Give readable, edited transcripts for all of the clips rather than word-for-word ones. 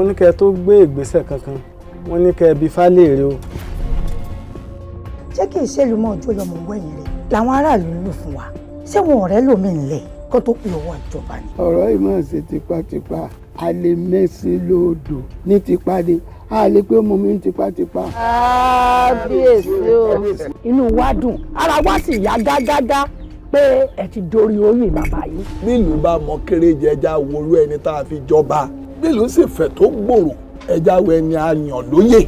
Wọ́n ní kẹ́ ẹ tó gbé ìgbésẹ̀ kankan, wọ́n ní kẹ́ ẹ bi fálẹ́rẹ́ o. Ṣé kì í ṣèlú mọ́ ọjọ́ lọ́mọ wẹ̀yìn rẹ̀ làwọn aráàlú ń lò fún wa? Ṣé wọn ọ̀rẹ́ lómi ńlẹ̀ kó tó pè owó ìjọba ni? Ọ̀rọ̀ yìí máa ṣe tipátipá. A lè mẹ́sìn lóòdò ní tipa ni, a lè pé ọmọ mi ní tipátipá. Kábíyèsí o. Inú wa dùn, ara wa sì yá gágágá pé ẹ ti dorí oyè bàbá yìí. Bílùú bá mọ kéréje, ẹja worú ẹni tá a fi jọba. Bílùú sì fẹ̀ tó gbòòrò, ẹja wo ẹni a yàn lóyè.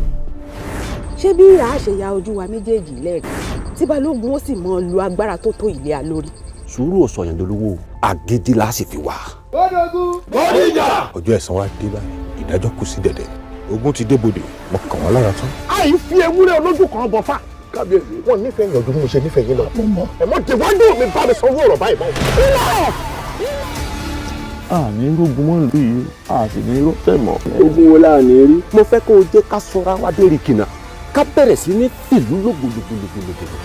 Ṣé bí a ṣe ya ojú wa méjèèjì lẹ́ẹ̀kan tí balógun ó sì mọ lu agbára tó tó ilé a lórí? Sùúrù ò sọ̀yàn dolówó, agídí la sì fi wà. Bọ́dọ̀gún. Bọ́díjà. Ọjọ́ ẹ̀san wa dé báyìí, ìdájọ́ kù sí dẹ̀dẹ̀, ogun ti débodè, mo kàn wọ́n lára tán. Àì fi ewúrẹ́ olójú kan bọ̀ fà. Kábíyèsí. Wọn nífẹ̀ẹ́ yàn ju bí mo ṣe nífẹ̀ẹ́ yín lọ. Mo mọ. Ẹ mọ déwájú mi bá mi sanwó ọ̀rọ̀ báyìí mọ́. Àní rógun mọ́ ìlú yìí, a sì ní rọ́tẹ̀ mọ́. Ogun wo la ní rí? Mo fẹ́ kó o jẹ́ ká sọra wa dé rìkìnà, ká bẹ̀rẹ̀ sí ní fìlú lògbòlògbòlògbòlò.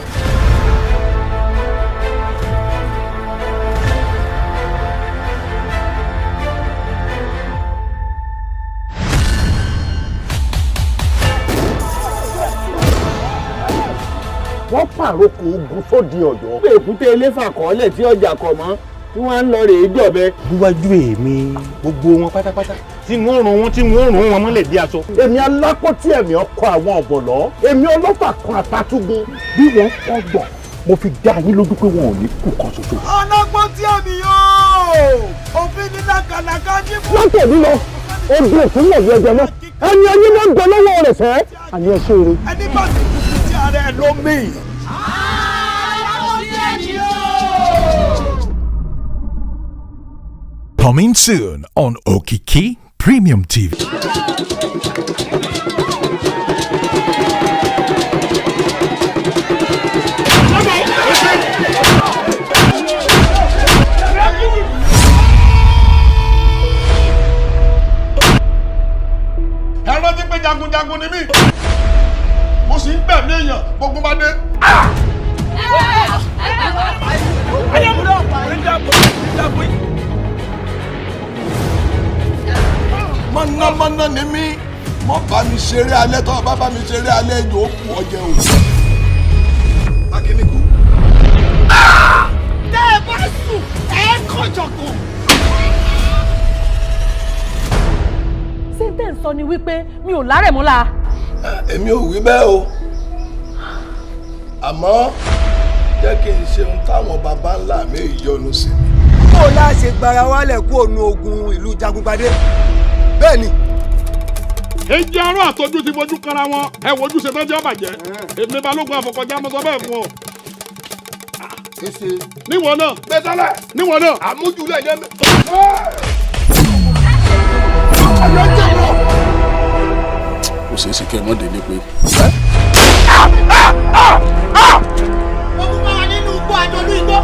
Wọ́n pàrokò ogun sóde Ọ̀yọ́. Èkúté eléfà kọ́lẹ̀ tí ọjà kọ̀ mọ́ tí wọ́n ń lọ rèé jọ̀bẹ. Níwájú èmi, gbogbo wọn pátápátá tí wọ́n rún wọn, tí wọ́n rún wọn mọ́lẹ̀ bí aṣọ. Èmi alápótí ẹ̀mí ọkọ àwọn ọ̀bọ̀lọ́, èmi ọlọ́fà kan àtàtúgun, bí wọ́n fọ́gbọ̀n, mo fi dá yín lójú pé wọn ò ní kú kan ṣoṣo. Ọlọ́gbọ́n tí èmi yóò òfin ní lákàlàkà ní. Látẹ̀mí lọ, odò òfin wọ̀ ẹ̀jẹ̀ mọ́, ẹni ẹni ló ń gbọ́ lọ́wọ́ rẹ̀ fẹ́ àní ẹ ṣe eré. Ẹni bá ti kú sí ara ẹ ló mì. Coming soon on Okiki Premium TV. Ẹ rántí pé jagunjagun ni mí, mo sì ń gbẹ̀mí èèyàn gbogbo bá dé. Mọ̀nàmọ́ná ni mí, mọ̀ bá mi ṣeré alẹ́, tọ́ bá bá mi ṣeré alẹ́ yóò kú ọjẹ́ o. Akíníkù. Tẹ́ ẹ bá sùn, ẹ kọjọ̀gbọ̀n. Ṣé n tẹ́ ń sọ ni wípé mi ò lárẹ̀ mọ́la? Èmi ò wí bẹ́ẹ̀ o, àmọ́ jẹ́ kí n ṣe ohun táwọn baba ńlá mi yọ́nú sí mi. Bó o láṣẹ gbara wálẹ̀ kú òun ogun ìlú Jagunpadé bẹ́ẹ̀ ni. Èjì arọ àtọjú ti fojú kanra wọn, ẹ wojú ṣe tọ́jú ọbàjẹ́. Èmi balógun àfọkọjá, mo sọ bẹ́ẹ̀ fún ọ. Níwọ̀n náà. Gbẹdọ́lẹ̀. Níwọ̀n náà. Àmójúlẹ̀ yẹn mi. Kò ṣeé ṣe kẹ́ ẹ mọ́ délé pé. Ogun bá wa nínú igbó àjọlú igbó,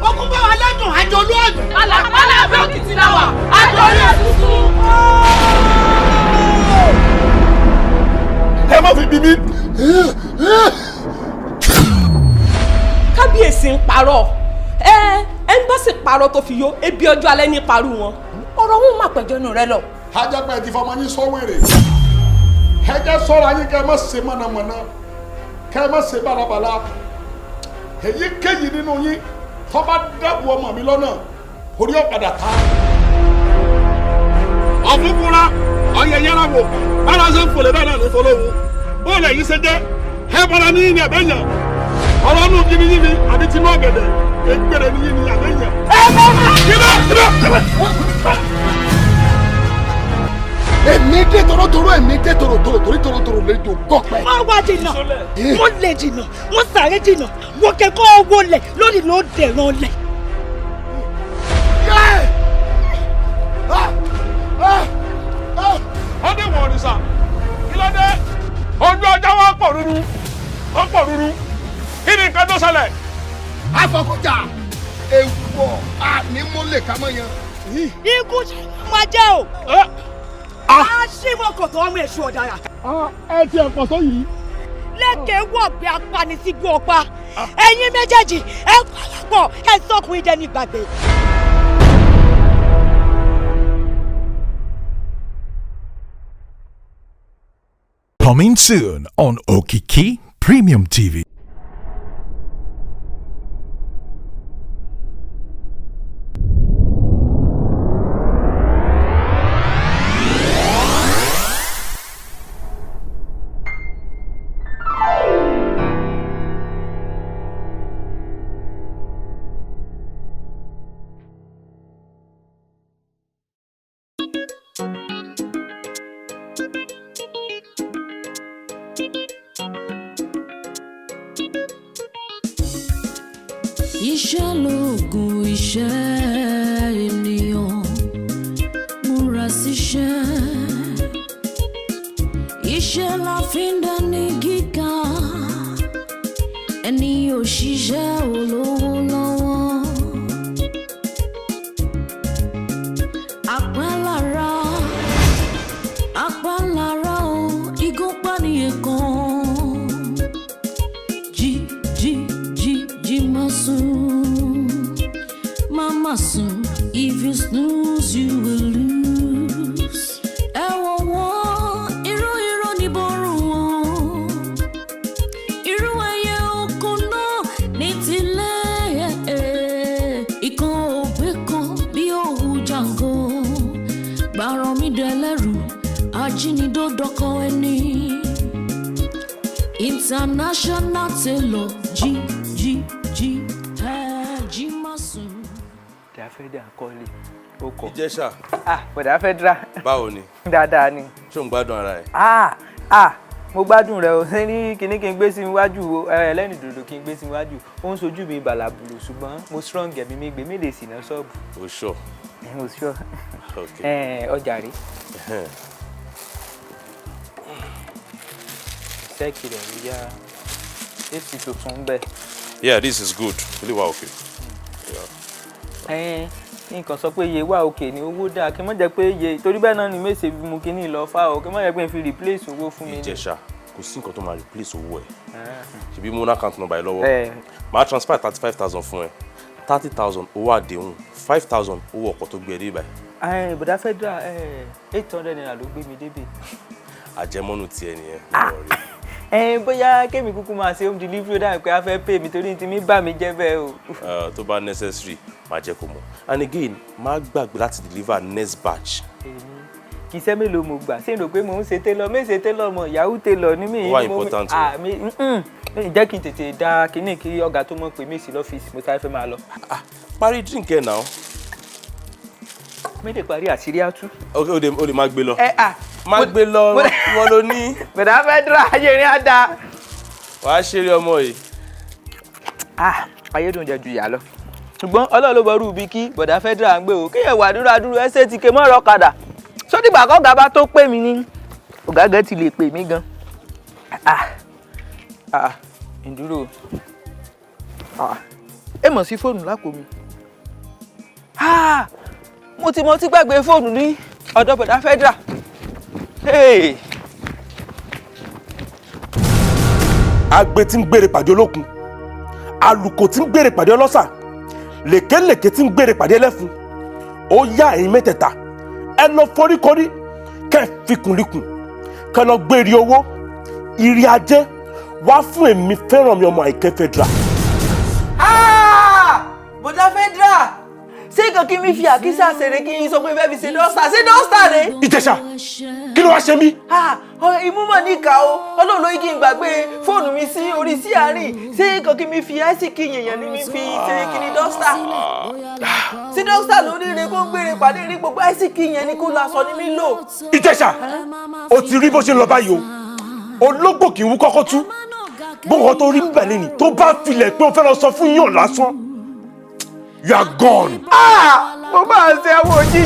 ogun bá wa lẹ́dùn àjọlú ọ̀dùn. Pàlàpàlà abẹ́ òkìtì la wà, àjọyọ̀ ètùtù. Ẹ má fi bí mi. Kábíyèsí ń parọ́, ẹ ẹ ń bá sì parọ́ tó fi yó ebi ọjọ́ alẹ́ ní parú wọn, ọ̀rọ̀ wọn má pẹ̀jọ́ nù rẹ lọ. Ajẹ́pẹ́ ti fọmọ yín sọ́wèrè. Ẹ jẹ́ sọ́ra yín, kẹ́ ẹ má ṣe mọ̀nàmọ́ná, kẹ́ ẹ má ṣe bàlàbàlà. Èyíkéyìí nínú yín tó bá dábò ọmọ mi lọ́nà, orí ọ̀padà ta. Ọ̀fúnfúnra ọ̀yẹ̀ yẹra wò bára ṣe ń fòlè bẹ́ẹ̀ náà ní fọlọ́wọ́ bóòlù ẹ̀yìn ṣe jẹ́ ẹ bọ́ra ní yín ní àbẹ́yàn ọ̀rọ̀ ọ̀nù gidi yín ni àbí tinú ọ̀gẹ̀dẹ̀ ẹgbẹ̀rẹ̀ ní yín ní àbẹ́yàn. Ẹ bọ́ bá. Èmi dé torotoro, èmi dé torotoro, torí torotoro lè jò gọpẹ. Wọ́n wá jìnnà, wọ́n lè jìnnà, wọ́n sáré jìnnà, wọ́n kẹ́kọ̀ọ́ wọlé lónìí ló dẹ̀ràn lẹ̀. Ọdẹ wọ̀ ọ̀rìṣà, kí ló dé? Ojú ọjọ́ wa pọ̀ rúru, ó pọ̀ rúru, kí ni nǹkan tó ṣẹlẹ̀? Afọkọjà ewọ ànímúlẹ̀ kámọ́ yan. Ikú ṣe máa jẹ́ o. Aṣímọ̀kọ̀tọ̀ ọmọ èṣù ọ̀daràn. Ẹ ti ẹ̀ pọ̀ sọ yìí. Lẹ́kẹ̀ẹ́ wọ̀ bí apanisígbó ọ̀pá. Ẹ̀yin méjèèjì ẹ parapọ̀, ẹ sọ́kùnrin dẹni gbàgbé. Coming soon on Okiki Premium TV. Iṣẹ́ lóògùn iṣẹ́, ènìyàn múra síṣẹ́. Iṣẹ́ la fi ń dání gíga, ẹni ò ṣiṣẹ́ ò lówó lọ́wọ́. Àpálára, àpálára o, igúnpá nìyẹn kan. Jí, jí, jí, jí, má sùn, má má sùn. If you snooze, you will lose. Ẹ wọ̀ wọ́n, irú irọ́ ní bọ́rùn wọn, irú ẹyẹ oko náà ní tilẹ̀, ìkan ògbé kan bí òwú jàǹgó gbàrọ̀ mi dẹlẹ́rù ajínigbó ẹni. International tailor, jí, jí, jí, ẹ jí, má sùn. Bọ̀dá Fẹ́dà kọ́lé ó kọ. Ìjẹ̀ṣà. Ah, Bọ̀dá Fẹ́dà. Báwo ni? Dáadáa ni. Ṣé ò ń gbádùn ara ẹ? Ah ah, mo gbádùn rẹ o. Ṣé ní kinní kí n gbé sí iwájú o, ẹlẹ́rìn dòdò kí n gbé sí iwájú, ó ń sojú mi bàlàbùlù, ṣùgbọ́n mo strong, ẹ̀mí mi gbé mi lè sì ná ṣọ́ọ̀bù. O sure? Mo sure. Ok. Ọjà rí sẹ́ẹ̀kì rẹ̀ ló yá AC tuntun ń bẹ. Yeah, this is good. Really wa okay. Yeah. Nǹkan sọ pé iye wà òkè ní owó dáa, kí n má jẹ́ pé iye torí bẹ́ẹ̀ náà ni mèsè fi mú kinní lọ fá o, kí n má jẹ́ pé n fi replace owó fún mi ni. Ìjẹ̀ṣà, kò sí nǹkan tó máa replace owó ẹ̀. Ṣebí mo ní account number ẹ lọ́wọ́. Eh. Màá transfer 35,000 fún ẹ. 30,000 owó àdéhùn, 5,000 owó ọkọ̀ tó gbé ẹ dé ibà. Bọ̀dá Fẹ́dà, ₦800 ló gbé mi débì. Àjẹmọ́nù tiẹ̀ nìyẹn. Bóyá kémi kúkú máa ṣe home delivery, ó dàbí pé a fẹ́ pay mi torí tí mi bà mí jẹ́ bẹ́ẹ̀ o. Tó bá necessary, máa jẹ́ kó mọ̀. And again, má gbàgbé láti deliver next batch. Kì í ṣe mélòó mo gbà ṣé n rò pé mò ń ṣe tailor, mé ṣe tailor mọ̀, yahoo tailor ní mi. Ó wà important o. Ah, mi jẹ́ kí n tètè da kínní kí ọ̀gá tó mọ̀ pé mi sí lọ́fíìsì, mo sáré fẹ́ máa lọ. Parí drink ẹ náà. Mi lè parí, àṣírí á tú. Ok, o lè má gbé lọ. Ẹ à. Má gbé lọ, wọ́n ló ní. Bọ̀dá Fẹ́dà, ayé rin á da. Wàá ṣeré ọmọ yìí. Ah, ayédùn jẹ ju ìyá lọ, ṣùgbọ́n Ọlọ́run ló bọrú ibi kí Bọ̀dá Fẹ́dà ń gbé o, kéèyàn wà dúró adúrú ẹsẹ̀ ti ké mọ́rọ̀ kadà sódìgbà kọ́gà bá tó pè mí ní ọ̀gá gan ti lè pè mí gan. Ah ah, ìdúró, ah, ẹ mọ̀ sí fóònù lápò mi. Ah, mo ti mọ tí gbàgbé fóònù ní ọ̀dọ̀ Bọ̀dá Fẹ́dà. Hey. Agbe tí ń gbére pàdé olókun, alùkò tí ń gbére pàdé ọlọ́sà, lèkélèké tí ń gbére pàdé ẹlẹ́fun, ó yá, ẹ̀yin mẹ́tẹ̀ẹ̀ta, ẹ lọ foríkorí, kẹ́ ẹ fikùnlikùn, kẹ́ ẹ lọ gbé ire owó, ire ajé wá fún èmi fẹ́ràn mi ọmọ Àìkẹ́ Fẹ́dra. Ah! Bọ̀dá Fẹ́dà, ṣé nǹkan kí mi fi àkísà ṣeré kí n sọ pé fẹ́ fi ṣe dọ́stà, ṣé dọ́stà rè? Ìjẹ̀ṣà, kí ló wá ṣe mí? Ah, imú mọ̀ níkà o, Ọlọ́run ló yí kí n gbàgbé fóònù mi sí orí sí àárín. Ṣé nǹkan kí mi fi àìsíkì yèèyàn ni mi fi ṣe kíni dọ́stà? Ṣé dọ́stà ló ní ire kó ń gbére pàdé rí gbogbo àìsíkì yẹn ni kó lọ aṣọ ní mi lò? Ìjẹ̀ṣà, o ti rí bó ṣe ń lọ báyìí o. Ológbò kì í wú kọ́kọ́ tú bóun tó rí bẹ́ẹ̀ lẹ́ni tó bá filẹ̀ pé o fẹ́ lọ sọ fún yàn lásán, you are gone. Ah, mo máa ṣe àwọn òjijì.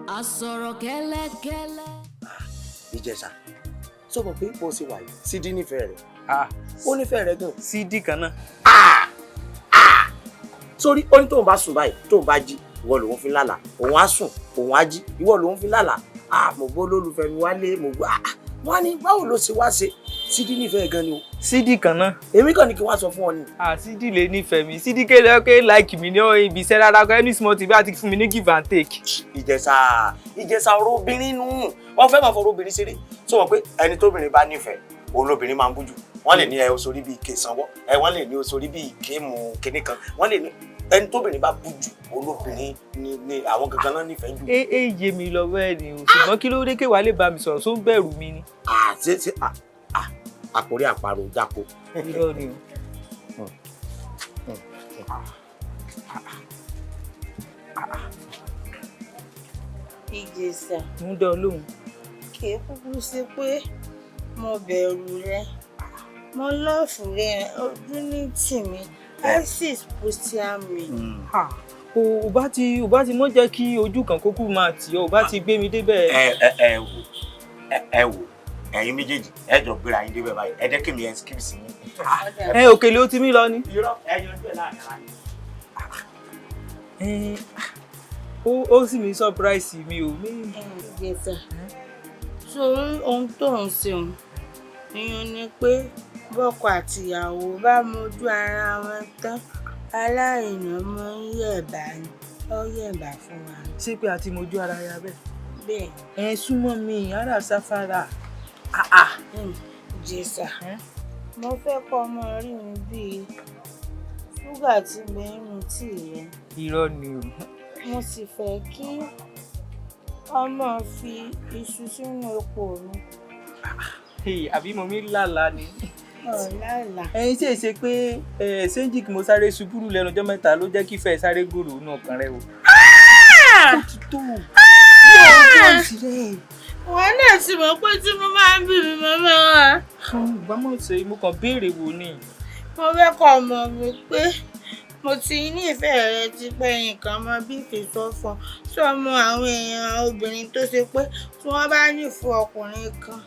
Àsọ̀rọ̀ kẹ́lẹ́kẹ́lẹ́. Ìjẹ̀ṣà, sọ mọ̀ pé bó ṣe wà yìí, Sídí nífẹ̀ẹ́ rẹ̀, ó nífẹ̀ẹ́ rẹ̀ gan. Sídí kan náà. Sórí ó ní tóun bá sùn báyìí, tóun bá jí, ìwọ lòun fi lálàá. Òun á sùn, òun á jí, ìwọ lòun fi lálàá. Ah, mo gbọ́ lólùfẹ́ mi wálé, mo gbọ́. Ah, wọ́n á ní báwo ló ṣe wá ṣe. Sídí nífẹ̀ẹ́ gan ni o. Sídì kan náà. Èmi kàn ní kí wọ́n sọ fún ọ ni. Ah, Sídì lè nífẹ̀ẹ́ mi. Sídì kéde pé like mi ní ibi iṣẹ́ rárá kọ́, any small thing bá ti fún mi ní give and take. Ìjẹ̀ṣà, Ìjẹ̀ṣà, ọ̀rọ̀ obìnrin nù. Wọ́n fẹ́ máa fọ̀rọ̀ obìnrin ṣeré. Sọ wọ́n pé ẹni tóbìnrin bá nífẹ̀ẹ́, òun lóbìnrin máa ń bójú. Wọ́n lè ní ẹ oṣoorí bíi ike sanwó ẹ, wọ́n lè ní oṣoorí bíi ike mu kinní kan, wọ́n lè ní ẹni tóbìnrin bá bójú, òun lóbìnrin ni àwọn gangan náà nífẹ̀ẹ́ jù. Ẹ ẹ yé mi lọ bẹ́ẹ̀ ni o, ṣùgbọ́n kí ló dé kéwàá lè bá mi sọ̀rọ̀ tó ń bẹ̀rù mi ni? À ṣe ṣe à à àkórí àparò jáko. Irọ́ ni o. Ìjẹ̀ṣà. Ń dán lóhùn. Kì í kúkú sí pé mo bẹ̀rù rẹ, mo love rẹ, ojú ní tìmí, isis pusia mi. Ò bá ti mọ́ jẹ́ kí ojú kan kókó máa tì ọ́, ò bá ti gbé mi débẹ̀. Ẹ ẹ ẹ wò, ẹ wò, ẹ̀yin méjèèjì, ẹ jọ gbéra yín débẹ̀ báyìí. Ẹ jẹ́ kí mi excuse yín. Ẹ òkèlè ó ti mí lọ ni. Irọ́, ẹ yanjú ẹ láàrin ara yín. Ẹ, ó sì mi surprise mi o. Ìjẹ̀ṣà, sórí ohun tó ń ṣeun ìyẹn ni pé bọ́kọ àtìyàwó bá mojú ara wọn tán, alárinà máa ń yẹ̀bá ni, ó yẹ̀bá fún wa. Ṣé pé a ti mojú ara ya bẹ́ẹ̀? Bẹ́ẹ̀. Ẹ súnmọ́ mi, ara sáfárà. Ìjẹ̀ṣà, mo fẹ́ kọ́ ọmọ rí mi bíi ṣúgà tí ń bẹ nínú tíì rẹ. Irọ́ ni o. Mo sì fẹ́ kí ọmọ fi iṣu sínú epo mi. Hey, àbí mo mi lálàá ni? Ọ̀làlà. Ẹyin tí èsè pé ẹ ṣéǹjì kí mo sáré ṣubúrú lẹ́nu ọjọ́ 3 ló jẹ́ kí ìfẹ́ sáré gbòòrò inú ọkàn rẹ o. Ó ti tó. Wọn náà ti mọ̀ pé tí mo máa ń bí mi mọ́ wa. Ìgbà mọ̀ ṣe mo kàn béèrè wò ni. Mo fẹ́ kọ́ ọmọ mi pé mo ti nífẹ̀ẹ́ rẹ tipẹ́, nǹkan mọ bí ìfẹ́ fún ọ sọmọ àwọn èèyàn obìnrin tó ṣe pé tí wọ́n bá nífẹ̀ẹ́ ọkùnrin kan,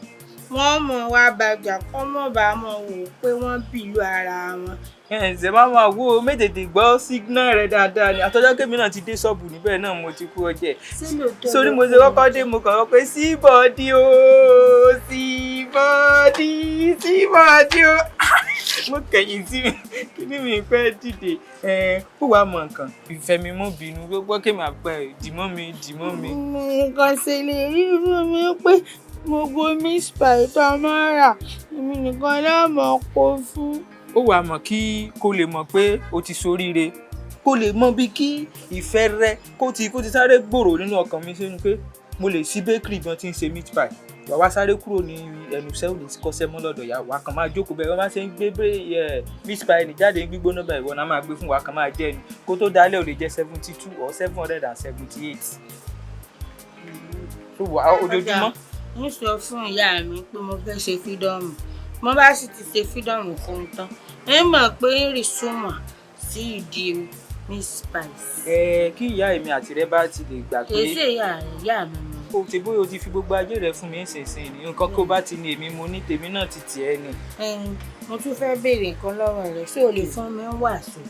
wọ́n mọ̀ wá bàjá kọ́ mọ̀ bá mọ̀ wò pé wọ́n bìlú ara wọn. Ẹ ǹsẹ̀ máa máa wo méjèèjì gbọ́ signal rẹ dáadáa ni. Àtọ́jọ́ kémi náà ti dé ṣọ́ọ̀bù níbẹ̀ náà, mo ti kú ọjẹ́ sórí mo ṣe kọ́kọ́ dé, mo kàn wọ́n pé síbọ̀dí o, síbọ̀dí, síbọ̀dí o. Mo kẹ̀yìn sí mi kíní mi pẹ́ dìde. Ó wàá mọ nǹkan ìfẹ́ mi, mọ́ bínú gbogbo kémi àpẹ dìmọ́ mi, dìmọ́ mi. Nǹkan ṣe lè rí fún mi pé gbogbo meat pie tó a máa rà, èmi nìkan náà mọ̀ kó fún. Ó wàá mọ̀ kí kó lè mọ̀ pé o ti ṣoríire, kó lè mọ̀ bí kí ìfẹ́ rẹ kó ti sáré gbòòrò nínú ọkàn mi sínú pé mo lè ṣí bakery gan tí ń ṣe meat pie. Wà wá sáré kúrò ní ẹnu iṣẹ́, ò ní kọ́ṣẹ́ mọ́ lọ́dọ̀ ìyá wa, kàn máa jókòó bẹ́ẹ̀. Wọ́n máa ṣe ń gbé meat pie ní jáde ní gbígbóná báyìí, ìwọ náà máa gbé fún wa, kàn máa jẹ́ ni. Kó tó dálé, ò lè jẹ́ 72 or 778 tó wà ojoojúmọ́. Ń sọ fún ìyá mi pé mo fẹ́ ṣe freedom. Mo bá sì ti ṣe freedom fún un tán, ẹ mọ̀ pé ń rì súnmọ̀ sí ìdí meat pie. Ẹ kí ìyá èmi àti rẹ bá ti lè gbà pé. Kì í ṣe ìyá rẹ, ìyá mi ni. O ti bóyá o ti fi gbogbo ayé rẹ fún mi nísinsìnyí, nǹkan kó bá ti ní èmi mo ní tèmi náà ti tiẹ̀ ni. Mo tún fẹ́ béèrè nǹkan lọ́wọ́ rẹ, ṣé o lè fún mi wàsó?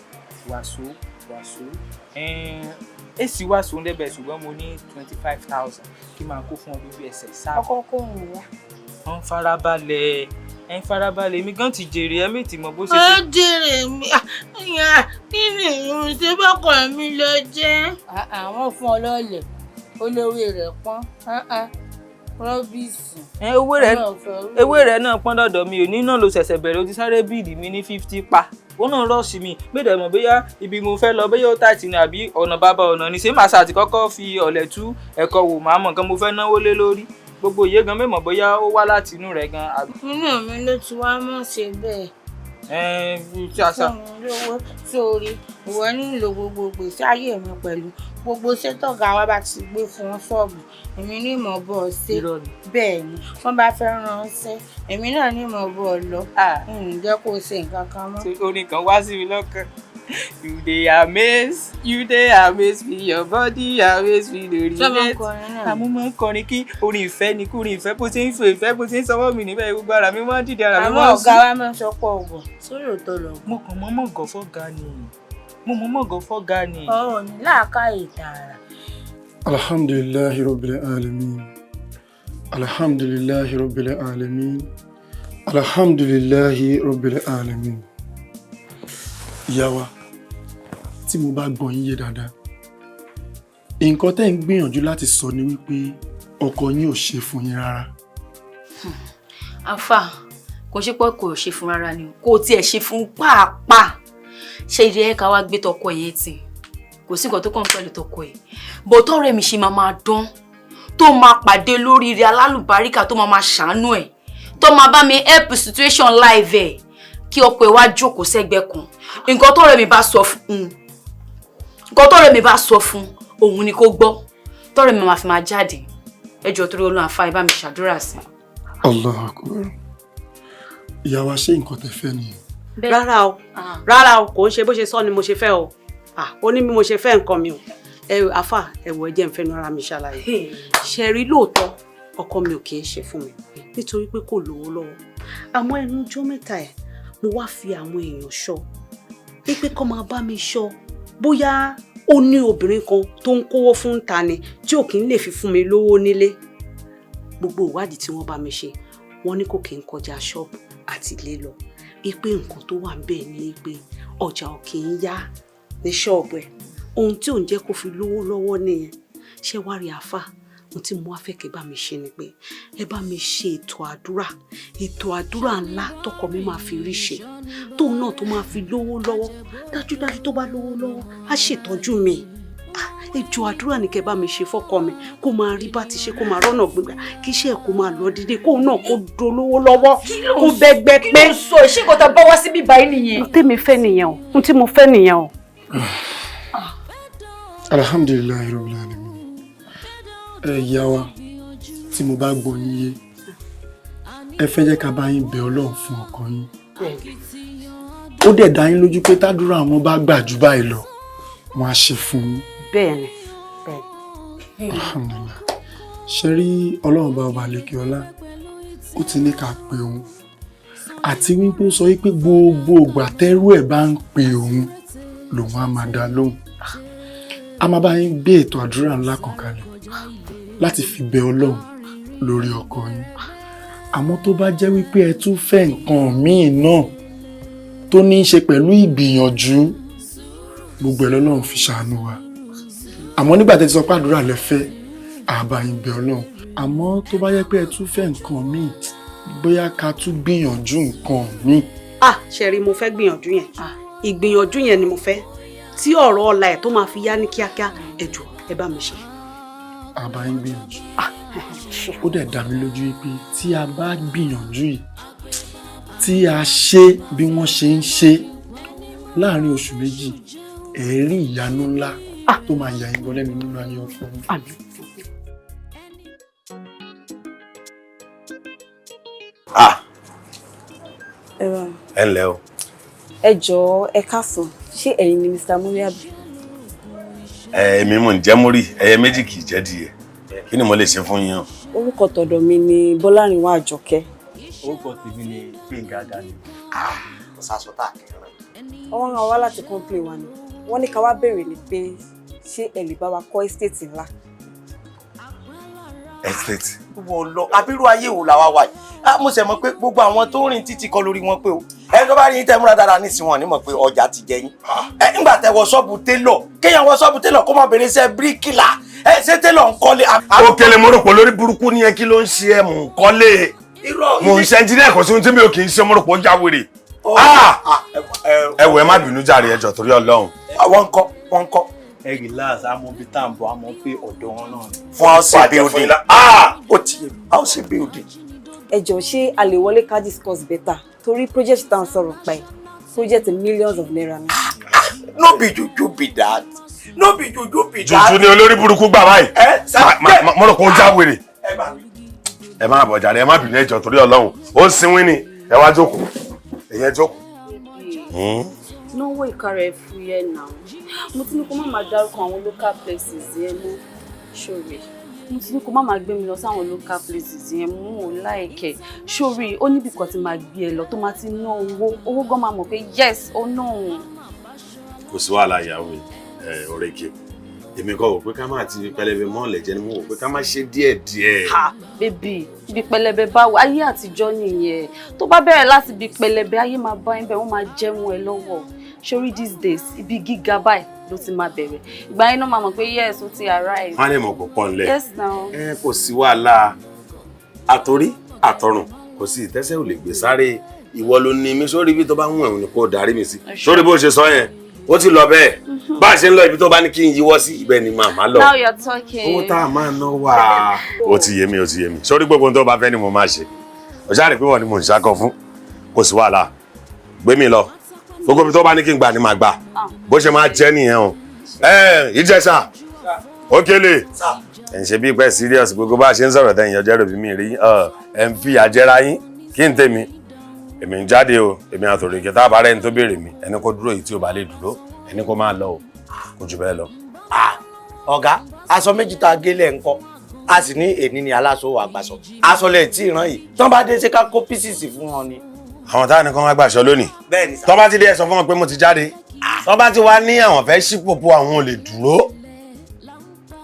Wàsó, wàsó, èsì wàsó ń dẹ́bẹ̀, ṣùgbọ́n mo ní 25,000 kí n máa kó fún ọ lójú ẹsẹ̀ sáà. Ọkọ kò ń wá. Wọ́n farabalẹ̀, ẹ ń farabalẹ̀, èmi gan ti jèrè ẹ méjì mọ bó ṣe. Ó jèrè mi, kí ni ìrùn ṣe bọ́kọ̀ mi lọ jẹ́. Àwọn fún ọ lọ́lẹ̀, olówó rẹ̀ pọ́n rubbish. Ewé rẹ náà pọ́n dọ̀dọ̀ mi ò ní náà ló ṣẹ̀ṣẹ̀ bẹ̀rẹ̀, o ti sáré bill mi ní 50 pa, ó náà rush mi gbọ́dọ̀ mọ̀ bóyá ibi mo fẹ́ lọ bóyá ó tight ni àbí ọ̀nà bàbá ọ̀nà ni. Ṣé màá ṣáà ti kọ́kọ́ fi ọ̀lẹ̀ tú ẹ̀kọ́ wò, màá mọ̀ nǹkan mo fẹ́ náwó lé lórí gbogbo ìyé gan, mẹ́mọ̀ bóyá ó wá láti inú rẹ̀ gan. Inú mi ló ti wá mọ̀ ṣe bẹ́ẹ̀. Ẹ tí a sà. Fún mi lówó sórí, ìwọ nílò gbogbo gbèsè ayé mi pẹ̀lú gbogbo ṣètọ́gà wa bá ti gbé fún ṣọ́ọ̀bù, èmi ní ìmọ̀ bọ́ ọ ṣe. Irọ́ ni. Bẹ́ẹ̀ ni, wọ́n bá fẹ́ ránṣẹ́, èmi náà ní ìmọ̀ bọ́ ọ lọ, ǹjẹ́ kó o ṣe nǹkan kan mọ́. Orin kan wá sí mi lọ́kàn. You dey amaze, you dey amaze me, your body amaze me lórí Ṣé mo net. kọrin náà? Àmú máa ń kọrin kí orin ìfẹ́ ni, kí orin ìfẹ́ bó ṣe ń fò ìfẹ́, bó ṣe ń sọwọ́ mi níbẹ̀, gbogbo ara mi máa ń dìde, ara mi Àwọn máa ń ọ̀gá sùn. wa máa ń sọ pọ̀ ọ̀gọ̀ sórí òótọ́ lọ. Mo kàn mọ́ mọ̀gọ́ fọ́gà ni. Mo mọ́ mọ̀gọ́ fọ́gà ni. Ọ̀rọ̀ ní làákàyè tààrà. Alhamdulillahi rabbil alamin. Alhamdulillahi rabbil alamin. Alhamdulillahi rabbil alamin. Ìyá wa, tí mo bá gbọ́ yín yé dáadáa, nǹkan tẹ́ ń gbìyànjú láti sọ ni wípé ọkọ yín ò ṣe fún yín rárá. Àfà, kò ṣe pé kò ṣe fún rárá ni, kò tiẹ̀ ṣe fún pàápàá. Ṣe ìdí ẹ̀ ká wá gbé tọkọ yẹn tì, kò sí nǹkan tó kàn pẹ̀lú tọkọ ẹ̀ bó tọrẹ mi ṣe máa máa dán, tó máa pàdé lóríire alálùbáríkà, tó máa máa ṣàánú ẹ̀, tó máa bá mi help situation live ẹ̀, kí ọkọ ẹ̀ wá jókòó sẹ́gbẹ̀ẹ́ kan. Nǹkan tọ́rẹ́ mi bá sọ fún òun ni kó gbọ́, tọ́rẹ́ mi máa fi máa jáde. Ẹ jọ̀ọ́, torí Ọlọ́run, àfà, ẹ bá mi ṣàdúrà sí. Allahu akbar. Ìyá wa, ṣé nǹkan tẹ́ fẹ́ nìyẹn? Rárá o, rárá o, kò ń ṣe bó ṣe sọ ni mo ṣe fẹ́ o. Ah, ó ní bí mo ṣe fẹ́ nǹkan mi o. Ẹ àfà, ẹ wò, ẹ jẹ́ n fẹnu ara mi ṣàlàyé. Ṣe rí, lóòótọ́ ọkọ mi ò kì í ṣe fún mi nítorí pé kò lówó lọ́wọ́, àmọ́ ẹnu ọjọ́ mẹ́ta ẹ̀, mo wá fi àwọn èèyàn ṣọ́ wípé kó máa bá mi ṣọ́ bóyá ó ní obìnrin kan tó ń kówó fún ta ni tí ò kí ń lè fi fún mi lówó nílé. Gbogbo ìwádìí tí wọ́n bá mi ṣe, wọ́n ní kò kí ń kọjá ṣọ́ọ̀bù àti ilé lọ, wípé nǹkan tó wà níbẹ̀ ni pé ọjà ò kì í yá ní ṣọ́ọ̀bù ẹ̀. Ohun tí ò ń jẹ́ kó fi lówó lọ́wọ́ nìyẹn. Ṣé wá rí, àáfà, ohun tí mo wá fẹ́ kẹ́ bá mi ṣe ni pé ẹ bá mi ṣe ètò àdúrà, ètò àdúrà ńlá tọkọ mi máa fi rí ṣe, tóun náà tó máa fi lówó lọ́wọ́. Dájúdájú, tó bá lówó lọ́wọ́, á ṣètọ́jú mi. Ètò àdúrà ní kẹ́ bá mi ṣe fọ́kọ mi, kó máa rí bá ti ṣe, kó máa rọ́nà gbégbá, kí iṣẹ́ kó máa lọ dídé, kóun náà kó dolówó lọ́wọ́, kó bẹ́gbẹ́ pé. Kí ló ń sọ? Ṣé nǹkan tá a bá wá síbí báyìí nìyẹn? Tèmi fẹ́ nìyẹn o, ohun tí mo fẹ́ nìyẹn o. Alhamdulillahi rabbil alamin. Ẹ ìyá wa, tí mo bá gbọ́ yín yé, ẹ fẹ́ jẹ́ ká bá yín bẹ̀ Ọlọ́run fún ọkọ yín. Ó dẹ̀ dá yín lójú pé tádúrà wọn bá gbà jù báyìí lọ, wọn á ṣe fún yín? Bẹ́ẹ̀ni, bẹ́ẹ̀ni. Alhamdulillah. Ṣe rí, Ọlọ́run bá ọba àlekè ọlá, ó ti ní ká pe òun, àti wípé ó sọ wípé gbogbo ìgbà tẹ́rú ẹ̀ bá ń pe òun lòun á máa dá lóhùn. A máa bá yín gbé ètò àdúrà ńlá kan kalẹ̀ láti fi bẹ Ọlọ́run lórí ọkọ yín. Àmọ́ tó bá jẹ́ wípé ẹ tún fẹ́ nǹkan míì náà tó ní í ṣe pẹ̀lú ìgbìyànjú, gbogbo ẹ̀ lọ́lọ́run fi ṣàánú wa. Àmọ́ nígbà tẹ́ ti sọ pé àdúrà lẹ fẹ́, àbá yín bẹ Ọlọ́run. Àmọ́ tó bá jẹ́ pé ẹ tún fẹ́ nǹkan míì, bóyá ká tún gbìyànjú nǹkan míì. Ah, ṣe rí, mo fẹ́ gbìyànjú yẹn. Ìgbìyànjú yẹn ni mo fẹ́, tí ọ̀rọ̀ ọ̀la ẹ̀ tó máa fi yá ní kíákíá. Ẹ jọ̀ọ́, ẹ bá mi ṣe. Àbá yín gbìyànjú. Ó dẹ̀ dá mi lójú wípé tí a bá gbìyànjú yìí, tí a ṣe bí wọ́n ṣe ń ṣe, láàrin oṣù 2, ẹ rí ìyanu ńlá tó máa yà yín gan lẹ́nu nínú ayé ọkọ yín. Àmín. Ah, ẹ ǹlẹ́ o. Ẹ jọ̀ọ́, ẹ káàsán, ṣé ẹ̀yin ni Mr. Muriabi? Ẹ èmi mò ń jẹ́ mórí ẹyẹ méjì kì í jẹ́ díẹ̀. Kí ni mo lè ṣe fún yín o? Orúkọ tọ̀dọ̀ mi ni Bọ́lárìnwá Àjọkẹ́. Orúkọ tèmi ni Gbénga Daniel. Kò sásọ tá a kẹrin. Wọ́n rán wa láti company wa ni. Wọ́n ní ká wá béèrè ni pé ṣé ẹ lè bá wa kọ́ estate ńlá. Estate? Wọ́n lọ abirú ayé wo làwa wà yìí? Ah, mo ṣe mọ̀ pé gbogbo àwọn tó ń rìn títì kọ lórí wọn pé o, ẹ tó bá rí yín tẹ́ múra dára nísìnyí, wọn ní mọ̀ pé ọjà ti jẹ yín. Ẹ ńgbà tẹ́ wọ ṣọ́ọ̀bù télọ̀, kéèyàn wọ ṣọ́ọ̀bù télọ̀ kó má bèrè iṣẹ́ bíríkìlà. Ẹ ṣé télọ̀ ń kọ́lé? Ó kele, mo rò pé lórí burúkú ni ẹ. Kí ló ń ṣe ẹ? Mò ń kọ́lé, mò ń ṣe ẹnjíníà, kò sí ohun tí mi ò kì í ṣe. Mo rò pé ó já wèrè. Ẹ wò, ẹ má bínú jàre, ẹ jọ̀ọ́, torí Ọlọ́run. Wọ́n ń kọ́, wọ́n ń kọ́. Ẹ relax, àmọ́ ibi tá à ń bọ̀, àmọ́ pé ọ̀dọ̀ wọn náà ni. Fún house building, ó ti yé mi, house building. Ẹ jọ̀ọ́, ṣé a lè wọlé ká discuss better? Torí project tá à ń sọ̀rọ̀ pa ẹ̀, project millions of naira ni. No be juju be that, no be juju be that. Jùjú ni olórí burúkú gbà báyìí. Mo rò pé ó já wèrè. Ẹ má bọ̀ jàre, ẹ má bínú, ẹ jọ̀ọ́, torí Ọlọ́run. Ó ń sinwín ni. Ẹ wá jókòó, ẹ̀yẹ jókòó. Náwó ìkara ẹ fúyẹ́ náà. Mo ti ní kó má máa dárúkọ àwọn local places yẹn mọ́. Ṣòro, mo ti ní kó má máa gbé mi lọ sáwọn local places yẹn mú ò láìkẹ. Sórí, ó níbì kan tí máa gbé ẹ lọ tó máa ti ná owó, owó gan máa mọ̀ pé yes, ó ná òun. Kò sí wàhálà, ìyàwó mi. Ẹ ọ̀rẹ́ kí Èmi kọ́ wò pé ká má ti fi pẹlẹbẹ mọ́ọ̀lẹ̀ jẹ ni mo wò pé ká má ṣe díẹ̀ díẹ̀. Ha, baby, ibi pẹlẹbẹ báwo? Ayé àtijọ́ nìyẹn. Tó bá bẹ̀rẹ̀ láti ibi pẹlẹbẹ, ayé máa bá ẹ bẹ̀, wọ́n máa jẹun ẹ lọ́wọ́. Sórí these days, ibi gíga báyìí ló ti máa bẹ̀rẹ̀. Ìgbà yẹn náà máa mọ̀ pé yes, ó ti arrive. Wọ́n á lè mọ̀ pọ̀ ńlẹ̀. Yes now. Ẹ kò sí wàhálà, àtòrí àtọrùn kò sí ìtẹ́sẹ̀ ò lè gbé sáré. Ìwọ ló ní mi sórí ibi tó bá ń wọ̀n ni kò darí mi sí. Sórí bó ṣe sọ yẹn, ó ti lọ bẹ́ẹ̀. Bá a ṣe ń lọ, ibi tó bá ní kí n yíwọ́ sí, ibẹ̀ ni màmá lọ. Now you're talking. Owó tá a máa ná wà. Ó ti yé mi, ó ti yé mi. Sórí gbogbo ohun tó bá fẹ́ ni mo máa ṣe. Ó ṣáà rí pé wọ́n ni mò ń ṣakọ fún. Kò sí wàhálà. Gbé mi lọ. Gbogbo ibi tó bá ní kí n gbà ni màá gbà. Bó ṣe máa jẹ́ nìyẹn o. Ẹ Ìjẹ̀ṣà, Òkèlè. Ẹ̀ ń ṣe bí pẹ́ serious, gbogbo bá a ṣe ń sọ̀rọ̀ tẹ̀yìn ọjọ́ rẹ̀ bí mi rí. Ẹ̀ ń fi àjẹra yín kí n tèmi. Èmi ń jáde o, èmi àtòrè kẹta àbárẹ́ ẹni tó béèrè mi. Ẹni kó dúró, èyí tí ò bá lè dúró, ẹni kó máa lọ o. Kò jù bẹ́ẹ̀ lọ. Ọ̀gá, aṣọ méjì tá a gé lẹ̀ ń kọ́, a sì ní èní ni aláṣọ wà gbàṣọ. Aṣọ lẹ̀ tí ìran yìí tán bá dé, ṣé ká kó pieces fún wọn ni? Àwọn táwọn nìkan wá gbàṣọ lónìí. Bẹ́ẹ̀ ni sà. Tọ́ bá ti dé, ẹ sọ fún wọn pé mo ti jáde. Tọ́ bá ti wá ní àwọn fẹ́ ṣípòpò, àwọn ò lè dúró,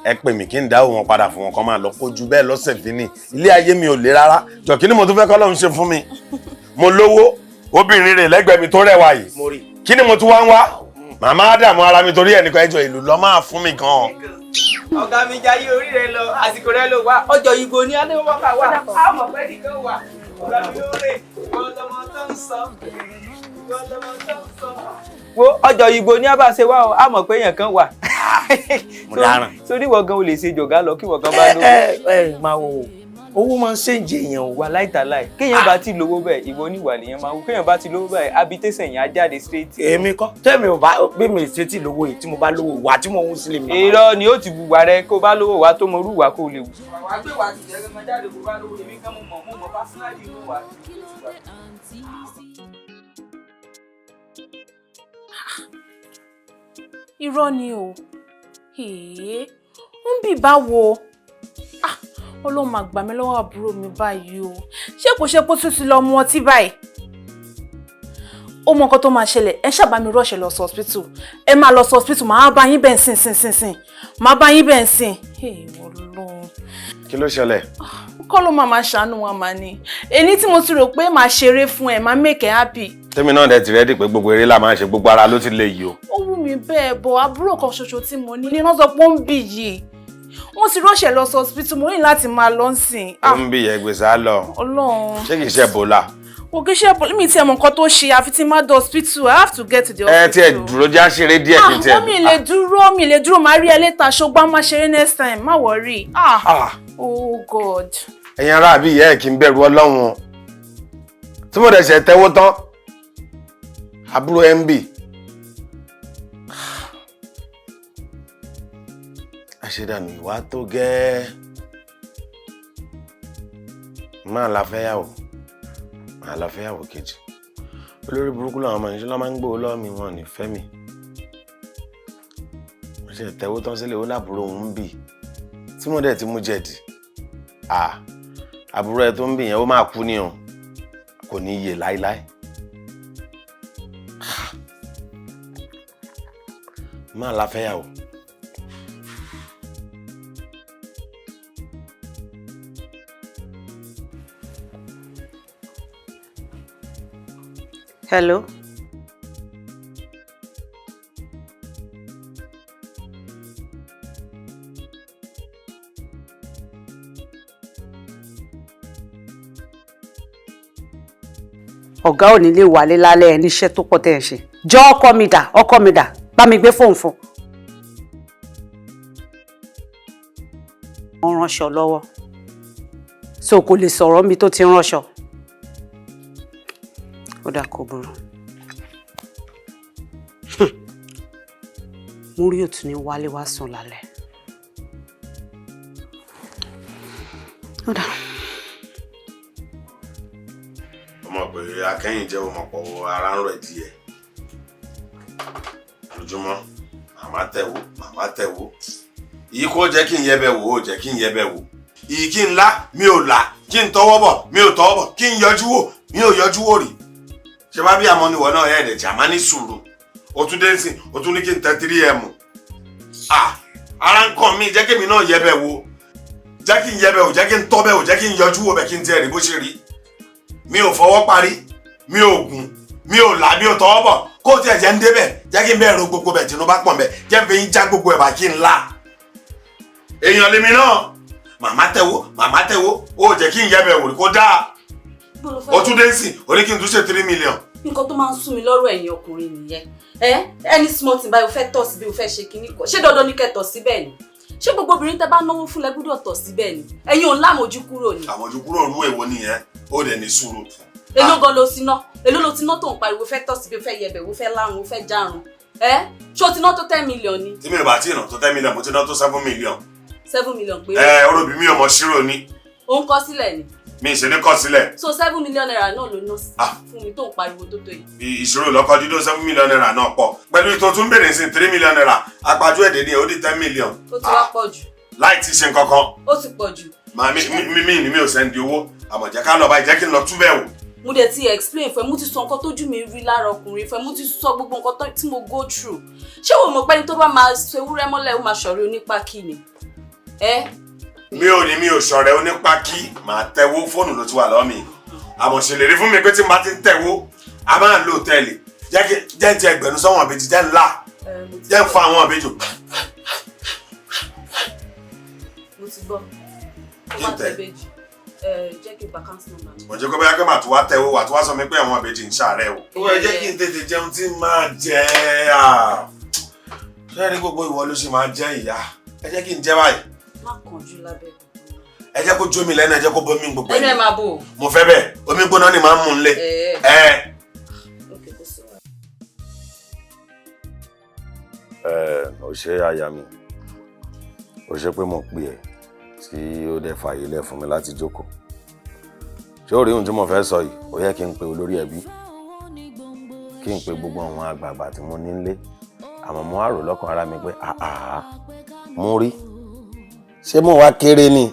ẹ pè mí kí n dáwọ́ wọn padà fún wọn kọ́ máa lọ. Kó ju bẹ́ẹ̀ lọ́sẹ̀ fínì, ilé ayé mi ò le rárá. Jọ, kí ni mo tún fẹ́ kọ́ lọ́run ṣe fún mi? Mo lówó, obìnrin rẹ̀ lẹ́gbẹ̀ẹ́ mi tó rẹwà yìí, kí ni mo tún wá ń wá? Màmá Ádámù ara mi torí ẹnìkan ẹjọ́ ìlú lọ máa fún mi gan-an. Ọ̀gá mi, jayé orí rẹ lọ, àsìkò rẹ ló wà. Ọjọ́ ìgò ní adéwọ́kà wà, á mọ̀ pé nìkan wà. Ọ̀gá mi ló rè ìwọ lọmọ tó ń sọ, ìwọ lọmọ tó ń sọ. Wo ọjọ́ ìgò ní abáṣe wá o, á mọ̀ pé èèyàn kan wà. Mo dáràn. Sórí ìwọ gan o lè ṣe jọ̀gá lọ kí ìwọ gan bá lówó. Ẹ ẹ máa wo, owó máa ń ṣèǹjẹ èèyàn o. Wà láìtàláì, kéèyàn bá ti lówó bẹ́ẹ̀, ìwọ oníwà lèèyàn máa wù. Kéèyàn bá ti lówó bẹ́ẹ̀, habitation yẹn á jáde straight. Èmi kọ́, tẹ́mi ò bá bí mi ṣe tí lówó yìí, tí mo bá lówó, wà tí mo ń sílẹ̀ mi. Irọ́ ni, ó ti wùwà rẹ. Kó bá lówó, wà tó mọ orú wà kó lè wù. Wàá gbé wà tìjẹ́ gẹ́gẹ́ jáde kó bá lówó. Èmi gan mo mọ̀ personally mo wà. Irọ́ ni o. Èé, ń bì báwo? Ah, Ọlọ́run máa gbà mí lọ́wọ́ àbúrò mi báyìí o. Ṣé kò ṣe pé ó tún ti lọ mu ọtí báyìí? Ó mọ nǹkan tó máa ṣẹlẹ̀. Ẹ ṣàbá mi rush lọ sí hospital. Ẹ máa lọ sí hospital, màá bá yín bẹ́ẹ̀ sìn sìn sìn sìn, màá bá yín bẹ́ẹ̀ sìn. Ọlọ́run. Kí ló ṣẹlẹ̀? Kọ́ ló máa ṣàánú wa máa ní èyí tí mo ti rò pé màá ṣeré fún ẹ, máa make ẹ happy. Tèmi náà dẹ̀ ti ready pé gbogbo eré la máa ṣe, gbogbo ara ló ti lè yìí o. Ó wù mí bẹ́ẹ̀ bọ̀, àbúrò kan ṣoṣo tí mo ní ní wọ́n sọ pé ó ń bì yìí, wọ́n ti rush ẹ̀ lọ sí hospital, mo ní láti máa lọ sìn. Ó ń bì yẹn, gbèsè á lọ. Ọlọ́run. Ṣé kìí ṣe Ebola? Kò kí ṣe Ebola, mi tiẹ̀ mọ̀ nǹkan tó ṣe, àfi tí má dé hospital. I have to get to the hospital. Ẹ tiẹ̀ dúró, já ṣeré díẹ̀ kí n tiẹ̀. Ah, mi lè dúró, mi lè dúró. Máa rí ẹ later, ṣùgbọ́n máa ṣeré next time, má worry. Ah, oh God. Ẹ̀yin ará àbí ìyá ẹ̀ kì í bẹ̀rù Ọlọ́run o. Tí mo dẹ̀ ṣe tẹ́wọ́ tán, àbúrò ẹ̀ ń bì. Àṣedànù ìwà tó gẹ́, máa la fẹ́yàwó, máa la fẹ́yàwó kejì. Olórí burúkú làwọn ọmọ ìṣẹ́ lọ́ máa ń gbowó lọ́wọ́ mi, wọn ò ní fẹ́ mi. Mo ṣe tẹ́wọ́ tán sílẹ̀, ó láàbúrò òun ń bì, tí mo dẹ̀ ti mú jẹ̀dì. Àbúrò ẹ tó ń bì yẹn, ó máa kú ni o, kò ní yè láíláí. Máa la fẹ́yàwó. Hello. Ọ̀gá ò ní lè wálé lálẹ́ ẹ, níṣẹ́ tó pọ̀ tẹ́ ẹ ṣe. Jọ, ọkọ mi dà? Ọkọ mi dà? Bá mi gbé fóònù fún. Wọ́n ránṣọ lọ́wọ́, so kò lè sọ̀rọ̀ mi tó ti ránṣọ. Ó dà, kò burú. Múrí ò tún ní wálé wá sùn lálẹ́. Ó dà. Ó mọ̀ pé akẹ́yìn jẹ́, ó mọ̀ pọ̀ ara ń rẹ̀ díẹ̀ lójúmọ́. Màmá tẹ̀wó, màmá tẹ̀wó yìí, kó jẹ́ kí n yẹ bẹ̀ wò ó, jẹ́ kí n yẹ bẹ̀ wò yìí, kí n lá mi ò là, kí n tọwọ́ bọ̀ mi ò tọwọ́ bọ̀, kí n yọjú wò mi ò yọjú wò rí. Ṣé bá bí àmọ́ níwọ̀ náà ẹ̀ẹ́dẹ̀ jà má ní sùúrù. O tún dé sí, o tún ní kí n tẹ 3M. Ara ń kàn mí, jẹ́ kí èmi náà yẹ bẹ̀ wò, jẹ́ kí n yẹ bẹ̀ wò, jẹ́ kí n tọ́ bẹ̀ wò, jẹ́ kí n yọjú wò bẹ̀, kí n tiẹ̀ rí bó ṣe rí. Mi ò fọwọ́ parí, mi ò gùn, mi ò là, mi ò tọwọ́ bọ̀. Kó tiẹ̀ jẹ́ ń débẹ̀, jẹ́ kí n bẹ́ẹ̀ ro gbogbo bẹ̀ tìǹbù bá pọ̀ bẹ̀, jẹ́ n fi yín já gbogbo ẹ̀ bá kí n la. Èèyàn lèmi náà. Màmá tẹ̀wó, màmá tẹ̀wó, ó jẹ́ kí n yẹ bẹ̀ wò kó dáa. Ó tún dé sí, ó ní kí n tún ṣe 3 million. Nǹkan tó máa ń sún mi lọ́rọ̀ ẹ̀yin ọkùnrin nìyẹn. Ẹ any small thing báyìí, o fẹ́ tọ̀ síbi, o fẹ́ ṣe kinní kan. Ṣé dandan ní kẹ́ tọ̀ síbẹ̀ ni? Ṣé gbogbo obìnrin tẹ́ bá náwó fún lẹ gbúdọ̀ tọ̀ síbẹ̀ ni? Ẹ̀yin ò ń lámòjú kúrò ni. Àmójú kúrò rú èwo nìyẹn? Ó dẹ̀ ní sùúrù. Èló gan ló ti ná? Èló ló ti ná tó ń pariwo fẹ́ tọ̀ síbi, o fẹ́ yẹbẹ̀, o fẹ́ lárun, o fẹ́ járun? Ẹ ṣé o ti ná tó 10 million ni? Tí mi ò bá tí ì ná tó 10 million, mo ti ná tó 7 million. 7 million péré? Ẹ ọ̀rọ̀ bí mi ò mọ ṣírò ni. Ó ń kọ sílẹ̀ ni? Mi ì ṣe ní kọ sílẹ̀. So ₦7 million náà ló ná fún mi tó ń pariwo tó tó yìí? Ìṣòro lọ́kọ́ dídó, ₦7 million náà pọ̀ pẹ̀lú ìtò tún bèrè sí ₦3 million. Àpàjù èdè ní ó di 10 million. Ó ti wá pọ̀ jù. Láì tí ì ṣe nǹkan kan. Ó ti pọ̀ jù. Màá mi ní mi ò send owó, àmọ́ jẹ́ ká lọ báyìí, jẹ́ kí n lọ túbẹ̀ wò. Mo dẹ̀ ti explain fún ẹ, mo ti sọ nǹkan tójú mi rí lára ọkùnrin fún ẹ, mo ti sọ gbogbo nǹkan tí mo go through. Ṣé o mọ̀ pé ẹni tó bá máa ṣe ewúrẹ́ mọ́lẹ̀, ó máa ṣọ̀rẹ́ onípákí ni? Ẹ Mi ò ní mi ò ṣọ̀rẹ́ onípákí. Màá tẹ̀wó, fóònù ló ti wà lọ́wọ́ mi, àmọ́ ṣèlérí fún mi pé tí n bá ti ń tẹ̀wó, a máa ń lo hòtẹ́ẹ̀lì. Jẹ́ kí jẹ́ ń ti ẹgbẹ̀rún sọ́wọ́n àbejì, jẹ́ ńlá, jẹ́ ń fa àwọn àbejò. Mo ti gbọ́. Ó Kí n máa tẹ̀? tẹ̀ bèjì. Ẹ jẹ́ kí n gba account number mi. Mo jẹ́ kó bóyá pé màá tún wá tẹ̀wó, wà tún wá sọ mi pé àwọn àbejì ń ṣàárẹ̀ o. Ó ẹ jẹ́ kí n tètè jẹun tí n máa jẹ. À ṣé ní gbogbo ìwọ ló ṣe máa jẹ ìyá? Ẹ jẹ́ kí n jẹ báyìí. Má kánjú lábẹ́. Ẹ jẹ́ kó jó mi lẹ́nu, ẹ jẹ́ kó bomi gbogbo. Ẹnu ẹ ẹ̀yìn. Máa bò ó. Mo fẹ́ bẹ́ẹ̀, omi gbóná ni màá ń mú un lé. Ẹ ẹ. Ok, kò sí wàhálà. Ẹ ò ṣe aya mi, ò ṣe pé mo pè ẹ́ tí ó dẹ̀ fààyè lẹ̀ fún mi láti jókòó. Ṣé o rí ohun tí mo fẹ́ sọ yìí? Ó yẹ kí n pe olórí ẹbí, kí n pe gbogbo àwọn àgbààgbà tí mo ní nílé, àmọ́ mo wá rò lọ́kàn ara mi pé àhà, mo rí ṣé mo wá kéré ni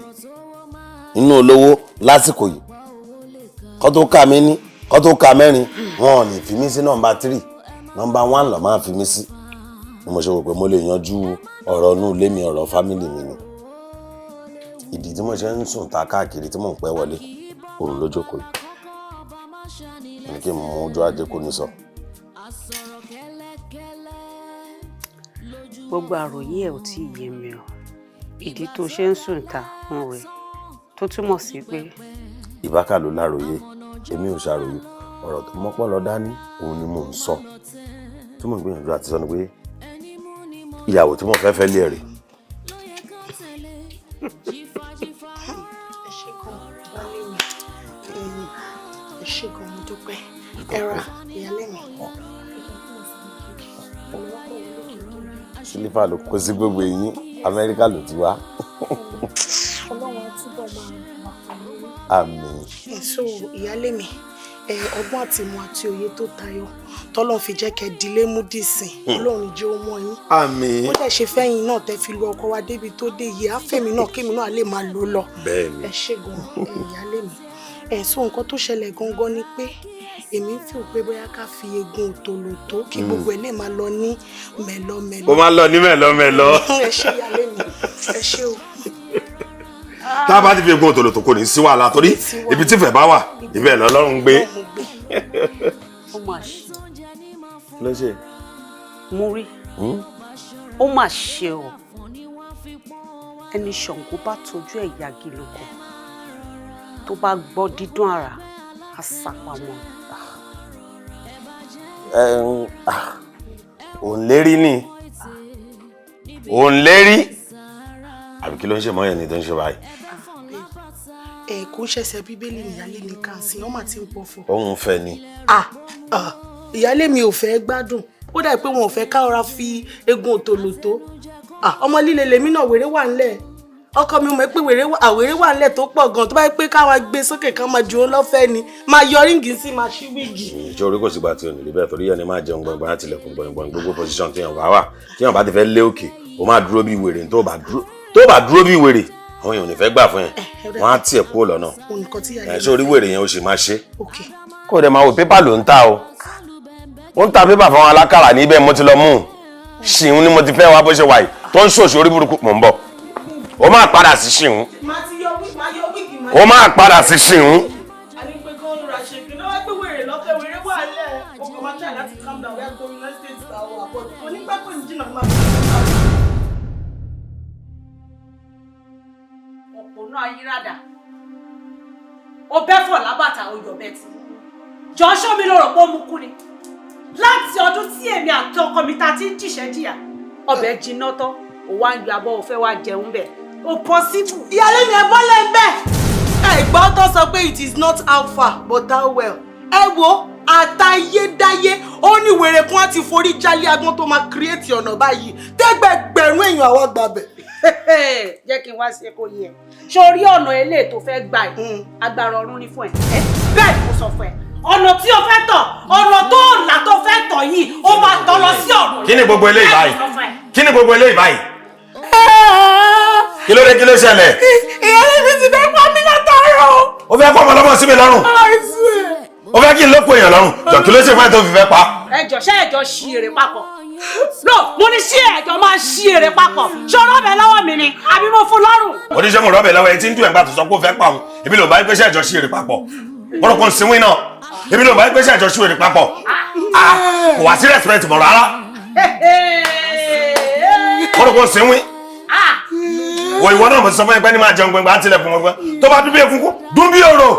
nínú olówó lásìkò yìí? Kọ́ tó ka mí ní kọ́ tó ka mẹ́rin, wọn ò ní fi mí sí number 3, number 1 lọ́ máa fi mí sí. Ni mo ṣe wò pé mo lè yanjú ọ̀rọ̀ inú ilé mi, ọ̀rọ̀ family mi ni. Ìdí tí mo ṣe ń sùn ta káàkiri, tí mò ń pẹ́ wọlé, òun ló jókòó yìí. Mo ní kí n mú ojú ajé kò ní sọ. Gbogbo àròyé ẹ ò tí ì yé mi o. Ìdí tó ṣe ń sùn ta ń rẹ tó túmọ̀ sí pé Ìbákà ló láròyé, èmi ò ṣàròyé. Ọ̀rọ̀ tó mọ́pọ́ lọ dání òun ni mò ń sọ. Tí mò ń gbìyànjú àti sọ ni pé ìyàwó tí mo fẹ́ fẹ́ lé ẹ̀ rè. Ẹ ṣé gan, baálé mi. Ẹ ṣé gan, mo dúpẹ́. Ẹ ra ìyálé mi. Sílífà ló kó sí gbogbo eyín, Amẹ́ríkà ló ti wá. Ọlọ́run á túbọ̀ máa wà pẹ̀lú yín. Àmín. So ìyálé mi, ẹ ọgbọ́n àtìmọ̀ àti òye tó tayọ tọ́lọ́run fi jẹ́ kẹ́ dilé mú dìsìn, Ọlọ́run jẹ́ ó mọ́ yín. Àmín. Ó dẹ̀ ṣe fẹ́yìn náà tẹ́ fi lu ọkọ wa débi tó dé yìí, àfẹ́mi náà kémi náà lè máa lò lọ. Bẹ́ẹ̀ni. Ẹ ṣé gan, ẹ ìyálé mi. Ẹ so nǹkan tó ṣẹlẹ̀ gangan ni pé èmi ń fi pé bóyá ká fi egun òtòlò tó kí gbogbo ẹ lè máa lọ ní mẹ̀lọmẹ̀lọ. Kó máa lọ ní mẹ̀lọ́mẹ̀lọ́. Ẹ ṣé ìyálé mi, ẹ ṣé o. Tá a bá ti fi egun òtòlò tó, kò ní sí wàhálà, torí ibi tí ìfẹ́ bá wà, ibẹ̀ lọ́lọ́run gbé. Ó mà ṣe. Kí ló ṣe? Mo rí. Ó mà ṣe o. Ẹni Ṣàngó bá tojú ẹ̀ yagi lóko, tó bá gbọ́ dídún àrà, á sá pamọ́. Òun lérí ni, òun lérí, àbí kí ló ń ṣe mọ́ yẹn ni tó ń ṣe báyìí? Ẹ kò ń ṣẹ̀ṣẹ̀ Bíbélì níyálé mi kà sí, ọmọ àti ń pọ̀fọ̀. Òun fẹ́ ni. Ah ah, ìyálé mi ò fẹ́ gbádùn. Ó dà pé wọn ò fẹ́ ká ọra fi egun òtòlò tó. Ah, ọmọ líle lèmi náà, wèrè wà ńlẹ̀. Ọkọ mi mọ̀ pé wèrè wà, àwèrè wà ńlẹ̀ tó pọ̀ gan. Tó bá yẹ pé káwa gbé sókè ká máa ju ó lọ́fẹ̀ẹ́ ni, máa yọ ring sí, máa ṣí wig. Ìjọ orí kò sígbà tí ò ní rí bẹ́ẹ̀, torí ẹni máa jẹun gbọ̀ngbọ̀n láti ilẹ̀kùn gbọ̀ngbọ̀n. Gbogbo position tí yàn bá wà, tí yàn bá ti fẹ́ lé òkè, ó máa dúró bí wèrè. Tó bá dúró bí wèrè, àwọn èèyàn ò ní fẹ́ gbà fún yẹn, wọ́n á tiẹ̀ kúrò lọ́nà. Nǹkan tí ìyálé Ẹ̀ ṣé orí wèrè yẹn, ó sì máa ṣe. Ok. Kó o dẹ̀ máa wò, pépà ló ń ta o. Ó ń ta pépà fún àwọn alákàrà níbẹ̀, mo ti lọ mú un. Ṣìhún ni mo ti fẹ́ wá bó ṣe wà yìí tó ń ṣòṣì orí burúkú. Mò ń bọ̀, ó máa padà sí ṣìhún, Màá ti yọ wíìgì, máa yọ wíìgì, máa. ó máa padà sí ṣìhún. Àní pé kán ń ra ṣe kí náà wá pé wèrè lọ́kẹ́, wèrè wà lẹ̀. Mo kàn máa try láti calm down wíwá gómìnà state àwọn àbọ̀ onígbà tó ń jìnnà máa fi. Òpònú ayírádà, ó bẹ́ fọ̀ lábàtà, ó yọ̀ bẹ́ẹ̀ tí jọ ṣó mi lọ́rọ̀ pé ó mú kú ni. Láti ọdún tí èmi àti ọkọ mi ta ti ń jìṣẹ́ jìyà, ọbẹ̀ jiná tán, ó wá ń yọ abọ́, ó fẹ́ wá jẹun bẹ̀, ó possible. Ìyáálé mi, ẹ bọ́lẹ̀ ń bẹ̀. Ẹ gbọ́ tó sọ pé it is not how far but how well. Ẹ wo àtayédáyé, ó ní wèrè kan á ti forí jálé agbọ́n tó máa create ọ̀nà báyìí tẹ́gbẹ̀gbẹ̀rún èèyàn àwa gbàbẹ̀. Jẹ́ kí n wá ṣe kó yẹ sórí ọ̀nà eléyìí tó fẹ́ gbà yìí, agbára ọ̀run ní fún ẹ. Bẹ́ẹ̀ ni mo sọ fún ẹ, ọ̀nà tí o fẹ́ tọ̀, ọ̀nà tó là tó fẹ́ tọ̀ yìí, ó máa tọ̀ lọ sí ọ̀run. Kí ni gbogbo eléyìí báyìí? Bẹ́ẹ̀ ni mo sọ fún ẹ. Kí ni gbogbo eléyìí báyìí? Kí ló dé? Kí ló ṣẹlẹ̀? Ìyáálé mi ti fẹ́ pa mí látàárọ̀. Ó fẹ́ kọ́ ọmọ ọlọ́mọ sí mi lọ́rùn, ó fẹ́ kí n lóko èèyàn lọ́rùn. Jọ, kí ló ṣe fún ẹ tó fi fẹ́ pa? Ẹjọ, ṣé ẹjọ ṣí èrè papọ̀? No, mo ní ṣé ẹjọ máa ṣí èrè papọ̀? Ṣé o rọ́bẹ̀ lọ́wọ́ mi ni àbí mo fún lọ́rùn? Oníṣẹ́ mo rọ́bẹ̀ lọ́wọ́ ẹ tí ń dùn ẹ̀ gbà tó sọ pé ó fẹ́ pa òun. Èmi ló bá yín pé ṣé ẹ̀jọ̀ ṣí èrè papọ̀? Wọ́n kò ń sinwin náà. Èmi ló bá yín pé ṣé ẹ̀jọ̀ ṣí èrè papọ̀? Ah, kò wá sí respect mọ́ rárá. Wọ́n kò ń sinwin. Wọ ìwọ náà, mo ti sọ fún ẹ pé ní máa jẹun gbẹngbẹ á tilẹ̀ fún ọgbẹ́ tó bá dún bí egungun, dún bí òrò.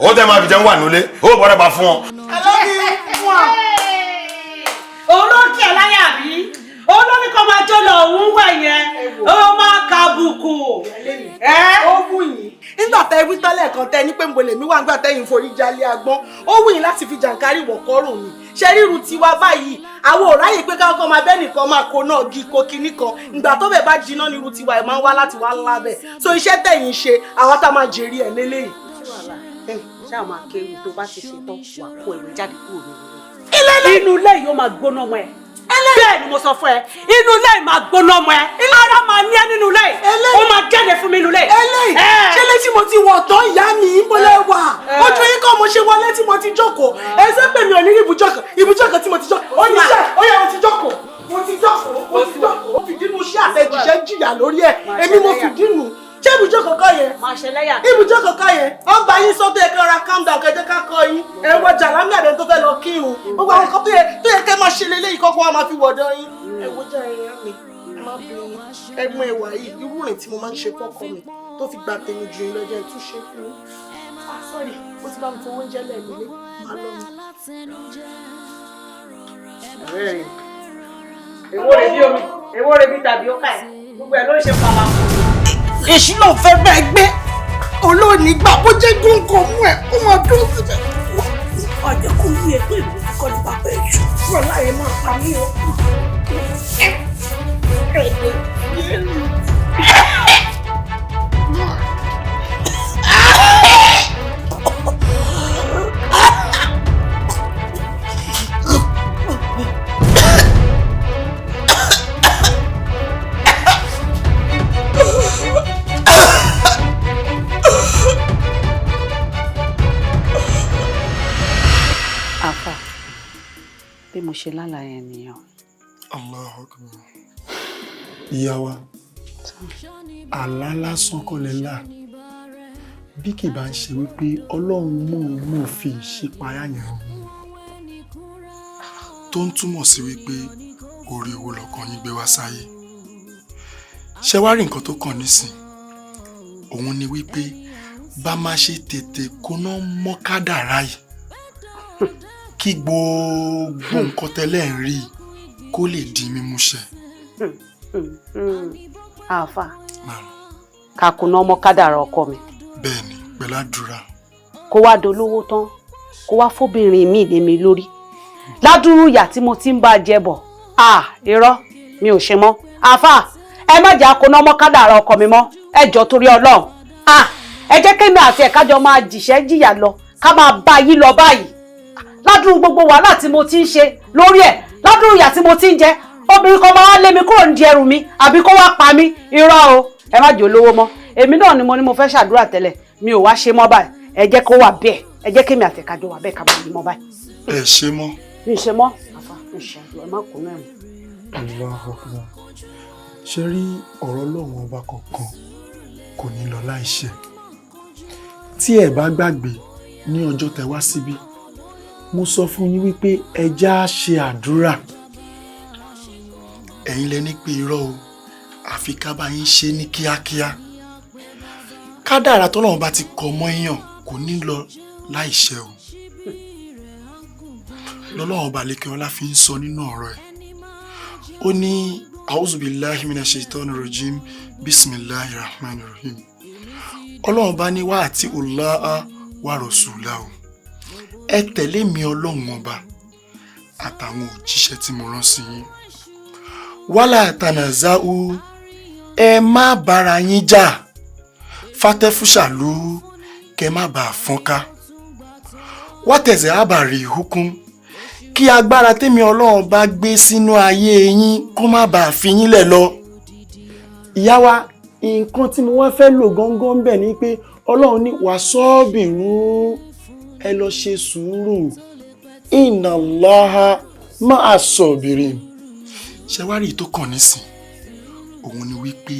Owó tẹ máa fi jẹun wà nílé, owó gbọ́dọ̀ bá fún ọ. Òun ló kí ẹ láyà bí òun ló ní kó máa jó lọ, òun wẹ̀ yẹn, ó máa kàbùkù. Ó wù yín nígbà tẹ wí tọ́lẹ̀ kan tẹ ní pé mo lè mí wà nígbà tẹ́yìn forí jalè agbọ́n. Ó wù yín láti fi jàǹkárí wọ̀kọ́rùn mi. Ṣe ríru tiwa báyìí, àwọn ò ráyè pé káwọn kan máa bẹ́ẹ̀ nìkan máa kó náà gi kó kinní kan. Ìgbà tó bẹ̀ bá jiná ní irú tiwa ẹ̀ máa ń wá láti wá lábẹ́ so iṣẹ́ tẹ̀yìn ṣe, àwọn tá máa jèrè ẹ̀ lélẹ́yìí. Ṣáà máa kéwì, tó bá ti ṣe tán, wà kó ẹ̀rọ jáde kúrò nínú ilé. Inú ilé yìí ó máa gbóná mọ́ ẹ. Bẹ́ẹ̀ ni mo sọ fún ẹ, inú ilé yìí máa gbóná mọ́ ẹ. Ara máa ní ẹ nínú ilé yìí, ó máa jáde fún mi nínú ilé yìí. Eléyìí, ṣé létí mo ti wọ̀ tán? Ìyá mi ń bọ́lẹ̀ wà ojú yín kọ́ mo ṣe wọlé tí mo ti jókòó. Ẹ ṣe pé mi ò ní rí ibùjókòó, ibùjókòó tí mo ti jókòó ó ní iṣẹ́ ó yẹ. Mo ti jókòó, mo ti jókòó, mo ti jókòó. Mo fìdí nu iṣẹ́ àtẹ̀jíṣẹ́ jìyà lórí ẹ̀. Èmi mo fìdí nu. Ṣé ibùjókòó kọ́ yẹn? Ibùjókòó kọ́ yẹn? Ó ń bá yín sọ tó yẹ kí ọ̀rá calm down, kẹjẹ ká kọ́ yín. Ẹ wọ jàlámì àdé tó fẹ́ lọ kírun. Gbogbo àwọn nǹkan tó yẹ kẹ́ máa ṣe lélẹ́yìí kọ́kọ́ wa máa fi wọ̀dọ̀ yín. Ẹ wo jẹ́ ẹ̀yà mi, ẹ má bínú. Ẹ mú ẹwà yìí, irú rìn tí mo máa ń ṣe fọ́kọ mi tó fi gba tèmi ju yín lọ́jọ́ ìtúnṣe fún yín. Ah, sorry, ó ti bá mi fowó oúnjẹ lẹ́ẹ̀mílé, máa lọ mi. Èwo rè bí omi, èwo rè bí tàbí ó kà ẹ, gbogbo ẹ ló ń ṣe pàlà. Èṣù ló fẹ́ bẹ́ẹ̀ gbé olóòní gbà bó jẹ́ góńgó mú ẹ̀, ó máa dúró síbẹ̀. Ọjọ́ kò yí ẹ pé ìlú kọ́ ní bàbá èṣù fún ọ láyé máa pa mí o. Àfà, bí mo ṣe lálàá yẹn nìyẹn. Allahu Akbar. Ìyá wa, àlá lásán kọ́ lẹ lá. Bí kì bá ń ṣe wípé Ọlọ́run mọ̀ọ́mọ̀ fi ìṣípayá yẹn hàn yín, tó ń túmọ̀ sí wípé orí owó lọ́kàn yín gbé wá sáyé. Ṣé wá rí nǹkan tó kàn nísìn? Òun ni wípé bá má ṣe tètè kóná mọ́ kádàrá yìí, kí gbogbo nǹkan tẹ́lẹ̀ ń rí kó lè di mímúṣẹ. Àfà, kàkùnà ọmọ kádàrá ọkọ mi. Bẹ́ẹ̀ni, pẹ̀lú àdúrà. Kó wá dolówó tán, kó wá fóbìnrin mi lé mi lórí ládùúrú ìyà tí mo ti ń bá jẹ bọ̀. À, irọ́, mi ò ṣe mọ́. Àfà, ẹ má jẹ́ àkóná ọmọ kádàrá ọkọ mi mọ́, ẹ jọ, torí Ọlọ́run. À, ẹ jẹ́ kémi àti ẹ̀ka jọ máa jìṣẹ́ jìyà lọ, ká máa bá yí lọ báyìí. Ládùúrú gbogbo wàhálà tí mo ti ń ṣe lórí ẹ̀, ládùúrú ìyà tí mo ti ń jẹ, obìnrin kan máa wá lé mi kúrò nídìí ẹrù mi àbí kó wá pa mí? Irọ́ o, ẹ má jẹ́ olówó mọ́. Èmi náà ni mo ní mo fẹ́ ṣàdúrà tẹ́lẹ̀, mi ò wá ṣe mọ́ báyìí. Ẹ jẹ́ kó wà bẹ́ẹ̀, ẹ jẹ́ kémi àtẹ̀kájọ wà bẹ́ẹ̀, ká máa yí mọ́ báyìí. Ẹ ṣe mọ́. Mi ṣe mọ́, àfà, mi Ẹ má kó náà mọ́. Allahu Akbar. Ṣe rí ọ̀rọ̀ Ọlọ́run ọba kankan kò ní lọ láìṣẹ. Tí ẹ bá gbàgbé ní ọjọ́ tẹ wá síbí, mo sọ fún yín wípé ẹ já ṣe àdúrà. Ẹ̀yin lẹ ní pé irọ́ o, àfi ká bá yín ṣe ní kíákíá. Kádàrá tọ́lọ́run bá ti kọ mọ́ èèyàn kò ní lọ láìṣẹ o. Lọ́lọ́run ọba lékè ọlá fi ń sọ nínú ọ̀rọ̀ ẹ̀. Ó ní auzubillahi minash shaitani rajim bisimilahi rahman rahim. Ọlọ́run bá ní wá àti ọláha wa rasulahu. Ẹ tẹ̀lé mi Ọlọ́run ọba àtàwọn òjíṣẹ́ tí mo rán sí yín. Wala tanaza'u, ẹ má bára yín jà. Fatẹ́fúṣàlú, kẹ má bàa fọ́nká. Wátẹ̀sẹ̀ àbàrí hukum, kí agbára tèmi Ọlọ́run bá gbé sínú ayé yín kó má bàa fi yín lẹ̀ lọ. Ìyá wa, nǹkan tí mo wá fẹ́ lò gangan bẹ̀ ni pé Ọlọ́run ní wà sọ́ọ̀bìrú, ẹ lọ ṣe sùúrù. Inna Allaha ma'a sabirin. Ṣé wá rí i tó kàn nísìn? Òun ni wípé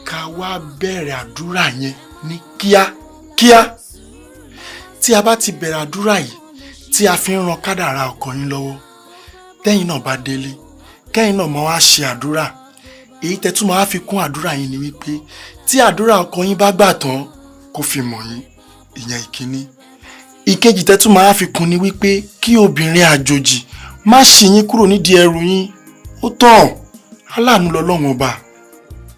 ká wá bẹ̀rẹ̀ àdúrà yẹn ní kíákíá. Tí a bá ti bẹ̀rẹ̀ àdúrà yìí tí a fi ń ran kádàrá ọkọ yín lọ́wọ́, tẹ́yìn náà bá délé, kẹ́yìn náà máa wá ṣe àdúrà. Èyí tẹ́ tún máa fi kún àdúrà yín ni wípé tí àdúrà ọkọ yín bá gbà tán kó fi mọ̀ yín, ìyẹn ìkíní. Ìkejì tẹ́ tún máa fi kún ni wípé kí obìnrin àjòjì má ṣì yín kúrò nídìí ẹrù yín. Ó tàn, aláàánú lọ́lọ́run ọba,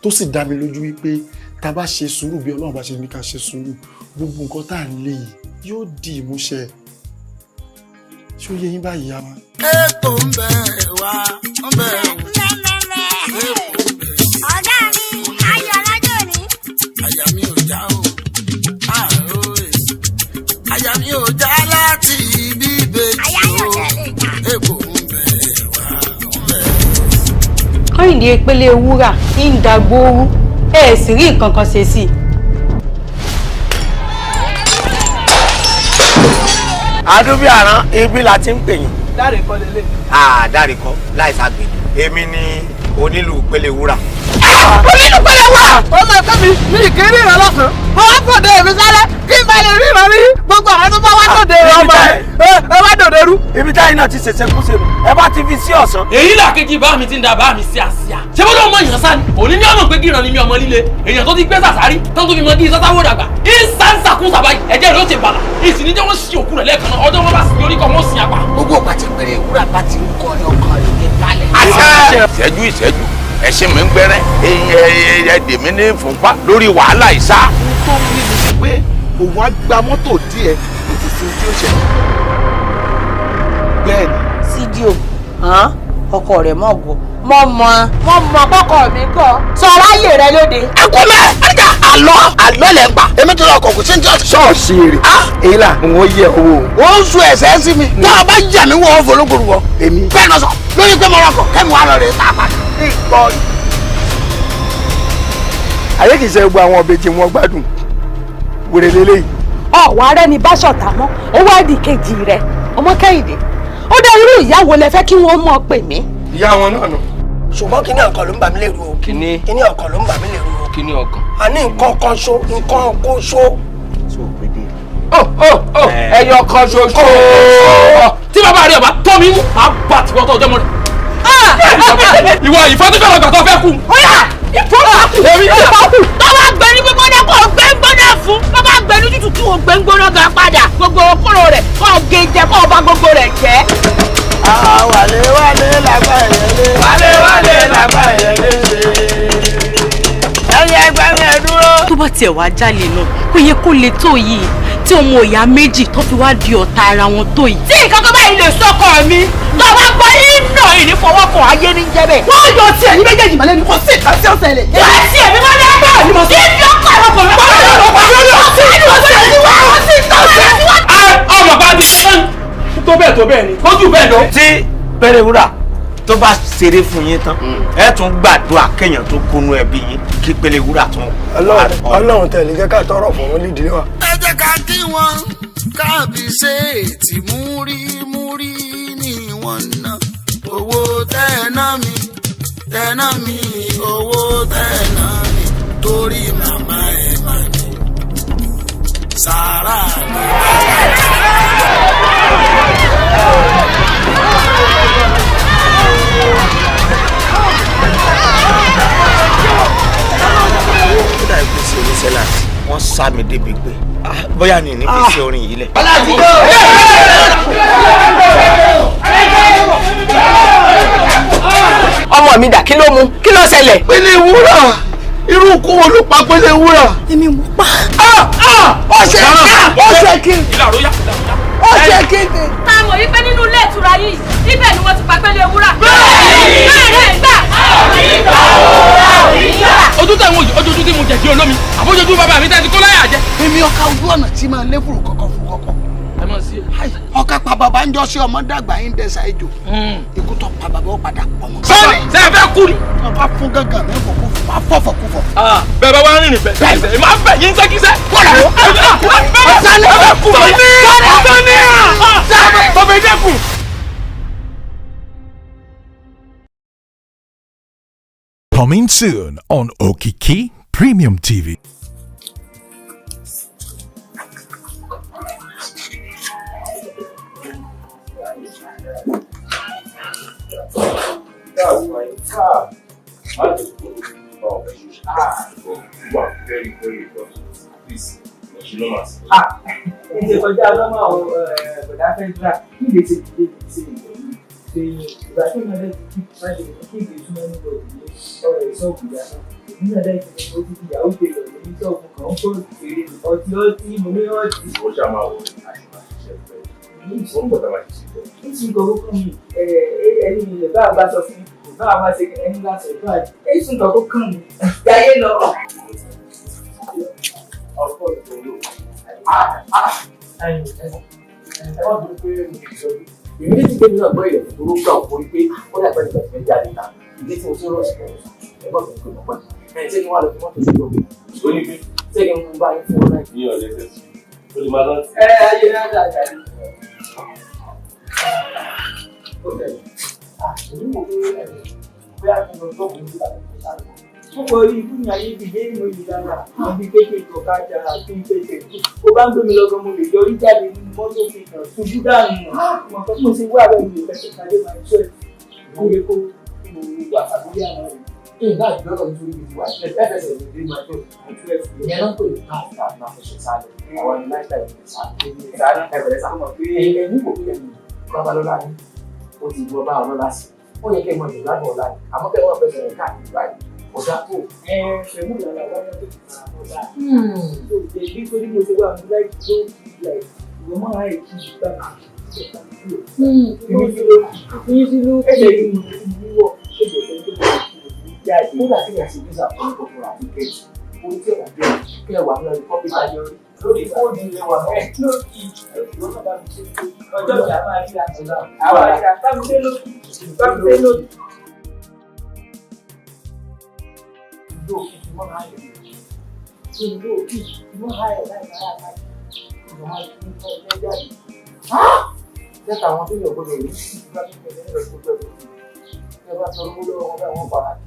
tó sì dá mi lójú wípé tá a bá ṣe sùúrù bí Ọlọ́run bá ṣe ní ká ṣe sùúrù, gbogbo nǹkan tá à ń lé yìí yóò di ìmúṣẹ. Ṣé ó yé yín báyìí, ìyá wa? Ètò ń bẹ wá ń bẹ o. Ọ̀gá mi, ayọ̀ lọ́jọ́ ni. Àyà mi ò já o, àrò ẹ̀. Àyà mi ò já láti ibi ìbejì o. Èkó ń bẹ wá ń bẹ. Kọ́hìndé Pélé wúrà ń dàgbòrú, ẹ sì rí nǹkan kan ṣe sí i. Adúbí àrán, ibi la ti ń pè yín. Dáre kọ́ lélẹ̀. Ah, dáre kọ́ láì ságbèdè. Èmi ni onílù Pélé wúrà. Onílù Pélé wúrà. Ó máa tẹ́ mi ní ìkíní ìran lọ́sàn-án. Mo wá fòde mi sálẹ̀ kí n bá lè rí ìran rí gbogbo àwọn tó bá wá dòde ọmọ ẹ wá dòde rú. Ibi táyì náà ti ṣẹ̀ṣẹ̀ kú ṣe nù. Ẹ bá ti fi sí ọ̀sán. Èyí làkejì bá mi ti ń da bá mi sí àsíá. Ṣé bọ́dọ̀ ọmọ èèyàn sá ni? Òní ní ọmọ pé gíran ni mi ọmọ líle. Èèyàn tó ti gbé sàsárì tó tún fi mọ kí sásáwó dàgbà. Ìsánsàkún sàbáyì ẹ̀jẹ̀ rẹ̀ ó ti bàlà. Ìsìn ní jẹ́ wọ́n sin òkú rẹ̀ lẹ́ẹ̀kan náà. Ọjọ́ wọn bá sin orí kan wọ́n sin apá. Gbogbo ìgbà tí Pélé wúrà bá ti ń kọ́ ni ọkàn rẹ̀ ní balẹ̀. Àṣẹ. Ìṣẹ́jú ìṣẹ́jú ẹ̀sìn mi ń gbẹ́rẹ́ ẹ̀ẹ́dẹ̀ mi ní fúnpá lórí wàhálà ìsá. Tó ń rí mi pé òun á gba mọ́tò díẹ̀ kò sì sí tí ó ṣe. Bẹ́ẹ̀ni. Sídìò ọkọ rẹ̀ mọ̀ gọ̀ mọ̀ mọ̀ mọ̀ mọ̀ kọ́kọ́ mi kọ́ sọ aráyè rẹ lóde. Ẹ kú mẹ́ ẹ̀ka àlọ́ àlọ́ lẹ̀ ń pa èmi tó lọ kọ̀ kò sí ní ọ̀sẹ̀. Ṣọ́ọ̀ṣì rè èyí là ń wọ́n yẹ owó. Ó ń sun ẹ̀sẹ̀ sí mi tó o bá yà mí wọ́n fọlọ́gbọ̀rù wọ. Èmi. Bẹ́ẹ̀ náà sọ lórí pé mo rọkọ̀ kẹ́mi wà lọ rè é tá a padà. Ayé kìí ṣe gbogbo àwọn ọbẹ̀ tí wọ́n gbádùn wèrè lélẹ́yìí. Ọ̀wọ́ arẹ́ ni báṣọ̀tà mọ́, ó wá di kejì rẹ̀ ọmọ Kẹ́hìndé. Ó dá irú ìyáwó lẹ fẹ́ kí wọ́n mọ̀ pè mí. Ìyá wọn náà nù. Ṣùgbọ́n kíní ọkàn ló ń bà mí lérú o. Kíní. Kíní ọkàn ló ń bà mí lérú o. Kíní ọkàn. A ní nǹkan kan ṣo, nǹkan kó ṣo. Ẹyọ kan ṣoṣo. Tí bàbá rẹ̀ bá tọ́ mi mú, màá bá tiwọ́ tó ọjọ́ mọ́ rẹ̀. Ìwọ ìfọ́tífẹ́ tó fẹ́ kú. Ó yá ìfọ́tífẹ́ ìfọ́kù. Tó bá gbẹ ní gbígbóná kó o gbẹ ń gbóná fún. Tó bá gbẹ ní tútù kí o gbẹ ń gbóná gan padà. Gbogbo okòrò rẹ̀ kó o gé jẹ kó o bá gbogbo rẹ̀ jẹ́. Wálé wálé làgbà ẹ̀yẹlé. Wálé wálé làgbà ẹ̀yẹlé. Ẹyẹ ẹgbẹ́ mi ẹ dúró. Tó bá tiẹ̀ wá jálè náà kó yẹ kó le tó yìí tí ọmọ ìyá méjì tó fi wá di ọ̀tá ara wọn tó yìí. Tí nǹkan kan báyìí lè sọkọ mi tó bá gbọ́ iná ìní fọwọ́ kan ayé ní jẹ́ bẹ́ẹ̀. Wọ́n yọ tiẹ̀ ní méjèèjì mọ́lẹ́ ni kò sí ìkan tí ó ṣẹlẹ̀. Yọ tiẹ̀ mi mọ́lẹ́ bẹ́ẹ̀ ni mo sọ. Ibi ọkọ̀ ẹ̀rọ kò lọ́kọ̀ Ọmọ bá ti ṣe tó bẹ́ẹ̀ tó bẹ́ẹ̀ ni kójú bẹ́ẹ̀ lọ. Tí Pélé wúrà tó bá ṣeré fún yín tán, ẹ tún gbàdúrà kéèyàn tó kúnú ẹbí yín kí Pélé wúrà tún. Ọlọ́run tẹ̀lé jẹ́ ká tọrọ fún wọn nídìí wa. Ẹ jẹ́ ká kí wọn káàbí ṣe ètì múrí múrí ní wọn náà. ná mi, owó tẹ́ ná mi, torí màmá ẹ̀ mà ní sàárà ni. Ó dàbí pé sí oníṣẹ́lá wọ́n sá mi débi pé bóyá ní ní fi sí orin yìí lẹ̀. Ọmọ mi dà, kí ló mú? Kí ló ṣẹlẹ̀? Pélé wúrà, irú ikú wo ló pa Pélé wúrà? Èmi mú pa. Ó ṣe, ó ṣe kí ó ṣe kí ni. Ta mọ̀ wípé nínú ilé ìtura yìí, ibẹ̀ ni wọ́n ti pa Pélé wúrà. Bẹ́ẹ̀ gbà. Ojú tẹ̀ ń wò yìí, ojú tí mo jẹ̀ di olómi, àbójútó bàbá mi tẹ́ ti kó láyà jẹ. Èmi ọkà ojú ọ̀nà tí máa lé fùrù kọ̀kọ̀ fún kọ̀kọ̀. Ẹ mọ̀ sí. Ọkà pa bàbá ń jọ sí ọmọ dàgbà yín dẹ́sà ejò. Ikú tó pa bàbá ó padà pọ̀ mọ́. Sọ́ọ̀nì ṣe é fẹ́ kú ni. Ọba fún gángan mi fò kú fò fọ́fọ̀ kú fọ̀. Bẹ́ẹ̀ bá wá rìnrìn bẹ́ẹ̀ bẹ́ẹ̀ máa bẹ̀ yín sẹ́kísẹ́. Sani kú mi. Sani sani bàbá ìdẹ́kùn. Coming soon on Okiki Premium TV. That's my car. I just you are very, very important. Please, you know my. Ah, ẹ kọjá lọ́mọ àwọn bọ̀dá fẹ́dúrà kí lè ṣe ìdílé ṣe ṣe ìgbà tí mo lè ti kí má ṣe kí ìgbé súnmọ́ ní bọ̀dì ní ọ̀rẹ́ ìṣọ́ọ̀bù ìyá náà, èmi náà lẹ́yìn tí mo ti fi ìyàwó gbé lọ ní ṣọ́ọ̀bù kan ń kó èrè ọtí ọtí mo ní ọtí. Ó ṣáà máa wọ àṣìṣe ṣiṣẹ́ pẹ́. Ó ń bọ̀ tá a máa ṣiṣẹ́ pẹ́. Nítorí nǹkan kókó mi ẹni ilẹ̀ bá a bá sọ fún mi, bá a bá ṣe ẹni láti ẹ̀dọ́ àjẹ́ èyí tún nǹkan kó kàn mí jayé lọ. Ọ̀pọ̀ ìṣòro. Ẹ má bínú pé mo ti sọ bí. Èmi ní ti gbé mi náà gbọ́ ìrẹ̀lẹ̀ tó ló gbà ó forí pé ó dàgbà nígbà tí mo jáde ta. Ìdí tí mo ti rọ̀ sí ẹ̀rọ ẹ̀gbọ́n mi pé mo pọ̀. Ẹ̀ ṣé kí wọ́n á lọ fi mọ́tò ṣùgbọ́n mi? Ó ní pé ṣé kí n bá yín fún ọ náà? Ní ọ̀lẹ́ tẹ̀sí. Ó lè máa lọ́tì. Ẹ ayé náà dà jáde. Ó tẹ̀lé. Èmi wò pé bóyá kí n lọ gbọ́ òun nígbà tó ń sáré. Púpọ̀ orí ikú ní ayé bíi déyìn mo yìí dára, àbí kéèké ìtọ́kájà àti ìpèsè. Ó bá ń gbé mi lọ́gán, mo lè yọrí jáde nínú mọ́tò fi hàn ṣubú dànù. Mo kọ́ mo ṣe wá bẹ́ẹ̀ mi ò fẹ́ kálé máa ṣe é. Ó yẹ kó kí mo wà tàbí àwọn rẹ̀. Ìgbà ìgbọ́dọ̀ nítorí ibi tí wà fẹsẹ̀ ní ìdí máa tó ìyẹn náà pè ní káàkiri máa fẹsẹ̀ sálẹ̀ àwọn ní láìpẹ́ ìdí sálẹ̀ ẹ̀bẹ̀rẹ̀ sá. Ẹ̀yìn kò fi ẹ̀yìn Babalọ́lá ni ó ti wọ bá ọlọ́lá sí, ó yẹ kẹ́ ẹ mọ ìgbàgbọ́ ọ̀la ni, àmọ́ kẹ́ ẹ wọ́n fẹsẹ̀ rìn káàkiri báyìí kò dá tó. Ẹ pẹ̀lú ìlànà àwọn ọmọ tó ti fara mọ́ bá. Tó jẹ́ bí torí mo ṣe wà ní láì tó láì ìwọ máa ń kí ìgbà ẹ̀jẹ̀ yìí mo wọ̀ ṣèjọ́ tó ń tó bọ̀ jáde. Nígbà tí yàtí visa fún ìkọ̀kọ̀ àti kẹ́ẹ̀tì orí tí ọ̀gá jẹ́ kẹ́ ẹ̀ wà ní ọdún kọ́pì ayọ̀rí lórí fóònù ilẹ̀ wà mẹ́ lórí ìwọ náà bá mi ṣe ọjọ́ ìjà máa ríra àwọn àríra bá mi dé lókì bá mi dé lókì. Ìlú òkè tí wọ́n máa ń lè ìlú òkè tí wọ́n máa ń lè láì máa láì ìlú máa ń fi ọjọ́ jáde. Jẹ́ta àwọn tó yẹ gbọdọ̀ rí sí ìgbà tó tẹ̀lé ẹ̀rọ tó gbẹ̀rù ẹ bá tọrọ owó lọ́wọ́ wọn báyìí wọ́n pa á kí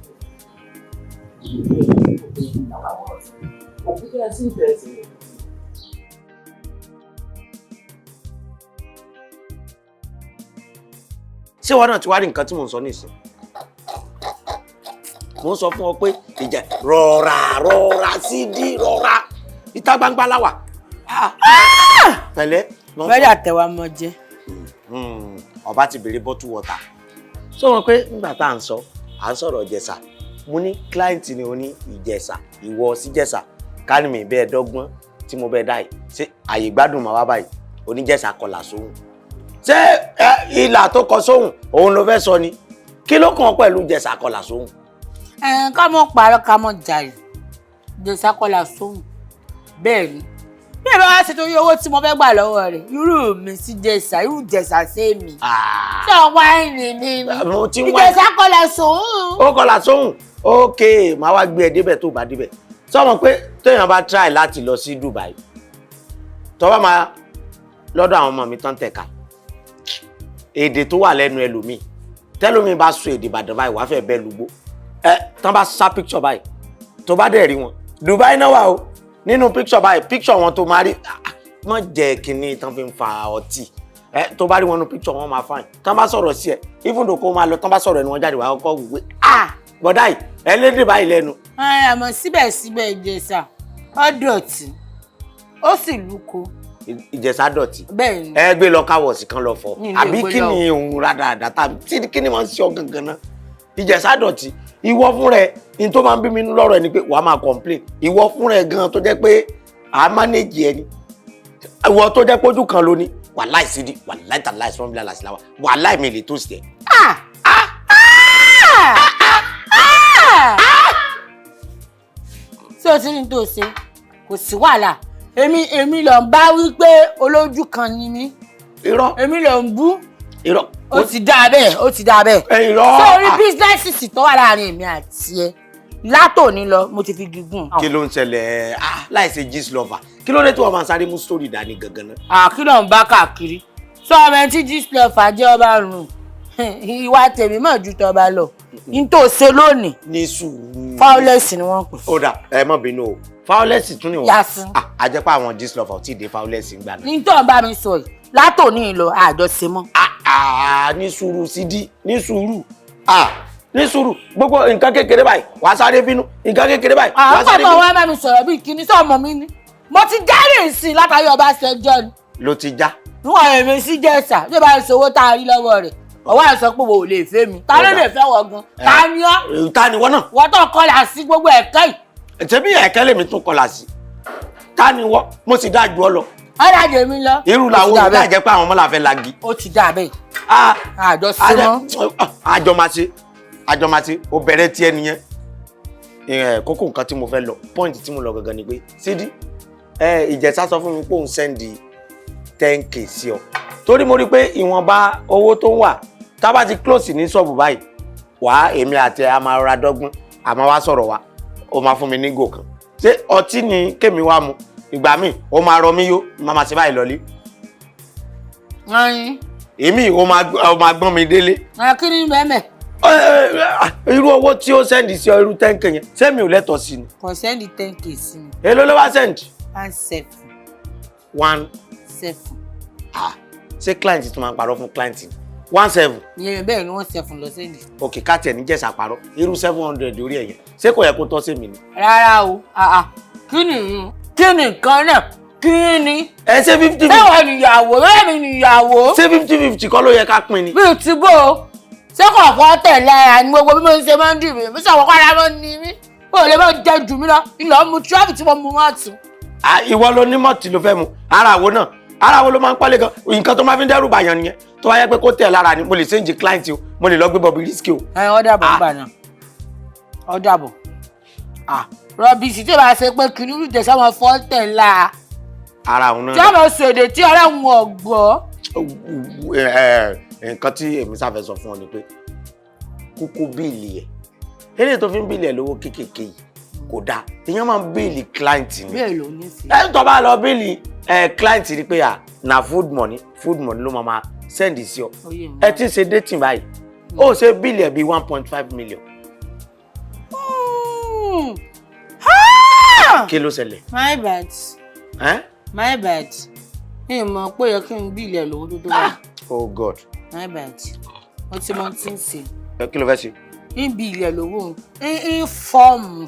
òkúta sí ìbẹ̀rẹ̀ sí. Ṣé wọn náà ti wá rí nǹkan tí mò ń sọ nísìn? Mò ń sọ fún ọ pé ìjà rọra rọra sídìí rọra, ìta gbangba láwà pẹ̀lẹ́. Bẹ́ẹ̀ àtẹ̀wá mọ jẹ. Ọba ti béèrè bottle water. Sọ wọn pé nígbà tá à ń sọ à ń sọ̀rọ̀ Ìjẹ̀ṣà, mo ní client ni o ní Ìjẹ̀ṣà, ìwọ síjẹ̀ṣà kánú mi bẹ́ẹ̀ dọ́gbọ́n tí mo bẹ́ẹ̀ dá yìí, ṣé àyè gbádùn màá wá báyìí? Oníjẹ̀ṣà kọlà sóhùn, ṣé ìlà tó kọ sóhùn òun ló fẹ́ sọ ni? Kí ló kàn pẹ̀lú Ìjẹ̀ṣà kọlà sóhùn? Ká mọ̀ parọ́, ká mọ̀ jàre, Ìjẹ̀ṣà kọlà sóhùn bẹ́ẹ̀ ni. Bí ẹ bá wá ṣe torí owó tí mo fẹ́ gbà lọ́wọ́ rẹ̀, irú mi sí Ìjẹ̀ṣà, irú Ìjẹ̀ṣà sí mi. Ṣé ọ̀wá ẹ̀rìn mi ni Ìjẹ̀ṣà kọlà sóhùn? Ó kọlà sóhùn, ok, màá wá gbé ẹ débẹ̀ tó bá débẹ̀. Sọ wọn pé téèyàn bá try láti lọ sí Dubai, tó bá máa lọ́dọ̀ àwọn ọmọ mi tán tẹ̀ka èdè tó wà lẹ́nu ẹlòmíì, tẹ́lómi bá sọ èdè Ìbàdàn báyìí, wàá fẹ́ bẹ́ẹ̀ lùgbó. Tán bá sá picture báyìí, tó bá dẹ̀ rí wọn, Dubai náà wà o. Nínú picture báyìí, picture wọn tó máa rí, má jẹ́ kínní tán fi ń fa ọtí ẹ. Tó bá rí wọn nínú picture wọn, máa fine. Tán bá sọ̀rọ̀ sí ẹ, even though kó máa lọ, tán bá sọ̀rọ̀ ẹni wọn jáde, wà á kọ́kọ́ wò pé, ah, bọ̀dá yìí, ẹ lédè báyìí lẹ́nu. Àmọ́ síbẹ̀síbẹ̀, Ìjẹ̀ṣà ó dọ̀tí, ó sì lúko. Ìjẹ̀ṣà dọ̀tí? Bẹ́ẹ̀ ni. Ẹ gbé lọ káwọ̀sì kan lọ fọ. Mi ò lè Àbí gbé kí lọ. ni òun rádaràdà tàbí tí kí ni máa ń ṣe ọ gangan náà? Ìjẹ̀ṣà dọ̀tí, ìwọ fún rẹ ní tó máa ń bí mi nínú lọ́rọ̀ ẹ ni pé wàá máa complain. Ìwọ fún rẹ gan tó jẹ́ pé à á manage ẹni, ìwọ tó jẹ́ pójú kan ló ní wàláì sídi, wàláì tàláì sọ́nbílà làṣìláwà, wàláì mi lè tó sí ẹ. Ah! Ah! Ṣé o ti ní tó ṣe? Kò sí wàhálà. Èmi ló ń bá wí pé olójú kan ni mí. Irọ́. Èmi ló ń bú. Irọ́. Ó ti dáa bẹ́ẹ̀, ó ti dáa bẹ́ẹ̀. Irọ́. Sórí business tó wà láàrin èmi àti ẹ, látòní lọ, mo ti fi gígùn. Kí ló ń ṣẹlẹ̀? Ah, láì ṣe gist lover, kí ló dé tí wọ́n máa sáré mú story dání gangan náà? Kí ló ń bá káàkiri? Sọ ọmọ ẹni tí gist lover jẹ́ ọba rùn. Ìwà tèmi mọ̀ ju tọba lọ. N tó ṣe lónìí. Ní sùúrù. Fowless ni wọ́n pè. Ó dà, ẹ má bínú o, fowless tún ni wọ́n. Yasin. Ah, a jẹ́ pé àwọn gist lover ò tí ì dé fowless ń gbà náà. Ní tó ń bá mi sọ yìí, látòní lọ, àjọṣe mọ́. Ah, ní sùúrù sídí, ní sùúrù, ah, ní sùúrù. Gbogbo nǹkan kékeré báyìí, wàá sáré bínú. Nǹkan kékeré báyìí, wàá Àwọn sáré pàtó bínú. wa bá mi sọ̀rọ̀ bíi kíní sọ̀mọ́ mi ni. Mo ti jẹ́rìí sí i látàrí Ọbásanjọ́ ni. Ló ti já. Níwọ̀n èmi sí Jẹ̀ṣà tó bá ń sọ owó tá a rí lọ́wọ́ rẹ̀, ọwọ́ àìsàn pé wo ò lè fẹ́ mi. Ta ló lè fẹ́ wọ gan? Ta ni ọ́? Ta ni wọ́n náà? Wọ́n tó kọlà sí gbogbo ẹ̀kẹ́ yìí. Ṣebí ẹ̀kẹ́ lèmi tún kọlà sí. Ta ni wọ́n? Mo sì dáa ju ọ lọ. Ọ̀rọ̀ àjẹ́ mi lọ. Irú Ó ti làwọn dà olùdá bẹ́ẹ̀. jẹ́ pé àwọn ọmọ làfẹ́ lagi. Ó ti dà bẹ́ẹ̀. Àjọ ṣe mọ́. Àjọ máa ṣe, àjọ máa ṣe. Ó bẹ̀rẹ̀ tiẹ̀ nìyẹn. Kókó nǹkan tí mo fẹ́ lọ, point tí mo lọ gangan ni pé Sídí, Ìjẹ̀ṣà sọ fún mi pé òun send 10K sí ọ, torí mo rí i pé ìwọ̀nba owó tó ń wà, tá a bá ti close ní ṣọ́ọ̀bù báyìí wá, èmi àti ẹ a máa rọra dọ́gbọ́n, a máa wá sọ̀rọ̀ wa, ó máa fún mi ní gò kan. Ṣé ọtí ni kémi wá mu? Ìgbà míì ó máa rọ mí yó, máa máa ṣe báyìí lọlé. Ẹyin. Èmi ó máa gbọ́n mi délé. Kí ni mẹ́mẹ́? Irú owó tí ó send sí ọ, irú 10K yẹn, sẹ́mi ò lẹ́tọ̀ọ́ sí ni? Kò send 10K sí mi. Èló ló wá send? 1 7. One 7. Ah, ṣé client tún máa ń parọ́ fún client ni? 1 7? Ìyẹn bẹ́ẹ̀ ni, 1 7 lọ send. Ok, káàtì ẹ̀ níjẹ̀sà parọ́, irú 700 orí ẹ̀ yẹn, ṣé kò yẹ kó tọ́ sí mi ni? Rárá o, ah ah, kí ni ìyún? Kí ni nǹkan náà? Kí ni? Ẹ ṣé 50. Ṣé wọ́n níyàwó? Bẹ́ẹ̀ mi níyàwó. Ṣé 50-50 kọ́ ló yẹ ká pín ni? Bí ti bó o, ṣé kò fọ́ tẹ̀lé ara ni gbogbo bí mo ń ṣe máa ń dùn mí? Mo ṣàwọ́kọ́ ara máa ń ní mí. O lè máa jẹ jù mí lọ, ìlọ mu tíráfì tí mo mu máa tù. Ah, ìwọ ló ní mọ̀tì ló fẹ́ mu. Ara wo náà, ara wo ló máa ń pọ́lé gan? Nǹkan tó máa fi ń dẹ́rù bàyàn nìyẹn. Tó wáyé pé kó tẹ̀ lára ni, mo lè change client o, mo lè lọ gbé Bobrisky o. Ẹ ọ dàbọ̀ ńgbà náà, ọ dàbọ̀. Rubbish tí o bá ṣe pé kìnìún jẹ sáwọn fọ́ tẹ̀ la. Ara òun Tí náà. a máa ṣèdè tí ọlọ́run ọ̀gbọ́. Ẹ, nǹkan tí èmi sáfẹ́ sọ fún ọ ni pé kúkú bill ẹ̀, eléyìí tó fi ń bill ẹ̀ lówó kéékèèké yìí kò dáa. Èèyàn máa ń bill client ni. Bẹ́ẹ̀ ló ní sí. Ẹ tó bá lọ bill ẹ client ni pé à na food money, food money ló máa send sí ọ. Oyè mi. Ẹ ti ń ṣe dating báyìí, ó ṣe bill ẹ̀ bíi 1.5 million. Kí ló ṣẹlẹ̀? My bad. Ẹ́? My bad, mi ò mọ̀ pé ó yẹ kí n bill ẹ̀ lówó tó tó báyìí. Oh God. My bad, mo ti mọ tí ń ṣe. Ẹ, kí ló fẹ́ ṣe? Ń bill ẹ̀ lówó, ń fọ́ọ̀mù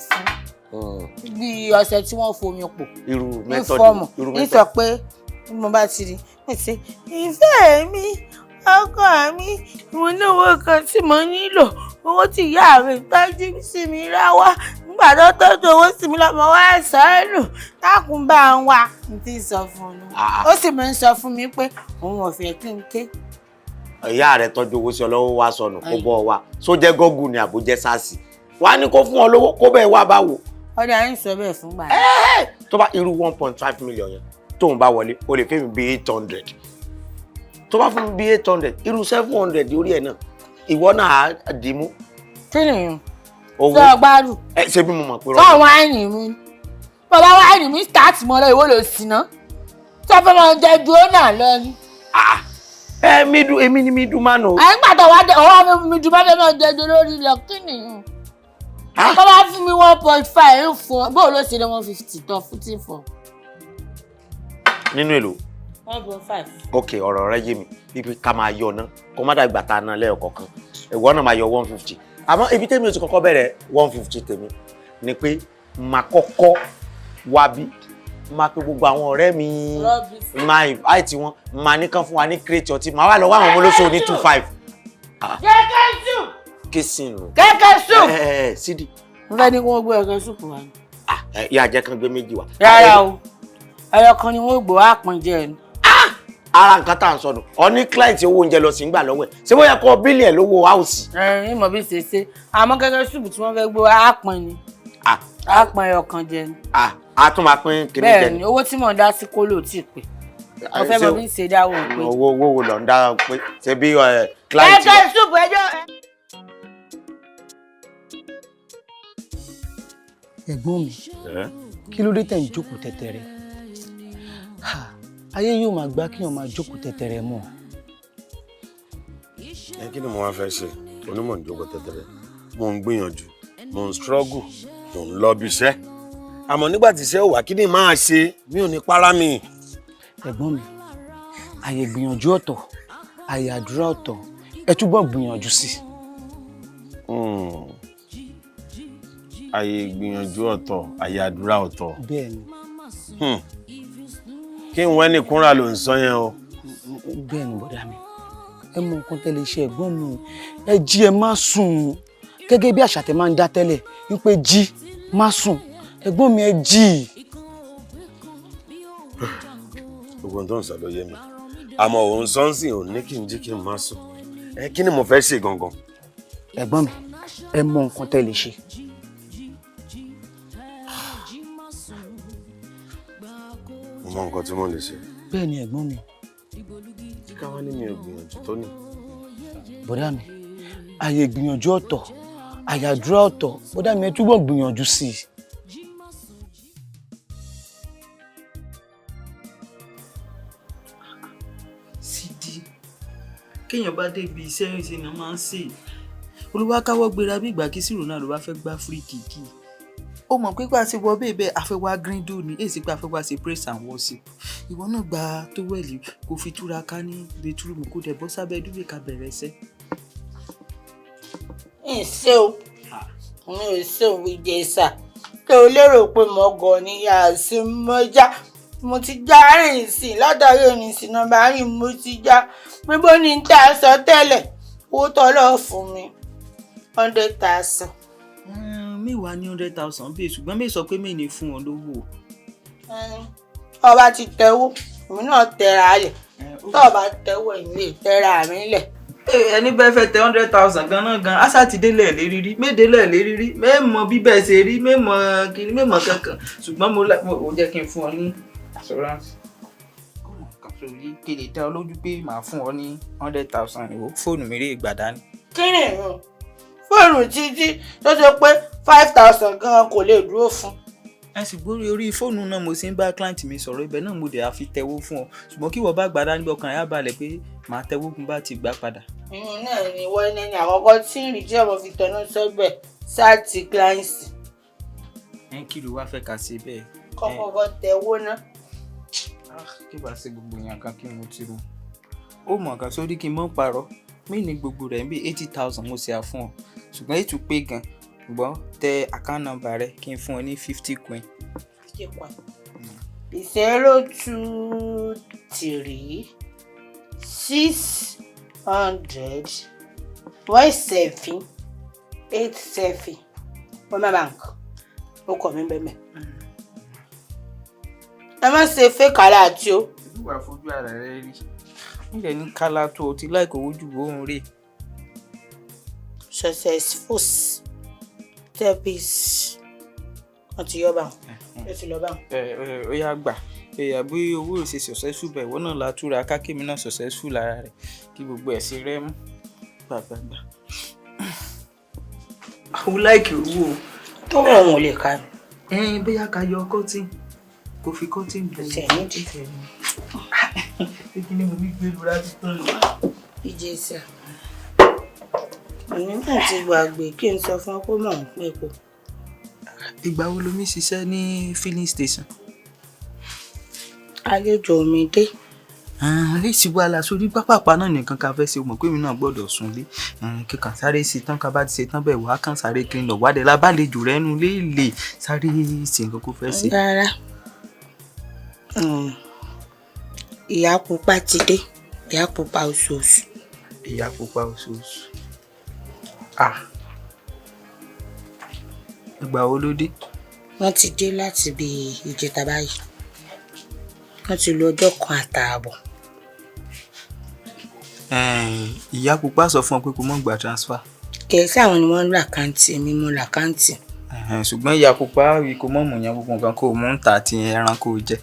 fún bí ọṣẹ tí wọ́n fomi pò. Irú Ń method? fọ́ọ̀mù. Irú Ń method? sọ pé bí mo bá ti rí mo ṣe ìfẹ́ mi, ọkọ mi, mo ní owó kan tí mo nílò, owó tí ìyá mi tọ́jú sí mi lọ́wọ́ nígbà tó tọ́jú owó sí mi lọ́mọ wá sọ́ọ̀nù, dákun bá ń wá. N ti sọ fún un, ó sì máa ń sọ fún mi pé òun ò fẹ́ kí n ké. Ìyá rẹ tọ́jú owó sí ọ lọ́wọ́ wá sọnù, kó bọ́ ọ wá só jẹ́ gọ́gù ni àbó jẹ́ sars, wàá ní kó fún ọ lówó kó bẹ́ẹ̀ wá bá wò. Ọdẹ à ń sọ bẹ́ẹ̀ fún gbà. Tó bá irú 1.5 million yẹn tóun bá wọlé, o lè fẹ́ mi bí 800. Tó bá fún mi bí 800, irú 700 orí ẹ̀ náà, ìwọ náà á dì í mú. Kí nìyẹn? Owó. Sọ gbádùn. Ẹ ṣe bí mo mọ̀ pé Sọ wáìnì mi, bàbá wáìnì mi start mọ́ lọ, ìwọ ló sì ná sọ fẹ́ máa jẹ dúró náà lọ ni. Ẹ middle, èmi ni middle man o. À ń gbàdọ̀ wá dé ọwọ́ mi dùn bá fẹ́ máa jẹ dúró lórí lọ, kí nìyẹn? Tó bá fún mi 1.5 ń fún ọ, bóun ló ṣe ní 150 tán fún tí ń fọ. Nínú èlò? 1.5. Ok, ọ̀rọ̀ rẹ yé mi, ibi ká máa yọ ná kó má dàgbà tá a ná lẹ́ẹ̀kọ̀ọ̀kan, ìwọ náà máa yọ 150. Àmọ́ ibi tèmi ò ti kọ́kọ́ bẹ̀rẹ̀ 150 tèmi ni pé máa kọ́kọ́ wá bí máa pe gbogbo àwọn ọ̀rẹ́ mi, máa invite wọn, máa ní kán fún wa ní crate ọtí, máa wá lọ wá àwọn ọmọ olóṣòwò ní 25. Kẹ̀kẹ́ soup. Kí sì nù. Kẹ̀kẹ́ soup. Ẹ ẹ sídi. Mo fẹ́ ní kí wọ́n gbé kẹ̀kẹ́ soup wá ni. Ẹ yà jẹ́ kán gbé méjì wá. Rárá o, ẹyọ kan ni wọ́n gbọ́ àpọ̀n jẹ ni. Ara nǹkan tá à ń sọnù, ọ ní client owó oúnjẹ lọ sí ń gbà lọ́wọ́ ẹ̀, ṣé bóyá kọ́ bílì ẹ̀ lówó áùsì. Ẹ ń mọ̀ bí ṣe ṣe, àmọ́ kẹ̀kẹ́ soup tí wọ́n fẹ́ gbé wá àpọ̀n ni, àpọ̀n ẹyọ kan jẹ ni. A tún máa pín kiri jẹ. Bẹ́ẹ̀ ni, owó tí mò ń dá sí kóló tí ì pé, mo fẹ́ mọ̀ bí ṣe dáwọ́ pé. Owó wo lọ ń dá pé ṣe bí client. Kẹ̀kẹ́ soup ẹjọ́. Ẹ̀gbọ́n mi, kí ló dé tẹ̀ ń jókòó tẹ̀tẹ̀rẹ̀? Ayé yóò máa gbá kíyàn máa jókòó tẹ̀tẹ̀rẹ̀ mọ́. Ẹ kí ni mo wá fẹ́ ṣe? Onímọ̀ ń jókòó tẹ̀tẹ̀rẹ̀, mo ń gbìyànjú, mo ń struggle, mo ń lọ bí iṣẹ́, àmọ́ nígbà tí iṣẹ́ ò wá, kí ni máa ṣe? Mi ò ní para mi. Ẹ̀gbọ́n mi, àyè gbìyànjú ọ̀tọ̀, àyè àdúrà ọ̀tọ̀, ẹ túbọ̀ gbìyànjú sí i. Àyè gbìyànjú ọ̀tọ̀, àyè àdúrà ọ̀tọ̀. Bẹ́ẹ̀ni. Kí n wẹ́n ní kúnra ló ń sọ yẹn o. Bẹ́ẹ̀ni bọ̀dá mi, ẹ mọ nǹkan tẹ́lẹ̀ iṣẹ́. Ẹ̀gbọ́n mi, ẹ jí, ẹ má sùn, gẹ́gẹ́ bí àṣà tẹ máa ń dá tẹ́lẹ̀ wípé jí má sùn. Ẹ̀gbọ́n mi, ẹ jí. Gbogbo ohun tó ń sọ ló yé mi, àmọ́ òun sọ́nsìn ò ní kí n jí kí n má sùn. Ẹ kí ni mo fẹ́ ṣe gangan? Ẹ̀gbọ́n mi, ẹ mọ nǹkan tẹ́ lè ṣe. Mo mọ nǹkan tí mo lè ṣe. Bẹ́ẹ̀ ni, ẹ̀gbọ́n mi. Kí ká wá ní mi ò gbìyànjú tó ní. Bọ̀dá mi, àyè ìgbìyànjú ọ̀tọ̀, àyè àdúrà ọ̀tọ̀. Bọ̀dá mi, ẹ túbọ̀ gbìyànjú sí i. Sídi, kéèyàn bá débi iṣẹ́ ìṣe ni wọ́n máa ń ṣe, olúwa káwọ́ gbéra bí ìgbà kí sírò náà ló bá fẹ́ gbá free kick. Ó mọ̀ pé gbà tí wọ bẹ́ẹ̀ bẹ́ẹ̀ afẹ́wá grindo ni, èsì pé afẹ́wá ṣe praise and worship. Ìwọ náà gba towel, kó fi túra ká ní bedroom, kó dẹ̀ bọ́ sábẹ́ duvet, ká bẹ̀rẹ̀ iṣẹ́. Ǹṣe o, mi ò ṣe òun Ìjẹ̀ṣà kí o lérò pé mo gọ̀ ní àṣì mọ́já. Mo ti já rìn sí látàrí ìrìn sí nọ́mbà rìn, mo ti já. Níbo ni n tá a sọ tẹ́lẹ̀, owó tọ́lọ̀ fún mi, 100,000. Mẹ́wàá ní 100,000 bẹ́ẹ̀, ṣùgbọ́n mi sọ pé mi ní fún ọ lówó. Ọba ti tẹwó, èmi náà tẹra lẹ̀. Tó o bá tẹwó, èmi lè tẹra mi lẹ̀. Ẹni bẹ́ẹ̀ fẹ́ tẹ 100,000 gan-an gan, ásà ti délẹ̀ lérí rí, médélẹ̀ lérí rí, mẹ́mọ bíbẹ̀ ṣe rí, mẹ́mọ kiri, mẹ́mọ kankan, ṣùgbọ́n mo ò jẹ́ kí n fún ọ ní assurance. Kàn sórí kí lè dá ọ lójú pé màá fún ọ ní 100,000, ìwọ fóònù mi rí ìgbà dání. Kí ni ìrùn fóònù títí tó ṣe pé 5,000 gan kò lè dúró fún? Ẹ sì gbórí orí fóònù náà, mo sì ń bá client mi sọ̀rọ̀ ibẹ̀ náà, mo dẹ̀ á fi tẹ̀wó fún ọ, ṣùgbọ́n kí wọ́n bá gbà dání, ọkàn rẹ̀ á balẹ̀ pé màá tẹ̀wó kún bá ti gbà padà. Ìyún náà ni wọ́n ní àkọ́kọ́ tí ìrìn tí ọmọ fi tẹ̀nú sọ́bẹ̀ sáàtì client. Ẹ kí ló wá fẹ́ ká ṣe bẹ́ẹ̀? Kọ́kọ́kọ́ tẹ̀wó ná. Kí bá ṣe gbogbo èèyàn kan kí mo ti rò ó mọ̀ kan sórí kí n mọ̀ parọ́ mí ní gbogbo rẹ̀ ń bí 80,000 mo ṣe àfún ọ, ṣùgbọ́n ètò pé gan, ṣùgbọ́n tẹ account number rẹ kí n fún ọ ní 50 coin. 023 600 17 87, Wema Bank, ó kọ̀ mí bẹ́ẹ̀. Ẹ má ṣe fake alert o. Ìwà fojú ara rẹ rí nílẹ̀ ní kálá tó o ti láìkó owó jù bóun rè. Successful therapist, wọ́n ti yọ báwọn, ó ti lọ báwọn. Ẹ ẹ, ó yá, gbà ẹyà bí owó ò ṣe successful bẹ́ẹ̀, ìwọ náà la túra kákémi náà successful lára rẹ̀, kí gbogbo ẹ̀ ṣe rẹ́ mú gbàgbàgbà. Àwọn láìkì owó o. Tó wọ̀ wọn ò lè ka mi. Ẹ bóyá ká yọ curtain, kò fi curtain bò. Ṣe nídìí. Ṣé kí ni mo ní gbé lura ti tán lọ. Ìjẹsà, èmi náà ti gbàgbé kí n sọ fún ọ pé mò ń pè kó. Ìgbà wo lomi ṣiṣẹ́ ní filling station? Àlejò mi dé. Èsì wàhálà sórí pápápá náà nìkan ká fẹ́ ṣe, mọ̀ pé èmi náà gbọ́dọ̀ súnlé kíkan sáré ṣe tán. Ká bá ti ṣe tán bẹ́ẹ̀, wàá kàn sáré kí n lọ wádìí lábàlejò rẹ nu léèlè sáré ṣe nǹkan kó fẹ́ ṣe. Rárá, ìyá pupa ti dé, ìyá pupa oṣooṣù. Ìyá pupa oṣooṣù? Ah, ìgbà wo ló dé? Wọ́n ti dé láti bí ìjẹta báyìí, wọ́n ti lo ọjọ́ kan àtààbọ̀. Ìyá pupa sọ fún ọ pé kó má gba transfer. Kì í sáwọn ni wọ́n ń lo account, èmi mo lo account. Ṣùgbọ́n ìyá pupa rí kó mọ̀ mú yan gbogbo nǹkan kó o mú ń tà àti ẹran kó o jẹ.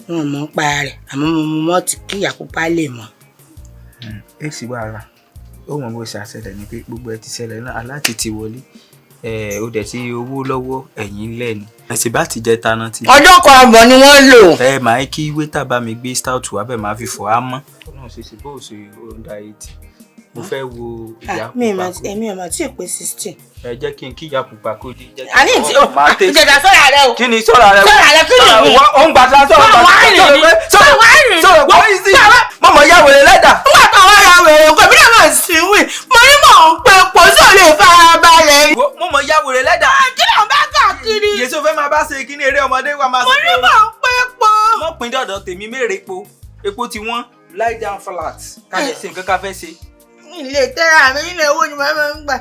Wọn ò mọ̀ ń pa rẹ̀, àmọ́ mo mu malt kí ìyá pupa lè mọ̀. Èsì wàhálà, ó mọ̀ bó ṣe àṣẹlẹ̀ ni pé gbogbo ẹ ti ṣẹlẹ̀ náà, aláàtì ti wọlé, ó dẹ̀ ti owó lọ́wọ́ ẹ̀yìn ńlẹ̀ ni ẹ̀sìn bá ti jẹ taná ti. Ọjọ́ kan àbọ̀ ni wọ́n lò. Ẹ máa kí waiter bá mi gbé stout wá bẹ́ẹ̀, máa fi fọ̀ á mọ́. Ọlọ́run ṣe ṣe bó ṣe ọ̀dà etí, mo fẹ́ wo ìyá pupa kó. Èmi ò mà tí ì pé 16. Ẹ jẹ́ kí n kí ìyá pupa kó dé. Àní tí o ìjẹ̀dá sọ̀rọ̀ rẹ o. Kí ni sọ̀rọ̀ rẹ? Sọ̀rọ̀ rẹ kí ni? Ó ń gbà transfer. Sọ̀rọ̀ wá rìn ní. Sọ̀rọ̀ wá rìn. Sọ̀rọ̀ wá rìn sí. Mọ̀mọ́ yá wèrè lẹ́dà. Nígbà tó wá ya wèrè nǹkan mi náà máa sì wì, mo ní mò ń pe pò sí ò lè farabalẹ̀. Mọ̀mọ́ yá wèrè lẹ́dà. Kí ló ń bá káàkiri? Yèsò fẹ́ máa bá ṣe kí ní eré ọmọdé wa máa Mo ní mò ń pe po. Mọ̀ pín dọ̀dọ̀ tèmi mèrè epo. Epo ti wọ́n, lie down flat. Ká lè ṣe nǹkan ká fẹ́ ṣe. Ilé tẹ́ra mi nínú owó ni mo máa ń gbà.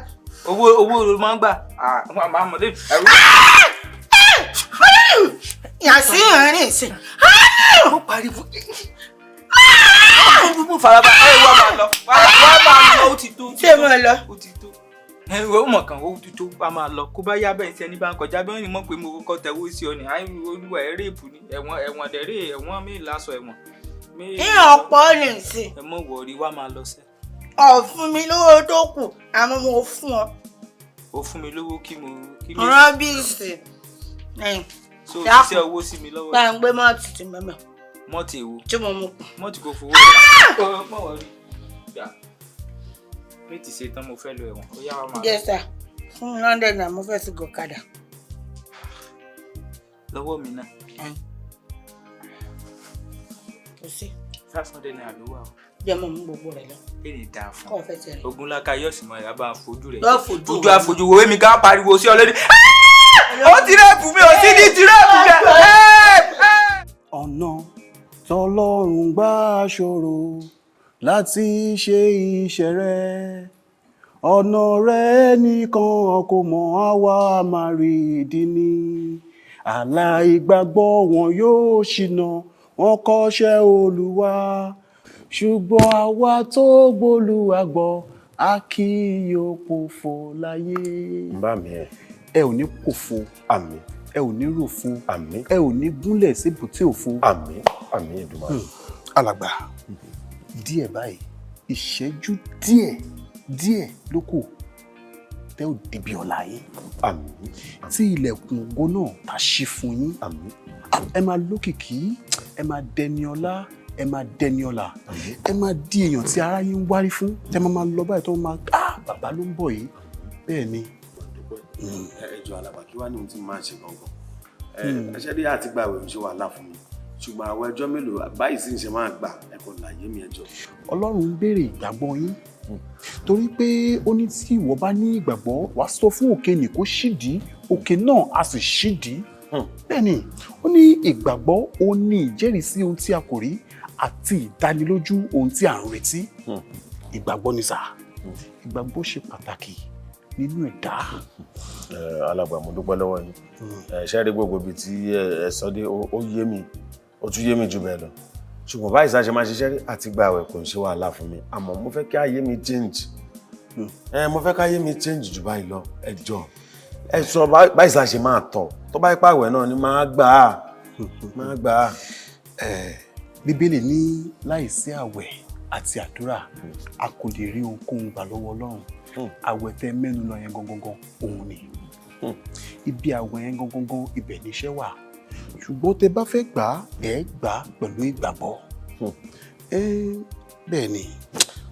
Owó owó ló máa ń gbà. Máa mọ̀ lé. Yàtí ìrìn ìsìn. Mo pariwo. Mo faraba ẹ, wá máa lọ, wá máa lọ, ó ti tó. Ṣé mo lọ? Ó ti tó. Ẹ ó mọ̀ kàn, ó ti tó, wá máa lọ. Kó bá yá bẹ́ẹ̀ tí ẹni bá ń kọjá bí wọ́n ní mọ̀ pé mo kọ́kọ́ tẹ̀wé sí ọ ní àì olúwa ẹ̀ rape ni, ẹ̀wọ̀n ẹ̀wọ̀n dẹ̀rẹ̀ ẹ̀wọ̀n mi lásọ ẹ̀wọ̀n. Ìyàn ọ̀pọ̀ lè sìn. Ẹ mọ̀ wọ̀rí, wá máa lọ sẹ́. Ọ̀ fún mi lówó tó kù, àmọ́ mo fún ọ. O fún mi lówó kí mo. Rọ́bìsì. So ṣiṣẹ́ owó sí mi lọ́wọ́. Bá ń gbé malt tí mẹ́mẹ́. Malt èwo? Tí mo mú kù. Malt kò fowó rà. Mọ̀ wọ́n rí. Gbà. Mi ti ṣe tán, mo fẹ́ lọ ẹ̀wọ̀n. Ó yá, wá máa lọ. Yes sir, fún mi 100 naira, mo fẹ́ fi gọ̀kadà. Lọ́wọ́ mi náà. Kò sí. ₦500 ló wà o. Jẹ́ mọ̀ mú gbogbo rẹ̀ lọ. Kí ni dáa fún? Kọ́ ọ fẹ́ tẹ̀lé. Ogunlaka yóò sì mọ ìyá bá fojú rẹ̀. Yóò fojú ojú àfojú wo èmi ká pariwo sí ọ lórí. Ó ti rape mi ò sí ní ti rape mi. Ọ̀nà tọlọ́run gbà ṣòro láti ṣe iṣẹ́ rẹ̀, ọ̀nà rẹ̀ nìkan kò mọ̀, àwa máa rí ìdí ni aláìgbàgbọ́ wọn yóò ṣìnà, wọn kọ́ṣẹ́ Olúwa, ṣùgbọ́n àwa tó gbólúwa gbọ́, a kì yóò pòfo láyé. Bá mi ẹ. Ẹ ò ní pòfo. Àmín. Ẹ ò ní ròfo. Àmín. Ẹ ò ní gúnlẹ̀ síbùté òfo. Àmín, àmín Èdùmàrè. Alàgbà, díẹ̀ báyìí, ìṣẹ́jú díẹ̀ díẹ̀ ló kù tẹ́ ò débi ọ̀la yín. Àmín. Tí ilẹ̀kùn ògo náà ta ṣí fún yín. Àmín. Ẹ máa lókìkí, ẹ máa dẹni ọlá, ẹ máa dẹni ọlá, ẹ máa di èèyàn tí aráyé ń wárí fún, tẹ́ máa máa lọ báyìí tó máa, ah, bàbá ló ń bọ̀ yìí, bẹ́ẹ̀ ni. Ẹ jọ̀ọ́ alàgbà, kí wàá ní ohun tí mo máa ṣe gangan? Ẹ ṣe rí àti gba ìwé ṣe wàhálà fún mi, ṣùgbọ́n àwọn ẹjọ́ mélòó báyìí sì ń ṣe máa gbà, ẹ kò láyé mi, ẹ jọ̀ọ́. Ọlọ́run ń béèrè ìgbàgbọ́ yín, torí pé ó ní tí ìwọ bá ní ìgbàgbọ́, wàá sọ fún òkè nì kó ṣídìí, òkè náà á sì ṣídìí. Bẹ́ẹ̀ ni, ó ní ìgbàgbọ́ ó ní ìjẹ́rìísí ohun tí a kò rí àti ìdánilójú ohun tí à ń retí. Ìgbàgbọ́ ni sà, ìgbàgbọ́ ṣe pàtàkì nínú ẹ̀dá. Alàgbà, mo dúpẹ́ lọ́wọ́ yín. Ẹ ṣe rí gbogbo ibi tí ẹ sọ dé, ó yé mi, ó tún yé mi jù bẹ́ẹ̀ lọ, ṣùgbọ́n báyìí sáà ṣe máa ṣiṣẹ́ rí àti gba àwẹ̀ kò ń ṣe wàhálà fún mi, àmọ́ mo fẹ́ kí ayé mi change, ẹ mo fẹ́ kí ayé mi change jù báyìí lọ. Ẹ jọ̀ọ́, ẹ sọ báyìí sáà ṣe máa tọ̀, tó bá ipá àwẹ̀ náà ni máa gbà á, máa gbà á. Bíbélì ní láìsí àwẹ̀ àti àdúrà, a kò lè rí ohunkóhun gbà lọ́wọ́ Ọlọ́run. Àwẹ̀ tẹ mẹ́nu lọ yẹn gangan òun ni ibi àwẹ̀ yẹn gangan, ibẹ̀ níṣẹ́ wà, ṣùgbọ́n tẹ bá fẹ́ gbà á, ẹ gbà á pẹ̀lú ìgbàgbọ́. Bẹ́ẹ̀ ni,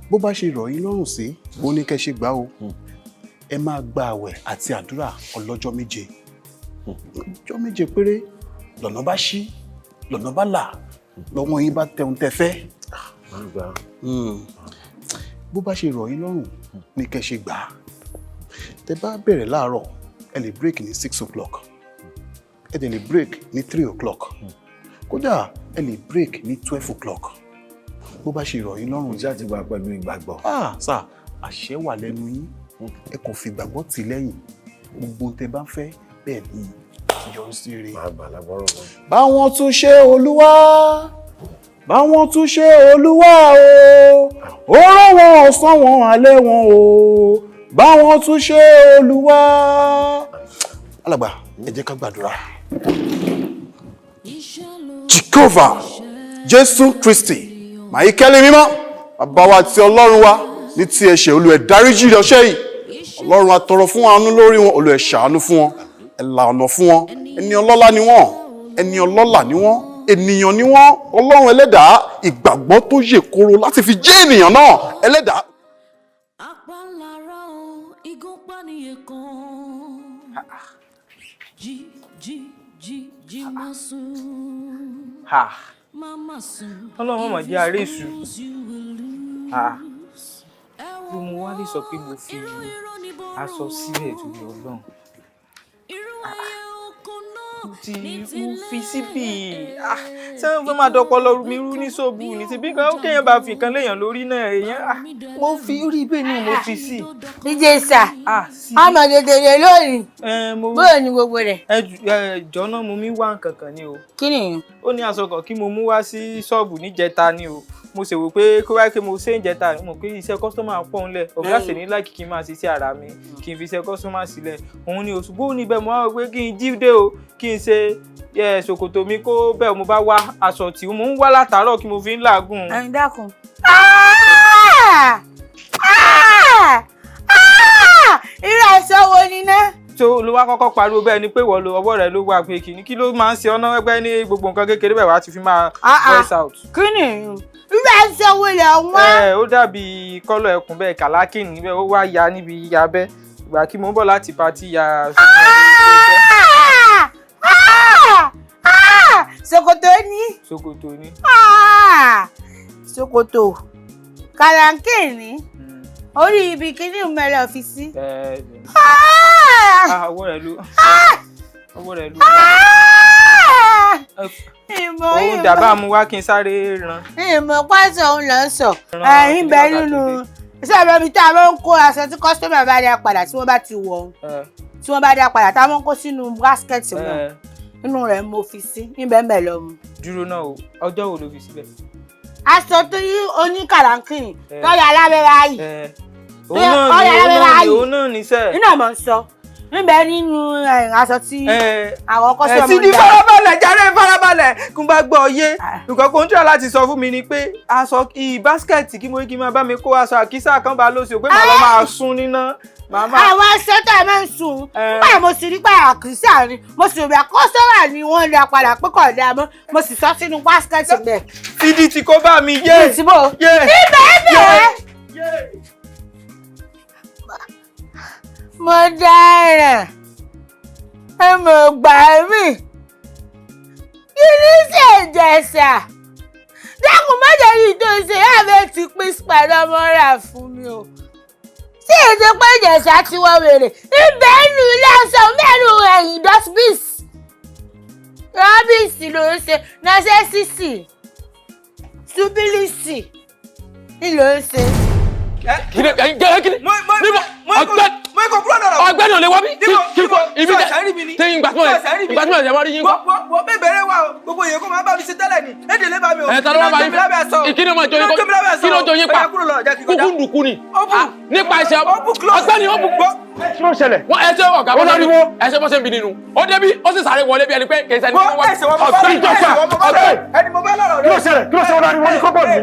bó bá ṣe rọ̀ yín lọ́rùn sí, ó ní kẹ́ ṣe gbà o. Ẹ máa gba àwẹ̀ àti àdúrà ọlọ́jọ́ 7. Ọjọ́ 7 péré lọ́nà bá ṣí, lọ́nà bá là, lọ́wọ́ yín bá tẹun tẹ fẹ́. Bó bá ṣe rọ̀ yín lọ́rùn ní kẹ́ ṣe gbà á. Tẹ bá bẹ̀rẹ̀ láàárọ̀, ẹ lè break ní 6 o'clock, ẹ dẹ̀ lè break ní 3 o'clock, kódà ẹ lè break ní 12 o'clock, bó bá ṣe rọ̀ yín lọ́rùn. Ìjà ti wà pẹ̀lú ìgbàgbọ́. Ah sir, àṣẹ wà lẹ́nu yín, ẹ kò fi ìgbàgbọ́ tì lẹ́yìn, gbogbo ohun tẹ bá fẹ́ bẹ́ẹ̀ ni yọrí sí rere. Báwọn tún ṣe Olúwa, báwọn tún ṣe Olúwa o, ó rán wọn ọ̀sán wọn alẹ́ wọn o, báwọn tún ṣe Olúwa. Alàgbà, ẹ jẹ́ ká gbàdúrà. Jehovah Jésù Kristi, Màíkẹ́lì mímọ́, bàbá wa àti Ọlọ́run wa, ní ti ẹ̀ṣẹ̀, Olúwa ẹ dáríjì ọ̀ṣẹ́ yìí. Ọlọ́run, a tọrọ fún àánú lórí wọn. Olúwa ẹ ṣàánú fún wọn, ẹ là ọ̀nà fún wọn. Ẹni ọlọ́lá ni wọ́n, ẹni ọlọ́lá ni wọ́n, ènìyàn ni wọ́n. Ọlọ́run ẹlẹ́dàá, ìgbàgbọ́ tó yè koro láti fi jẹ́ ènìyàn náà, ẹlẹ́dàá. Apálára o, igúnpá nìyẹn kan. Jí jí jí jí má sùn. Ha! Má má sùn. Ọlọ́run mọ̀ jẹ́ àárẹ̀ èṣù. Ha! Bí mo wá lè sọ pé mo fi aṣọ sílẹ̀ torí Ọlọ́run. Tí mo fi síbì, ah, ṣé wọ́n fẹ́ máa dọpọlọ mi rú ní ṣọ́ọ̀bù ní ti bí kan kéèyàn bá fi nǹkan léèyàn lórí náà èèyàn, ah, mo fi orí ibẹ̀ ni mo fi sí. Ìjẹ̀ṣà, ọmọ tètè lónìí, bóyá ni gbogbo rẹ̀. Ẹ jọ náà, mo mi wá nǹkan kan ni o. Kí ni? Ó ní aṣọ kan kí mo mú wá sí ṣọ́ọ̀bù níjẹta ni o. Mo sì wò pé kó wáyé pé mo ṣe ń jẹta, mo pé iṣẹ́ customer pọ̀ ńlẹ̀, ọ̀gá sì ní láìkí kí n máa ṣiṣẹ́ ara mi, kí n fi iṣẹ́ customer sílẹ̀ òun ni. Òṣùgbọ́n òní bẹ́ẹ̀ mo wá wò pé kí n jí dé o, kí n ṣe ṣòkòtò mi kó bẹ́ẹ̀, mo bá wá aṣọ tí mo ń wá látàárọ̀ kí mo fi ń làágùn. Ẹ̀yin dákun. Irú aṣọ wo ni ná? Tó ló wá kọ́kọ́ pariwo bẹ́ẹ̀ ni pé ìwọ lo ọwọ́ rẹ ló wà pé kìíní, kí ló máa ń ṣe ọ́nà ẹgbẹ́ ní gbogbo nǹkan kékeré bẹ́ẹ̀ wá ti fi máa voice out. Kí ni irú aṣọ wo lẹ̀ ń wá? Ẹ ó dàbí kọ́lọ̀ ẹkùn bẹ́ẹ̀, kàlákìnì níbẹ̀, ó wá ya níbi abẹ́ ìgbà kí mo ń bọ̀ láti patí ya. Ṣòkòtò ní. Ṣòkòtò ní. Ṣòkòtò kàlákìnì orí ibi kíní mẹ́lẹ̀ fi sí. Ọwọ́ rẹ̀ ló, ọwọ́ rẹ̀ ló. Ìmọ̀ òun dàbá mu wá kí n sáré ran. Ìmọ̀ pàṣẹ òun lọ ń sọ ẹ̀yìn bẹ́ẹ̀ nínú iṣẹ́ ìbọn mi tá a máa ń kó aṣọ tí customer bá dá padà, tí wọ́n bá ti wọ̀ ọ́n, tí wọ́n bá dá padà, tá a máa ń kó sínú basket wọn, inú rẹ̀ mo fi sí níbẹ̀ ń bẹ̀ lọ mu. Dúró náà o, ọjọ́ wo ló fi síbẹ̀? Aṣọ tó yí oníkàràǹkìrì tó yà lábẹ́ báyìí. Òun náà ni, òun náà ní sẹ́ẹ̀. Nínú àmọ́ ń sọ níbẹ̀ nínú aṣọ tí àwọn kọ́sọ́mù ń dá. Ti farabalẹ̀ jàre, farabalẹ̀ kí n bá gbọ́ yé. Nǹkan kò ń tura láti sọ fún mi ni pé aṣọ i báskẹ̀tì kí mo kí n máa bá mi kó aṣọ àkísà kan bá lóṣù pé màá lọ máa sún níná. Àwọn aṣọ tó ẹ máa ń sùn nígbà mo sì rí pé àkísà ni, mo sì rí àkọ́sọ́rà ni wọ́n ń da padà pé kò dáa mọ́, mo sì sọ sínú báskẹ̀tì bẹ́ẹ̀. Sídi tí kò bá mi yé. Ìtìbò ibẹ̀ ibẹ̀. Mo dáràn, ẹ mọ̀ gbà mí, kí ní ṣe Ìjẹ̀ṣà? Dákun, má jẹ́ yìí tó ṣe àbẹ̀ ti pín pẹ̀lú ọmọ rà fún mi o. Sí èdè pé Ìjẹ̀ṣà ti wọ wèrè ibẹ̀ nù ilé aṣọ mẹ́rin ẹ̀yìn dustbins rọ́bìsì ló ń ṣe nọ́sẹ̀sìsì ṣubílìsì ni ló ń ṣe. Kini kini níbo ọ̀gbẹ́ni ò lè wá bí ibi tẹ tẹyin gbàtúmọ̀ gbàtúmọ̀ ẹ̀ wá rí yín kọ́. Wọ́n bẹ́ẹ̀ bẹ̀rẹ̀ wa o, gbogbo èèyàn kó máa bá mi ṣe tẹ́lẹ̀ ni èdè lè bá mi o. Ẹ ta ló wá bá yín? Ìkíni ọmọ ìjọ yín kọ́, kí ló jọ yín pa? Kúkú ndùkú ni nípa ẹsẹ̀ ọ̀gbẹ́ni ó bù. Kí ló ṣẹlẹ̀? Wọ́n ẹsẹ̀ ọ̀gá Ó láriwo. Ẹsẹ̀ bọ́sẹ̀ ń bi nínú ó débi ó sì sáré wọlé bí ẹni pé kì í sẹ́ni ọ̀gbẹ́ni tó fà ọ̀gbẹ́ni. Ẹni mo bá lọ́rọ̀ rẹ. Kí ló ṣẹlẹ̀? Kí ló ṣẹlẹ̀? Ó láriwo ní kọ́bọ̀dù mi.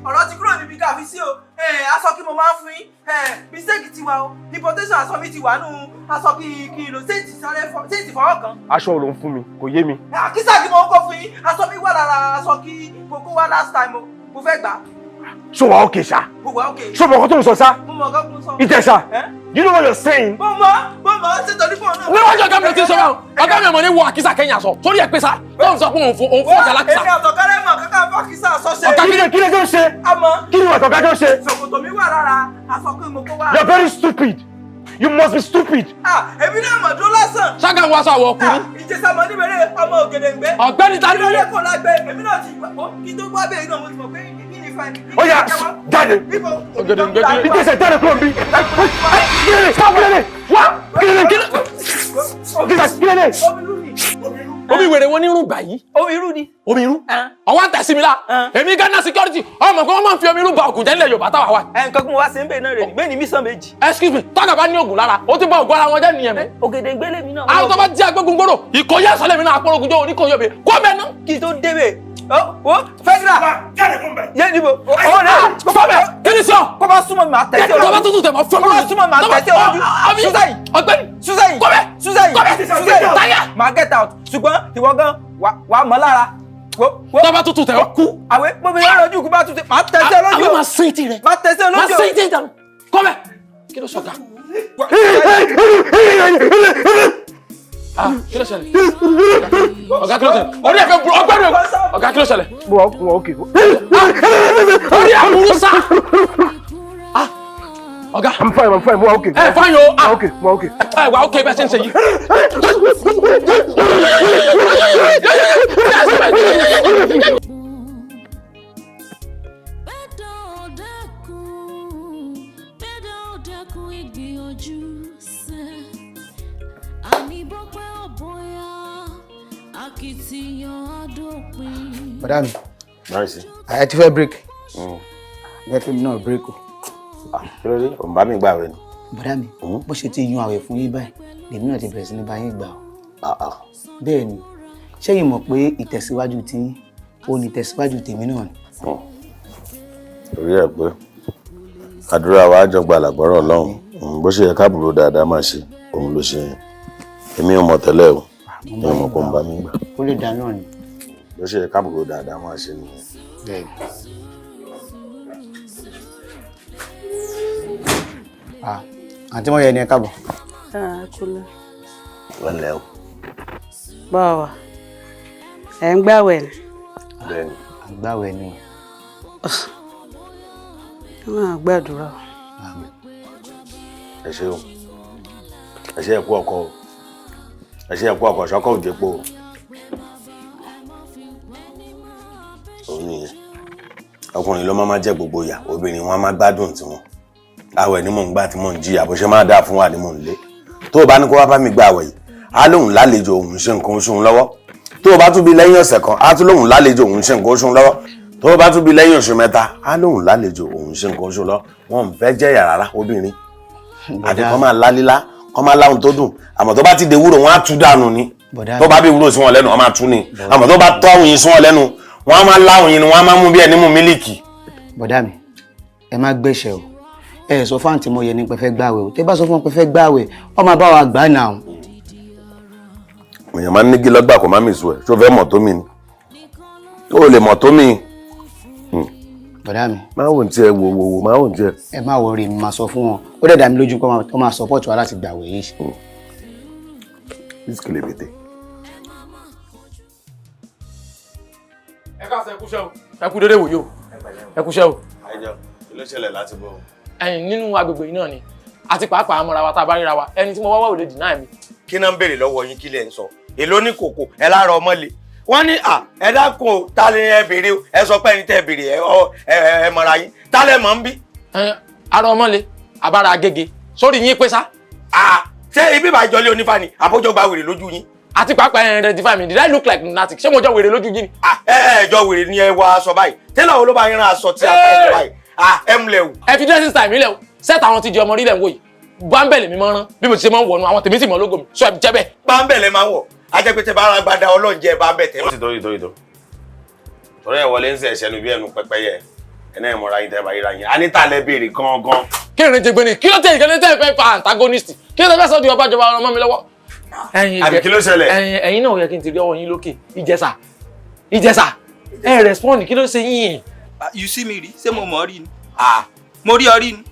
Ọ̀rọ̀ ti kúrò níbi káfí sí o, aṣọ kí mo máa ń fún yín, mistake ti wà o, importation aṣọ mi ti wà nù aṣọ kí n lò séǹtì sáré séǹtì fọwọ́ kan. Aṣọ wo ló ń fún mi? Kò yé mi. Àkísà kí mo ń kó fún yín, aṣọ mi wà lára aṣọ kí mo kó wá last time o, mo fẹ́ gbà. Ṣé wàá okay ṣá? Mo wà okay. Ṣé o mọ̀ nǹkan tó ń sọ ṣá? Mo mọ̀ nǹkan tó ń sọ. Ìjẹ̀ṣà, Ẹ́? you know what you're saying? Mo mọ̀ ṣé torí fún ọ náà. Níwájú ọ̀gá mi ló ti ń sọ báwọn. Ọ̀gá mi ọmọ ní wọ àkísà kẹ́yìn aṣọ. Sórí ẹ̀ pé sá. Tó ń sọ pé òun fún ọ̀gá lákìsà. Èmi àtọ̀kárẹ́ mọ̀ kankan fọ́kísà sọ́ṣẹ́. Ọ̀gá kí ni tó ń ṣe? Àmọ́. Kí ni ọ̀gá tó ń ṣe? Ṣòkòtò mi wà lára aṣọ pé mo kó wá. You're very stupid. You must be stupid. Ah, èmi náà mọ̀ dúró lásán. Ṣága ń wá aṣọ àwọ̀ ọkùnrin. Ìjẹsà mọ̀ níbẹ̀rẹ̀ ọmọ Ògèdèǹgbé. Ọ̀gbẹ́ni ta ni- Kí ló dé kò lágbẹ́? Èmi náà ti gbọ́ kí tó gbọ́ bẹ́ẹ̀ náà mo ti mọ̀ pé kí ni fa Ó yá, jáde. Ògèdèǹgbé kí Ìjẹ̀ṣà, jáde kúrò níbí. Kí ni? Stop, kí ni? Wá! Kí ni? Kí ni? Ìjẹ̀ṣà, kí ni? Omi wèrè wọn nírú gbà yìí. Omi irú ni. Omi irú. Ọwọ́ ń tẹ̀ sí mi lá. Èmi Ghana security. Ọmọ kan wọ́n máa ń fi omi irú ba ògùn jẹ́ nílẹ̀ Yorùbá táwa wà. Ẹ nǹkan kí mo wá sí ń bè náà rè ní gbé ní mísàn méjì. Excuse me, tọ́gà bá ní ògùn lára, ó ti bá ògùn ara wọn jẹ́ nìyẹn mẹ́. Ògèdèǹgbé lèmi náà. Àwọn tó bá jẹ́ agbógun gbòòrò, ìkòyí ẹ̀sọ́ lèmi náà apọ́rọ̀gùn jọ oníkòyí òbí. Kó bẹ́ẹ̀ ná. Kí tó débè. Ó Fẹ́dírà. Jáde fún bẹ́ẹ̀. Yé níbo. Ó rẹ̀. Kó bẹ́ẹ̀ kí ni sọ? Kó bá súnmọ́ mi máa tẹ̀ sí Tó bá tútù tẹ̀ mọ́ fún mi. Kó bá súnmọ́ mi máa tẹ̀ sí ọlójú. Súsẹ́yìn. Ọ̀gbẹ́ni. Súsẹ́yìn. Kó bẹ́ẹ̀. Súsẹ́yìn. Kó bẹ́ẹ̀. Súsẹ́yìn. Táyà. Máa get out. Ṣùgbọ́n ìwọ gan wà á mọ́ lára. Tó bá tútù tẹ̀ ó kú. Àwẹ̀ bóbi lọ́rọ̀ ojú kú bá tútù máa tẹ̀ sí ọlójú. Àwọn máa sín etí rẹ̀. Máa tẹ̀ sí ọlójú. Máa sín etí rẹ̀ dànù. Kó bẹ́ẹ̀. Kí ló sọ̀gá? Ah, kí ló ṣẹlẹ̀? Ọ̀gá kí ló ṣẹlẹ̀? Orí ẹ̀ fẹ́ burú ọgbẹ́ni o. Ọ̀gá kí ló ṣẹlẹ̀? Mo wà okay. Orí ẹ̀ burú sá. Ah, ọ̀gá. I'm fine, I'm fine, mo wà okay. Ẹ fine o. Mo wà okay, mo wà okay. Ẹ wà okay bẹ́ẹ̀ ṣe ń ṣe yìí. Dẹ́kun ìgbìyànjú sẹ́, àní bó pẹ́ ò bóyá, akitiyan á dópin. Bọ̀dá mi. Nice. Ẹ ti fẹ́ break. Jẹ́ kí mi náà break o. Kí ló dé? Òun bá mi gbà wẹ̀ ni. Bọ̀dá mi, bó ṣe ti yan àwẹ̀ fún yín báyìí, lèmi náà ti bẹ̀rẹ̀ sí ní bá yín gbà o. Bẹ́ẹ̀ ni, ṣé yín mọ̀ pé ìtẹ̀síwájú tí yín, ó ní ìtẹ̀síwájú tèmi náà ni. Torí ẹ pé àdúrà wa jọ gba àlàgbọ́rọ̀ Ọlọ́run. Bó ṣe yẹ káàbùrò dáadáa máa ṣe, òun ló ṣe yẹn. Èmi ò mọ̀ tẹ́lẹ̀ o. Mi ò mọ̀ pé òun bá mi gbà. Ó lè dá náà ni. Bó ṣe yẹ káàbùrò dáadáa máa ṣe nìyẹn. Bẹ́ẹ̀ ni. Ah, àǹtí Mọ́yẹ ni ẹ káàbọ̀. Ah, kúlẹ̀. Wọ́n lẹ́ o. Báwa ẹ̀ ń gbàwẹ̀ ni. Bẹ́ẹ̀ni. Àgbàwẹ̀ ni o. Ẹ máa gbàdúrà o. Ẹ ṣé o. Ẹ ṣé, ẹ kú ọkọ o. Ẹ ṣé, ẹ kú ọkọ ṣọkọ òjèpo o. Òun nìyẹn. Ọkùnrin ló máa jẹ gbogbo ìyà, obìnrin wọn máa gbádùn tiwọn. Àwẹ̀ ni mò ń gbà tí mò ń jìyà, bó ṣe máa dáa fún wa ni mò ń lé. Tó o bá ní kó wá bá mi gba àwẹ̀ yìí, á lóun lálejò òun ṣe nǹkan oṣù òun lọ́wọ́. Tó o bá tún bí lẹ́yìn ọ̀sẹ̀ kan, á tún lóun lálejò òun ṣe nǹkan oṣù òun lọ́wọ́. Tó o bá tún bí lẹ́yìn oṣù 3, á lóun lálejò òun ṣe nǹkan oṣù lọ́wọ́. Wọn ò fẹ́ jẹ̀yà rárá obìnrin. Àti kọ́ máa lálílá, kọ́ máa láhùn tó dùn. Àmọ́ tó bá ti de wúrò, wọ́n á tú dànù ni. Tó bá bí wúrò sí wọn lẹ́nu, wọ́n máa tú ni. Àmọ́ tó bá tọ́ òyìn sí wọn lẹ́nu, wọ́n á máa láhùn yín ni, wọ́n á máa mú bí ẹni mú mílíkì. Bọ̀dá mi, ẹ má gbẹ̀ṣẹ̀ o. Ẹ sọ fún àǹtí Mọ́yẹ ní pé fẹ́ gbàwẹ̀ o. Tẹ́ bá sọ fún wọn pé fẹ́ gbàwẹ̀, wọ́n máa bá wa gbà náà. Èèyàn máa ń nígi lọ́gbà kó má mì sùn ẹ̀. Ṣó fẹ́ mọ̀ tó mi ni? Ó lè mọ̀ tó mi. Bọ̀dá mi. Má wò ní tiẹ̀ wò wò wò, má wò ní tiẹ̀. Ẹ má worry, mi máa sọ fún wọn. Ó dẹ̀ dá mi lójú pé wọ́n máa support wa láti gbàwẹ̀ yìí. Ìsìkìlì bètè. Ẹ káàsán, ẹ kúṣẹ́ o. Ẹ kú dédé wòye o. Ẹ kúṣẹ́ o. Ẹ jọ, kí ló ṣẹlẹ̀ láti bọ̀? Ẹ̀yin nínú agbègbè yìí náà ni. Àti pàápàá amọ̀ra wa tá a bá ríra wa. Ẹni tí mo wá wá ò lè deny mi. Kí náà ń béèrè lọ́wọ́ yín? Kí lẹ̀ ń sọ? Èló ní kòkò ẹ lára ọmọ le? Wọ́n ní à ẹ dákun o, ta ni ẹ béèrè o? Ẹ sọ pé ẹni tẹ́ ẹ béèrè ẹ ọ ẹ ẹ mọ̀ra yín, ta lẹ mọ̀ ń bí. Ara ọmọ le, àbára agége, sórí yín pé sá. Ṣé ibi ìbàjọ́lé onífà ni àbójọ gba wèrè lójú yín? Àti pàápàá ẹ identify me. Did I look like lunatic? Ṣé mo jọ wèrè lójú yín ni? Ẹ ẹ jọ wèrè ni. Ẹ wọ aṣọ báyìí, tẹ́lẹ̀ wo ló bá yín rán aṣọ tí a fẹ́ báyìí? Ẹ múlẹ̀ wò. Ẹ fi dressing style mi lẹ̀ o. Set àwọn ti di ọmọ rílẹ̀ ń wò yìí. Bámbẹ̀lì mi máa ń rán bí mo ti ṣe máa ń wọnú àwọn tèmi sì mọ́ lógo mi sọ ẹ jẹ́ bẹ́ẹ̀. Bámbẹ̀lẹ̀ máa ń wọ̀, ajẹ́pẹ́tẹ́ bá ara gbada ọlọ́njẹ bámbẹ̀ tẹ́. Ó ti tó yìí tó yìí tó. Torí ẹ wọlé ń sẹ̀ ṣẹnu bí ẹnu pẹ́pẹ́yẹ. Ẹ náà mọ̀ra yín tẹ́ bá yíra yín. A ní tà lẹ béèrè gangan. Kí ni jẹgbẹ́ ni? Kí ló tẹ ìkànnì tẹ́ ẹ fẹ́ fa antagonist? Kí ló tẹ fẹ́ sọ di ọba ìjọba ọmọ mi lọ́wọ́? Àbí kí ló ṣẹlẹ̀? Ẹ̀yin náà yẹ kí n ti rí ọwọ́ yín lókè. Ìjẹsà, Ìjẹsà, ẹ respond, kí ló ṣe yín? You see me rí, ṣé mo mọ̀ ọ́ rí ni? Mo rí ọ rí ni,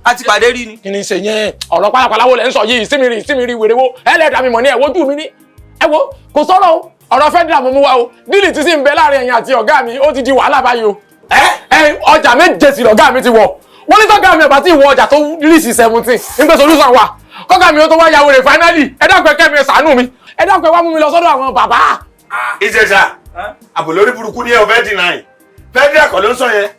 a ti pàdé rí ni. Kí ni ṣe yẹn? Ọ̀rọ̀ pálapàla wo lẹ̀ ń sọ yìí? Símìrì símìrì wèrè wo? Ẹlẹ́dàá mi mọ̀ ní ẹ̀ wojú mi ní. Ẹ wo, kò sọ̀rọ̀ o, ọ̀rọ̀ federal mo mú wa o. Deal tí sì ń bẹ láàrin ẹ̀yin àti ọ̀gá mi, ó ti di wàhálà báyìí o. Ẹ ọjà méje sí lọ̀gá mi ti wọ̀. Wọ́n ní tọ́gá mi ọ̀bá tí ìwọ ọjà tó rí sí 17 nígbà solution wà. Kọ́gá mi ó tó wá ya wèrè finally. Ẹ dákun, ẹ kẹ́ mi, ẹ ṣàánú mi. Ẹ dákun, ẹ wá mú mi lọ sọ́dọ̀ àwọn bàbá. Ìjẹ̀ṣà, àbò lórí burúkú ni ẹ ò fẹ́ deny. Federal kọ́ ló ń sọ yẹn.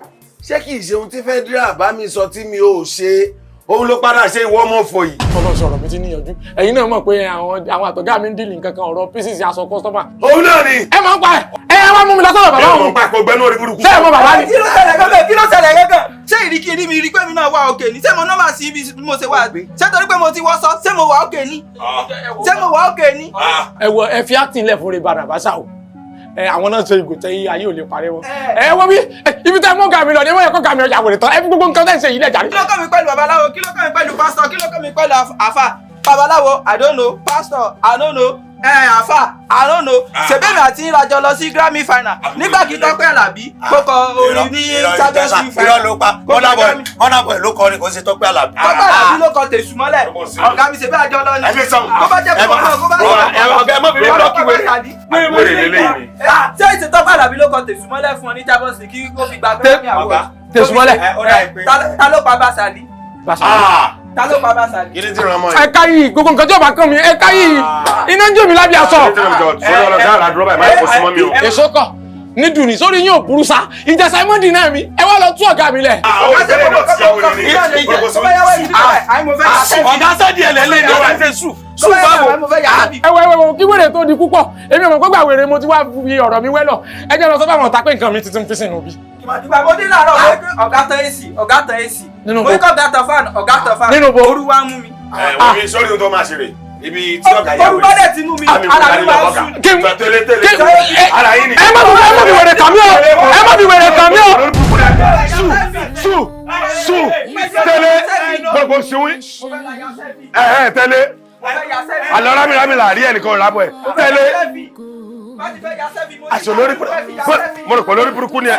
Ṣé kì í ṣe ohun tí federal bá mi sọ tí mi ò ṣe òun ló padà ṣe, ìwọ ọmọ fò yìí? Ọlọ́run, sọ̀rọ̀ mi ti níyanjú. Ẹ̀yin náà mọ̀ pé àwọn àtọ̀gá mi ń deal nǹkan kan, ọ̀rọ̀ pieces aṣọ customer. Òun náà ni. Ẹ máa ń pa ẹ ẹ wá mú mi lọ sọ́dọ̀ bàbá òun. Ẹ mọ̀ pa kò gbẹ́nu orí burúkú. Ṣé ẹ mọ bàbá ni? Kí ló ṣẹlẹ̀ gángan? Kí ló ṣẹlẹ̀ gángan? Ṣé ìríkì mi rí pé mi náà wà òkè ni? Ṣé mo normal sí ibi mo ṣe wà? Ṣé torí pé mo ti wọ́ sọ, ṣé mo wà òkè ni? Ṣé mo wà òkè ni? Ẹ wọ, ẹ fi acting lẹ̀ fún rẹ̀ bàbá o. Ẹ àwọn náà ṣe ìgò tẹ ayé ò lè parẹ́ wọn. Ẹ wọ́n bí ibi tẹ́ mọ́ gàmí lọ ni wọ́n yẹ kó gàmí ọjà wèrè tán. Ẹ fi gbogbo nǹkan tẹ́ ń ṣe yìí lẹ̀ jàre. Kí ló kàn mí pẹ̀lú babaláwo? Kí ló kàn mí pẹ̀lú pásítọ̀? Kí ló kàn mí pẹ̀lú àfà? Babaláwo, I don't know. Pastor, I don't know. Ẹ àfà, I don't know. Ṣèbémi àti ìrajọ lọ sí Grammy final nígbà kí Tọ́pẹ́ Àlàbí kó kọ orin ní Champions League final. Irọ́ ló pa. Burna Boy ló kọrin, kò ṣe Tọ́pẹ́ Àlàbí. Tọ́pẹ́ Àlàbí ló kọ Tèṣù mọ́lẹ̀. Ọ̀gá mi, ṣèbí àjọ lọ ni. Tó bá jẹ́ kó náà kó bá Ọ̀gá, ẹ má fi mí block wèrè. Wèrè lélẹ́yìn ni. Ṣé ìṣe Tọ́pẹ́ Àlàbí ló kọ Tèṣù mọ́lẹ̀ fún ọ ní Champions League kí ó fi gba Grammy Award? Tèṣù mọ́lẹ̀. Ta ló pa Bàṣálí? Ta ló pa Bàṣálí? Kí ni tí ìran mọ́ yìí? Ẹ ká yìí, gbogbo nǹkan tí ó bá kàn mí, ẹ ká yìí, iná ń jó mi lábẹ́ aṣọ. Sórí ọlọ́dà àdúrà báyìí, má yẹ kó súnmọ́ mi o. Èso kọ ní dùnì sórí yín ò burú sá. Ìjẹsà ìmọ̀dì náà mi, ẹ wá lọ tú ọ̀gá mi lẹ̀. Ọ̀gá, sẹ́dí ẹ̀ lẹ́lẹ́ ní ọ̀gá ṣe sùn sùn báwo. Ẹ wọ, ẹ wọ, kí wèrè tó di púpọ̀, èmi ò mọ̀ pé gbà wèrè mo ti wá fi ọ̀rọ̀ mi wẹ́lọ̀. Ẹ jẹ́ lọ sọ fáwọn ọ̀tá pé nǹkan mi tuntun fi sínú bí. Ìgbà mo dé láàárọ̀, mo ní pé ọ̀gá tan AC, ọ̀gá tan AC. Nínú Mo ní kọ́ ọ̀gá tan fan, ọ̀gá tan fan. Nínú bo? Oru wa mú mi. Ẹ wọ́n mi sórí ohun tó máa ṣe rè ibi tí ọ̀gá yà Oru bá dẹ̀ ti mú mi, ara mi máa ń sùn. Tẹ́lẹ̀ tẹ́lẹ̀ ara yín ni. Ẹ má fi wèrè kàn mí o, ẹ má fi wèrè kàn mí o. Su su su tẹ́lẹ̀ gbogbo siwin ẹ ẹ tẹ́lẹ̀ alọ rámìrámì là rí ẹnìkan rábọ ẹ tẹ́lẹ̀ aṣọ lórí mo rò pé lórí burúkú ni ẹ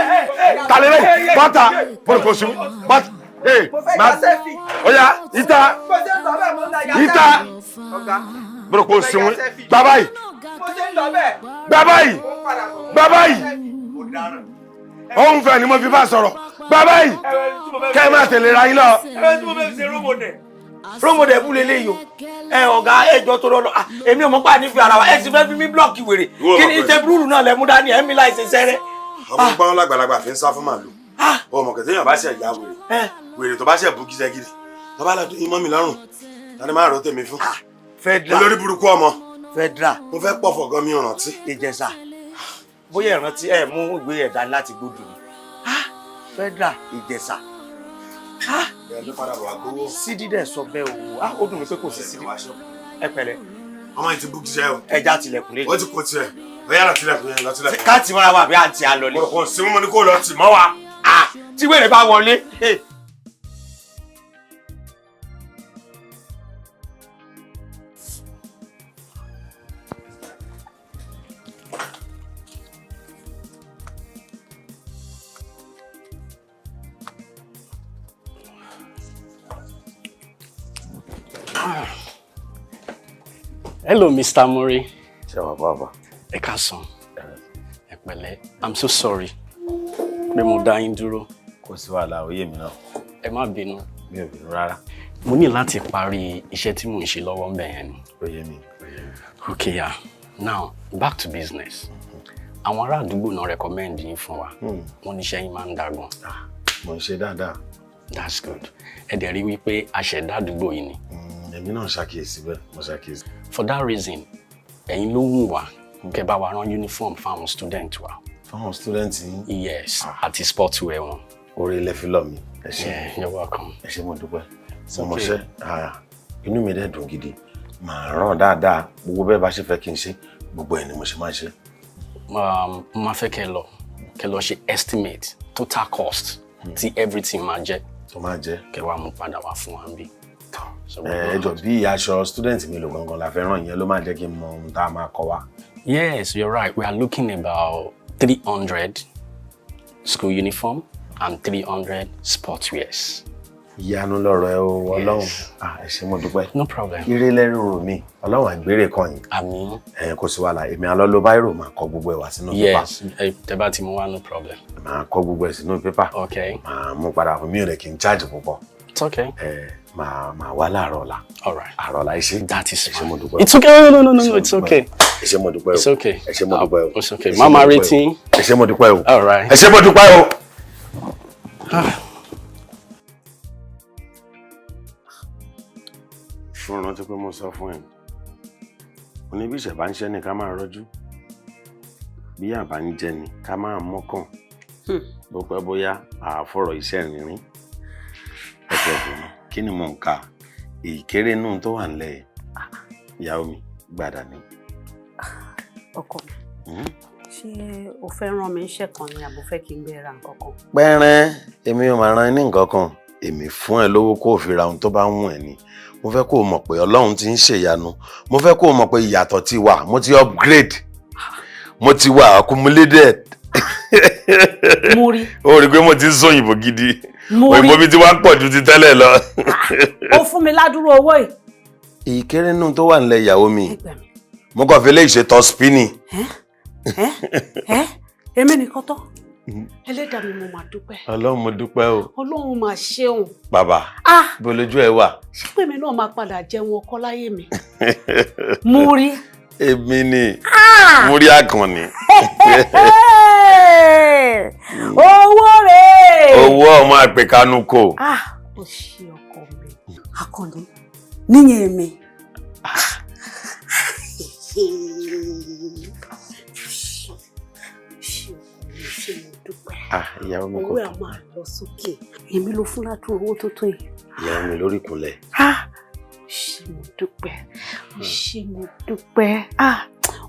talẹ́lẹ̀ bọ́tà mo rò pé siwin bọ́tà ee ma oya ìta ìta mo rò pé siwin bàbá yìí, bàbá yìí, bàbá yìí, òun fẹ́ ni mo fi bá sọ̀rọ̀, bàbá yìí, kẹ́ ẹ má tẹ̀lé ra yín lọ. Ẹ tí mo fẹ́ fi ṣe rómọdẹ̀ rómọdẹ̀ bú lélẹ́yìí o. Ẹ ọ̀gá, ẹjọ́ tó lọ́lọ́, èmi ò mọ̀ pa nífi ara wa, ẹ sì fẹ́ fi mí block wèrè. Kí ni ṣe búrúrù náà lẹ mú dání ẹ mi láì ṣe sẹ́rẹ́. Ọmọ gbọ́n lágbàlagbà fi ń sá fún màlúù. Ọmọ kẹtẹ yàn bá ṣe ìyá wèrè wèrè tó bá ṣe bú gíṣẹgírí tó bá lọ imọ́ mi lọ́rùn, tani máa rọ tèmi fún. Federal. Olórí burúkú ọmọ. Federal. Mo fẹ́ pọ̀fọ̀ gan, mi ò rántí. Ìjẹ̀ṣà, bóyá ìrántí ẹ mú ìwé ẹ̀dá láti gbódù ni Federal Ìjẹ̀ṣà. Ẹ ló padà bọ̀ wá gbowó. Sídìí dẹ̀ sọ bẹ́ẹ̀ o. Ó dùn mí pé kò sí sídìí. Ẹ pẹ̀lẹ́. Ọmọ yìí ti bú gíṣẹ́ o. Ẹja tilẹ̀kùn lé. Ó ti kó tiẹ̀, ó yára tilẹ̀kùn yẹn, lọ tilẹ̀kùn. Káàtì mọ́ra wa àbí àǹtí àlọ́lé. Kò sí mú ní kó lọ tì mọ́ wa. Tí wèrè bá wọlé. Hello, Mr. Murray. Ṣé wàá bàbá? Ẹ káàsán. Ẹ pẹ̀lẹ́. I'm so sorry pé mo dá yín dúró. Kò sí wàhálà, òye mi náà. Ẹ má bínú. Mi ò bínú rárá. Mo ní láti parí iṣẹ́ tí mò ń ṣe lọ́wọ́ ń bẹ̀ yẹn ni. Òye mi, òye mi. Okay, yeah. Now, back to business. Àwọn ará àdúgbò náà recommend yín fún wa. Wọ́n níṣẹ́ yín máa ń dagun. Mo ń ṣe dáadáa. That's good. Ẹ dẹ̀ rí wípé aṣẹ̀dá àdúgbò yìí ni. Èmi náà ṣàkíyèsí bẹ́ẹ̀, mo ṣàkíyèsí. For that reason, ẹ̀yin ló wù wá kẹ́ bá wa rán uniform fáwọn student wa. Fáwọn student yín? Yes, àti sportswear wọn. Orí ilẹ̀ fi lọ mi. Ẹ ṣé. Yeah, you're welcome. Ẹ ṣé, mo dúpẹ́. Mo okay. mọṣẹ́, inú mi dẹ̀ dùn gidi. Màá rán dáadáa, gbogbo bẹ́ẹ̀ bá ṣe fẹ́ kí n ṣe, gbogbo ẹ̀ ni mo ṣe máa ṣe. Mo máa fẹ́ kẹ́ lọ ṣe estimate total cost tí everything máa jẹ́. Tó máa jẹ́. Kẹ́ wá mú padà wá fún wa níbí. Ẹ jọ, bí aṣọ student mi lò gangan la fẹ́ rán, ìyẹn ló máa jẹ́ kí n mọ ohun tá a máa kọ wa. Yes, you're right. We are looking about 300 school uniform and 300 sportswears. Ìyanu lọ̀rọ̀ ẹ o, Ọlọ́run. Ah, ẹ ṣé, mo dúpẹ́. No problem. Ire lẹ́rù mi, Ọlọ́run àgbèrè kan yìí. Àmín. Ẹ kò sí wàhálà, èmi àlọ́ ló báírò, máa kọ gbogbo ẹ̀ wá sínú pépà. Yes, tẹ́ bá ti mú wá, no problem. Máa kọ gbogbo ẹ̀ sínú pépà. Okay. Máa mú padà fún mi, ò rẹ̀ kí n charge púpọ̀. It's okay. Ẹ máa wá láàárọ̀ ọ̀la. All right. Àárọ̀ ọ̀la, ẹ ṣé. That is Ẹ ṣé, mo dúpẹ́. It's okay. No, no, no, no, it's okay. Ẹ ṣé, mo dúpẹ́ o. It's okay. Ẹ ṣé, mo dúpẹ́ o. It's okay. Ẹ ṣé, Mama mo dúpẹ́ o. retí. Ẹ ṣé, mo dúpẹ́ o. All right. Ẹ ṣé, mo dúpẹ́ o. Fún rántí pé mo sọ fún ẹ, mo ní bí ìṣẹ̀ bá ń ṣẹ́ ni ká máa rọ́jú, bí àbá ń jẹ ni ká máa mọ́kàn, bó pẹ́ bóyá àáfọ̀rọ̀ iṣẹ́ rìnrìn ẹ̀fẹ̀ ọ̀gbọ̀n. Kí ni mò ń kà ìkéré nù tó wà nílẹ̀? Ìyàwó mi, gbàdà ní. Ọkọ mi, ṣé o fẹ́ rán mi iṣẹ́ kan ni, àbò fẹ́ kí n bẹ́ẹ̀ ra nǹkan kan? Pẹ́rẹ́, èmi ò máa ran ẹ ní nǹkan kan. Èmi fún ẹ lówó kó o fi ra ohun tó bá wùn ẹ ni. Mo fẹ́ kó o mọ̀ pé Ọlọ́run ti ń ṣèyanu. Mo fẹ́ kó o mọ̀ pé ìyàtọ̀ ti wà. Mo ti upgrade, mo ti wà accumulated. Mo rí. Ó rí i pé mo ti ń sóyìnbó gidi. Mo rí. Òyìnbó mi ti wá ń pọ̀ ju ti tẹ́lẹ̀ lọ. Ó fún mi ládùúrú owó yìí. Ìkéré nù tó wà nílẹ̀, ìyàwó mi, mo kàn fi lè ṣètò spinning. Ẹ èmi nìkan tán, ẹlẹ́dàá mi, mo máa dúpẹ́. Ọlọ́run, mo dúpẹ́ o. Ọlọ́run máa ṣeun. Bàbá. Ah. Bó lójú ẹ wà. Ṣé pé mi náà máa padà jẹun ọkọ láyé mi? Mo rí. Èmi ni. Ah! Mo rí àkànní. Owó rèé. Owó ọmọ àpèkánú kò. Ah, ó ṣe ọkọ mi Akànnì níyẹn mi. Ṣe ọkọ mi, ṣe mo dúpẹ́. Ah, ìyàwó mi, kò Owó ẹ̀ tó. máa lọ sókè. Èmi ló fún ládùúrú owó tó tó yìí. Ìyàwó mi, lórí ìkúnlẹ̀. Ah, ṣé mo dúpẹ́, ṣé mo dúpẹ́. Ah,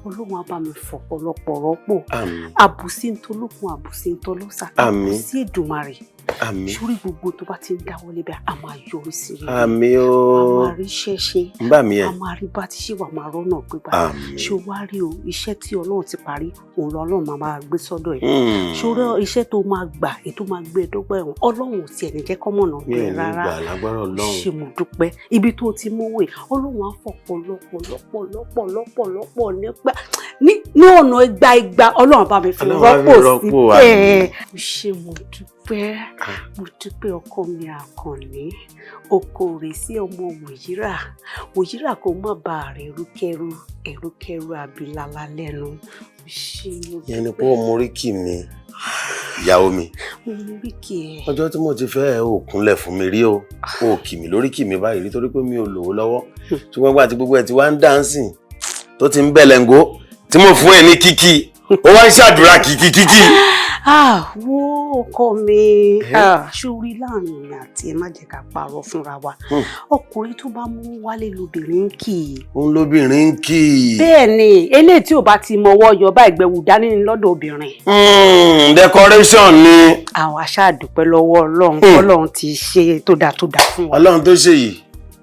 Ọlọ́run á bá mi fọ̀pọ̀lọpọ̀ rọ́pò. Àmín. Àbùsí ń tolókun, àbùsí ń tọlọ́sà. Àmín. Àbùsí Èdùmàrè. Àmín. Sórí gbogbo tó bá ti ń dáwọ́lé bẹ́ẹ̀, a máa yọrí sí rere. Àmín A o. máa rí iṣẹ́ ṣe. Ń bà mí ẹ̀. A máa rí bá ti ṣe wà, máa rọ́nà gbégbá. Àmín. Ṣé o wá rí o, iṣẹ́ tí Ọlọ́run ti parí òun lọ, Ọlọ́run máa máa gbé sọ́dọ̀ ẹ̀. Ṣé o rí iṣẹ́ tó máa gbà, ètò máa gbé ẹ dọ́gba ẹ̀wọ̀n, Ọlọ́run ò tiẹ̀ ní jẹ́ kọ́mọ̀nà Mi gbé ò ní rárá. gbà lágbára Ọlọ́run. Ṣé mo dúpẹ́. Ibi tó ti mówó ẹ̀, Ọlọ́run á fọ̀pọ̀lọpọ̀ lọ́pọ̀ lọ́pọ̀ lọ́pọ̀ lọ́pọ̀ nípa ní ọ̀nà igba igba, Ọlọ́run bá mi fi Ọlọ́run á fi rọ́pò rọ́pò, síbẹ̀. Àmín. Ṣé mo dúpẹ́, mo dúpẹ́ ọkọ mi Àkànní, oko rè sí ọmọ wòyíra wòyíra, kó má ba àrẹ ẹrúkẹrú ẹrúkẹrú abilala lẹ́nu. Ṣé mo Ìyẹn ni pé ó mórí kì mí, ìyàwó mi. Mo mórí kì ẹ. Ọjọ́ tí mo ti fẹ́ ẹ, ò kúnlẹ̀ fún mi rí o, ò kì mí lórí kì mí báyìí rí, torí pé mi ò lówó lọ́wọ́. Ṣùgbọ́n gbà tí gbogbo ẹ̀ ti wá ń dáǹsìn tó ti ń bẹ̀lẹ̀ ńgó tí mo fún ẹ ní kíkí, ó wá ń ṣàdúrà kíkí kíkí. Ah, wo ọkọ mi, ah, ṣorí láàrin mi àti ẹ, má jẹ́ ká parọ́ fúnra wa, ọkùnrin tó bá mú wálé lobìnrin ń kì í. Òun lóbìnrin ń kì í. Bẹ́ẹ̀ ni, eléyìí tí ò bá ti mọwọ́ yọ bá ìgbẹ́wò dání ní lọ́dọ̀ obìnrin. Decoration ni. Àwọn aṣáàdúpẹ́ lọ́wọ́ Ọlọ́run, Ọlọ́run ti ṣe tó dáa tó dáa fún wa. Ọlọ́run tó ṣe yìí,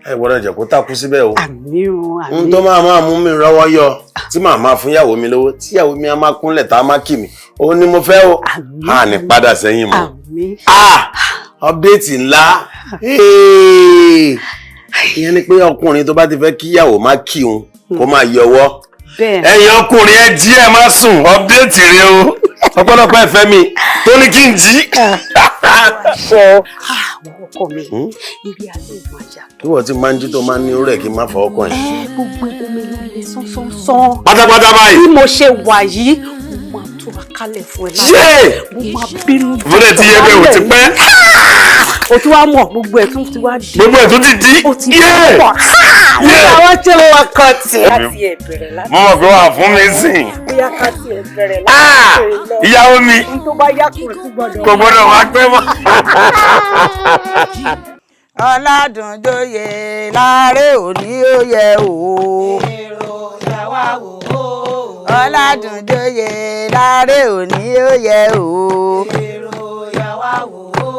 ẹ gbọ́dọ̀ jẹ́ kó takú síbẹ̀ o. Àmín o, àmín. Ohun tó máa mú mi rọ́wọ́ yọ, tí màá máa fún ìyàwó mi lówó, tí ìyàwó mi á máa kúnlẹ̀ tá a máa kì mí, òun ni mo fẹ́ o. A ní padà sẹ́yìn mọ́. Àmín. Ah, update ńlá. Hey! Ìyẹn ni pé ọkùnrin tó bá ti fẹ́ kíyàwó má kí òun, kó máa yọwọ́. Bẹ́ẹ̀. Ẹ̀yin ọkùnrin, ẹ jí, ẹ má sùn, update rẹ o. Ọ̀pọ̀lọpọ̀ ẹ̀fẹ́ mi tó ní kí n jí. Àwọn ọkọ mi, ibi ayé ò máa yàtọ̀. Kí wọ́n ti máa ń jí tó máa ń ní rẹ̀ kí n má fọwọ́ kàn yín. Ẹ gbogbo omi ló le sánsánsán. Pátápátá báyìí. Bí mo ṣe wà yìí, mo máa túra kálẹ̀ fún ẹ Yé! Mo máa bínú. Mo dẹ̀ ti yẹ pé o ti pẹ́. O tún wá mọ̀, gbogbo ẹ̀ tún ti wá di. Gbogbo ẹ̀ tún ti di. O ti Yé! pọ̀. Yé! Àwọn tí wọ́n kàn tí. Láti ẹ̀ bẹ̀rẹ̀ láti. Mo mọ̀ pé wà fún mi sìn. Bóyá ká tiẹ̀ bẹ̀rẹ̀ láti lọ. Ìyàwó mi. N tó bá yá kò tún gbọ́dọ̀. Kò gbọ́dọ̀ wá pẹ́ mọ́. Ọ̀làdúnjọyè láàárẹ̀ òní ó yẹ o. Èrò yà wá wò ó. Ọ̀làdúnjọyè láàárẹ̀ òní ó yẹ o. Èrò yà wá wò ó.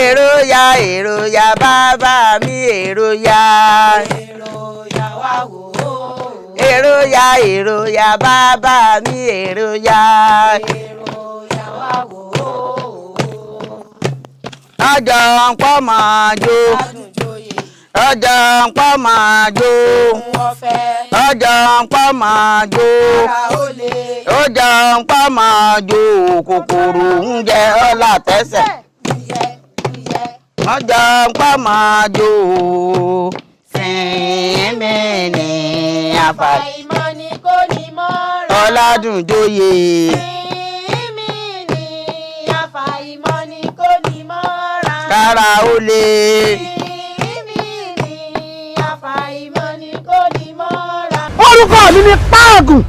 Èrò ya, èrò ya, bàbá mi, èrò ya. Èrò yà wá wò ó. Èrò ya, èrò ya, bàbá mi, èrò ya. Èrò yà wá wò ó. Ọjà ń pọ̀ máa jó. Ọjà ń pọ̀ máa jó. Ọjà ń pọ̀ máa jó. Ọjà ń pọ̀ máa jó. Kòkòrò ń jẹ ọlá tẹ́sẹ̀. Ọjà ń pọ̀ máa jó. Sinmi ní àfàìmọ̀ ni kò ní mọ́ra. Ọládùnjóyè. Sinmi ní àfàìmọ̀ ni kò ní mọ́ra. Kára ó lè. Sinmi ní àfàìmọ̀ ni kò ní mọ́ra. Orúkọ mi ni Páàgùn.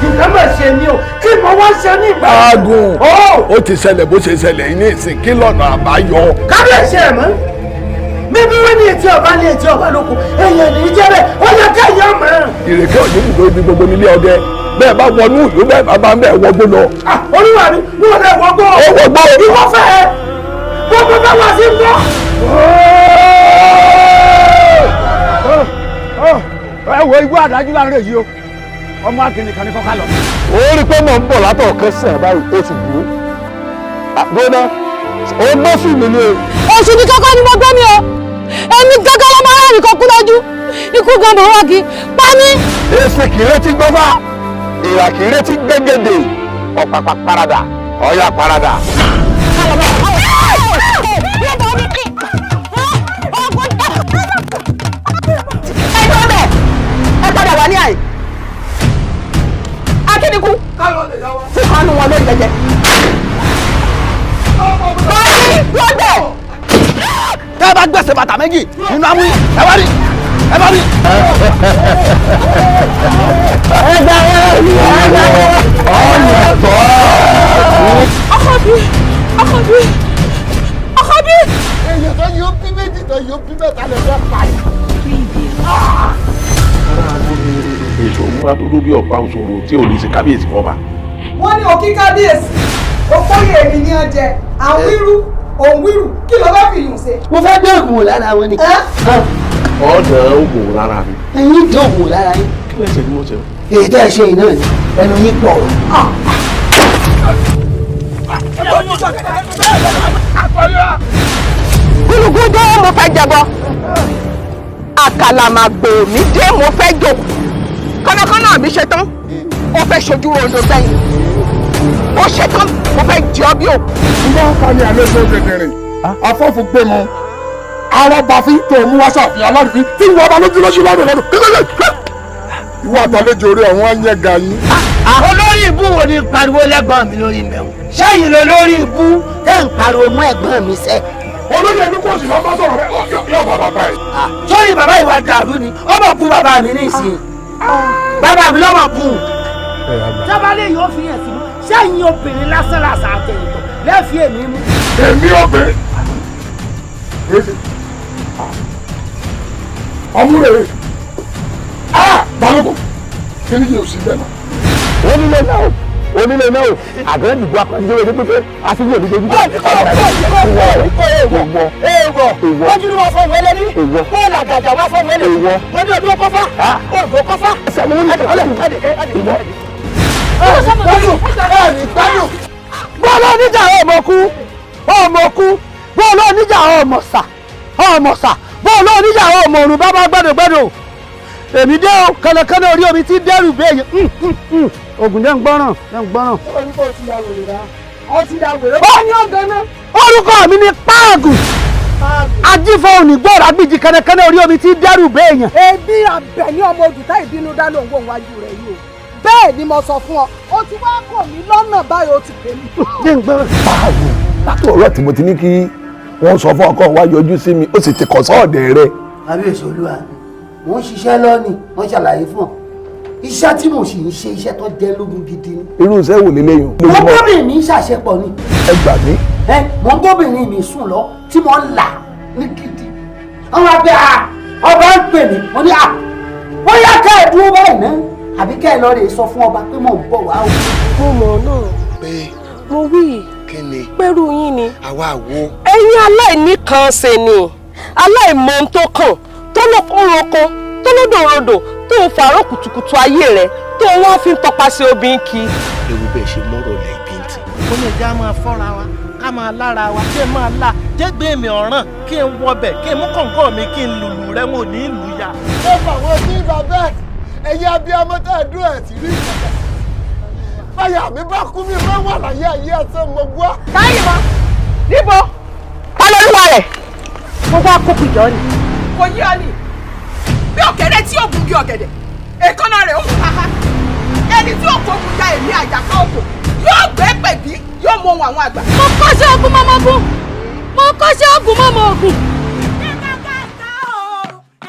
Nǹkan mà ṣe mí o, kí mo wá ṣe ní ìgbà. Aagun ó ti ṣẹlẹ̀ bó ṣe ṣẹlẹ̀ yìí ní ìsìn, kí lọ́nà àbáyọ. Kábíyèsí ẹ̀ mọ́, mímú wí ní etí ọba ní etí ọba lóko, èèyàn ní í jẹ́ bẹ́ẹ̀, ó yẹ kéèyàn mọ̀. Ìrèké òní ibùdó ibi gbogbo nílé ọdẹ, bẹ́ẹ̀ bá wọnú ìlú bẹ́ẹ̀ bá bá ń bẹ́ẹ̀ wọgbó lọ. Olúwa mi, wọn lè wọgbó. Ó wọgbó. Ìwọ fẹ́ ẹ, gbogbo bá wà sí gbọ́. Ẹ wo igbó àdájú láàrin èyí o, ọmọ akínní kan ní kọ́ká lọ. Ó rí i pé mò ń bọ̀ látọ̀ kẹsàn-án báyìí, ó ti dúró. Àgbóná ó gbọ́ fún mi ní o. Oṣù ní kọ́kọ́ ni mo gbé mi o, èmi gángan lọ́mọ aráàlú kan kú lójú ikú gan mọ̀ wá kí pa mí. Èsì kì í retí gbọ́fà, ìrà kì í retí gbẹ́gẹ́dẹ́, ọ̀pàpà parada, ọ̀yà parada. Ẹ tó bẹ̀, ẹ padà wá ní àyè. Akínikú fún kanú wọn lórí jẹjẹ. Báyìí lọ́dẹ̀. Tẹ́ ẹ bá gbèsè bàtà méjì nínú amú yìí, ẹ bá rí, ẹ bá rí. Ẹ gbà wọ́n, ẹ gbà wọ́n. Ọ̀nà tọ́. Ọkọ mi, ọkọ mi, ọkọ mi. Èèyàn tó yóò bí méjì tó yóò bí mẹ́ta lè fẹ́ pa yìí. Èso múra tó dó bí ọ̀pá òṣòro tí ò lè ṣe kábíyèsí fọba. Wọ́n ní òkí kábíyèsí, òpóyè èmi ní ọjẹ, àwọn wíru, òun wíru, kí ló bá fi yùn ṣe. Mo fẹ́ gbé ògùn lára wọn ni. Ọ̀dà ògùn lára mi. Ẹ̀yin dé ògùn lára yín. Kí ló ṣe ní mo ṣe? Èyí tẹ́ ẹ ṣe yìí náà ni ẹnu yín pọ̀. Gúlùgún dé, mo fẹ́ jẹbọ. Àkàlàmàgbò mi dé, mo fẹ́ jò. Kọ́nàkọ́nà mi ṣe tán, ó fẹ́ ṣojú rondo sẹ́yìn. Ó ṣe tán, mo fẹ́ jẹ́ ọ bí òkú. Ìgbà ta ni àlejò dẹ̀dẹ̀rìn? Afọ́fù gbé mu. Arọ́bàfin tó mú wá ṣàfihàn alárìfín tí ìwọ ọba lójú lójú lọ́dún lọ́dún. Ìwọ àtàlejò rẹ̀ ọ̀hún á yẹ ga yín. Olórí ibú wo ni pariwo lẹ́gbọ̀n mi lórí mẹ́wọ̀n? Sẹ́yìn lọ lórí ibú tẹ́ ń pariwo mọ́ ẹ̀gbọ́n mi sẹ́. Olóyè ẹni kò sì lọ́ bá sọ̀rọ̀ rẹ̀ yóò bá bàbá ẹ̀. Sórí bàbá ìwà dàrú ni, ó mọ̀ kú bàbá mi nísìnyí. Bàbá mi ló mọ̀ kú. Sábàlẹ̀ yóò fi hàn sí mi, sẹ́yìn obìnrin lásán làṣà àtẹ̀yìntọ̀ lẹ́ẹ̀fì èmi mú. Èmi obìnrin. Ọmú rẹ̀ balógun kí ni yóò sì bẹ́ẹ̀ náà. Onílé náà o, onílé náà o, àgbẹ̀ dìbò akọ́jú ní pípé àfihàn ní dojú. Èèwọ̀, ojú ni wọ́n fọ wẹ́lẹ́ ní. Bọ́ọ̀lù àgàjà wọ́n fọ wẹ́lẹ́. Wọ́n ní ọdún kọ́fà, ọdún kọ́fà. Bọ́ọ̀lù oníjà ọmọ kú, ọmọ kú, bọ́ọ̀lù oníjà ọmọ sà, ọmọ sà, bọ́ọ̀lù oníjà ọmọ òrùn bábá gbẹ́dọ̀gbẹ́dọ̀. Èmi dé o, kànnàkànnà orí omi ti dẹ́rù bẹ́ẹ̀ yẹn. Ògùn jẹ́ ń gbọ́ràn, jẹ́ ń gbọ́ràn. Orúkọ mi ni Páàgùn. Ajífọ́ òní gbọ́rọ̀ agbèjì kànnàkànnà orí omi ti dẹ́rù bẹ́ẹ̀ yẹn. Ebi abẹ ní ọmọ òdùtá ìbínú dá lóun wò wájú rẹ yìí o, bẹ́ẹ̀ ni mo sọ fún ọ, o ti wá kọ̀ mí lọ́nà báyìí, o ti pè mí. Jẹ́ ń gbọ́ràn. Páàgùn, látò ọ̀rọ̀ tí mo ti ní kí wọ́n sọ fún ọkọ wa yọjú sí mi, ó sì ti kọ̀ sọ́ọ̀dẹ̀ rẹ̀. Kábíyèsí olúwa mi, mò ń ṣiṣẹ́ lọ́nìí, wọ́n ṣàlàyé fún ọ. Iṣẹ́ tí mo sì ń ṣe, iṣẹ́ tó jẹ́ lógún gidi ni. Irú iṣẹ́ wo leléyìn? Mo gómìnà mi ṣàṣepọ̀ ni. Ẹ gbà mí. Ẹ mo ń gómìnà mi sùn lọ tí mo ń là ní gidi. Àwọn abẹ́ à ọba ń pè mí, mo ní à bóyá ká ẹ dúró báyìí náà àbí ká ẹ lọ rè sọ fún ọba pé mò ń bọ̀ wá o. Mo mọ̀ náà. Mo wí. Pẹ̀rù yín ni. Àwa wo? Ẹ̀yin aláìní kan ṣe ni, aláìmọ̀ ohun tó kàn, tó lóko roko, tó lódò rodò, tó ń fàárọ̀ kùtùkùtù ayé rẹ̀, tó Tó wọ́n fi ń tọpasẹ̀ obìnrin kí. Ewu bẹ́ẹ̀ ṣe mọ́rọ̀ lẹ̀ ibi ń tì. Ó ní ẹja máa fọ́ra wa, ká máa lára wa, kí n máa la jẹ́gbẹ́ mi ọ̀ràn, kí n wọbẹ̀, kí n mú kọ̀ǹkọ̀ mi, kí n lùlù rẹ̀, wọn ò ní ìlú ya. Ó fà wọ́n sí bàbá ẹ̀yin abiyamọ tá a dúró ẹ̀ sí rí ìkàkà. Báyà mi bá kú mi máa wà láyé ayé ẹsẹ̀ mo gbọ́. Táyì mọ́ níbo ta lolúwa rẹ̀ mo wá kókò ìjọ ni. Kò yí ọ ni bí ọ̀kẹ́rẹ́ tí ò gun bí ọ̀gẹ̀dẹ̀, èékánná rẹ̀ ó mú haha. Ẹni tí ò kó gun ya èmi àjàká òkò yóò gbé pẹ̀bí, yóò mọ ohun àwọn àgbà. Mo kọ́ṣẹ́ ogun mọ́mọ́ ogun, mo kọ́ṣẹ́ ogun mọ́mọ́ ogun.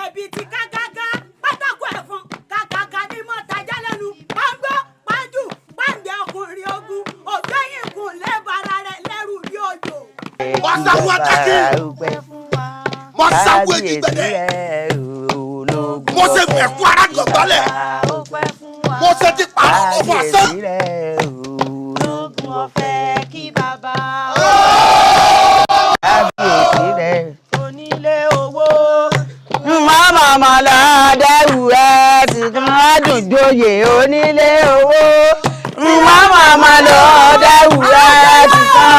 Ẹbí ti kágágá pátákó ẹ̀fọn kàkàkà ní mọ́tajà lẹ́nu pàǹgbọ́ pàǹjù pàǹdé ọkùnrin ogun ògbẹ́yìn kùn lẹ́bàrà rẹ̀ lẹ́rù bí òjò. Mọ̀sáwó adáké, mọ̀sáwó ejigbẹ́dẹ́, mo ṣe fẹ̀kú ara gbọ̀ngbọ̀lẹ̀, mo ṣe ti pàrọ̀ kó fà sán. Lógun ọ̀fẹ́ kí bàbá onílé owó. Màmá màlá dẹ́rù ẹ̀ sì tún adùn joyè onílé owó. Màmá màlá dẹ́rù ẹ̀ sì tún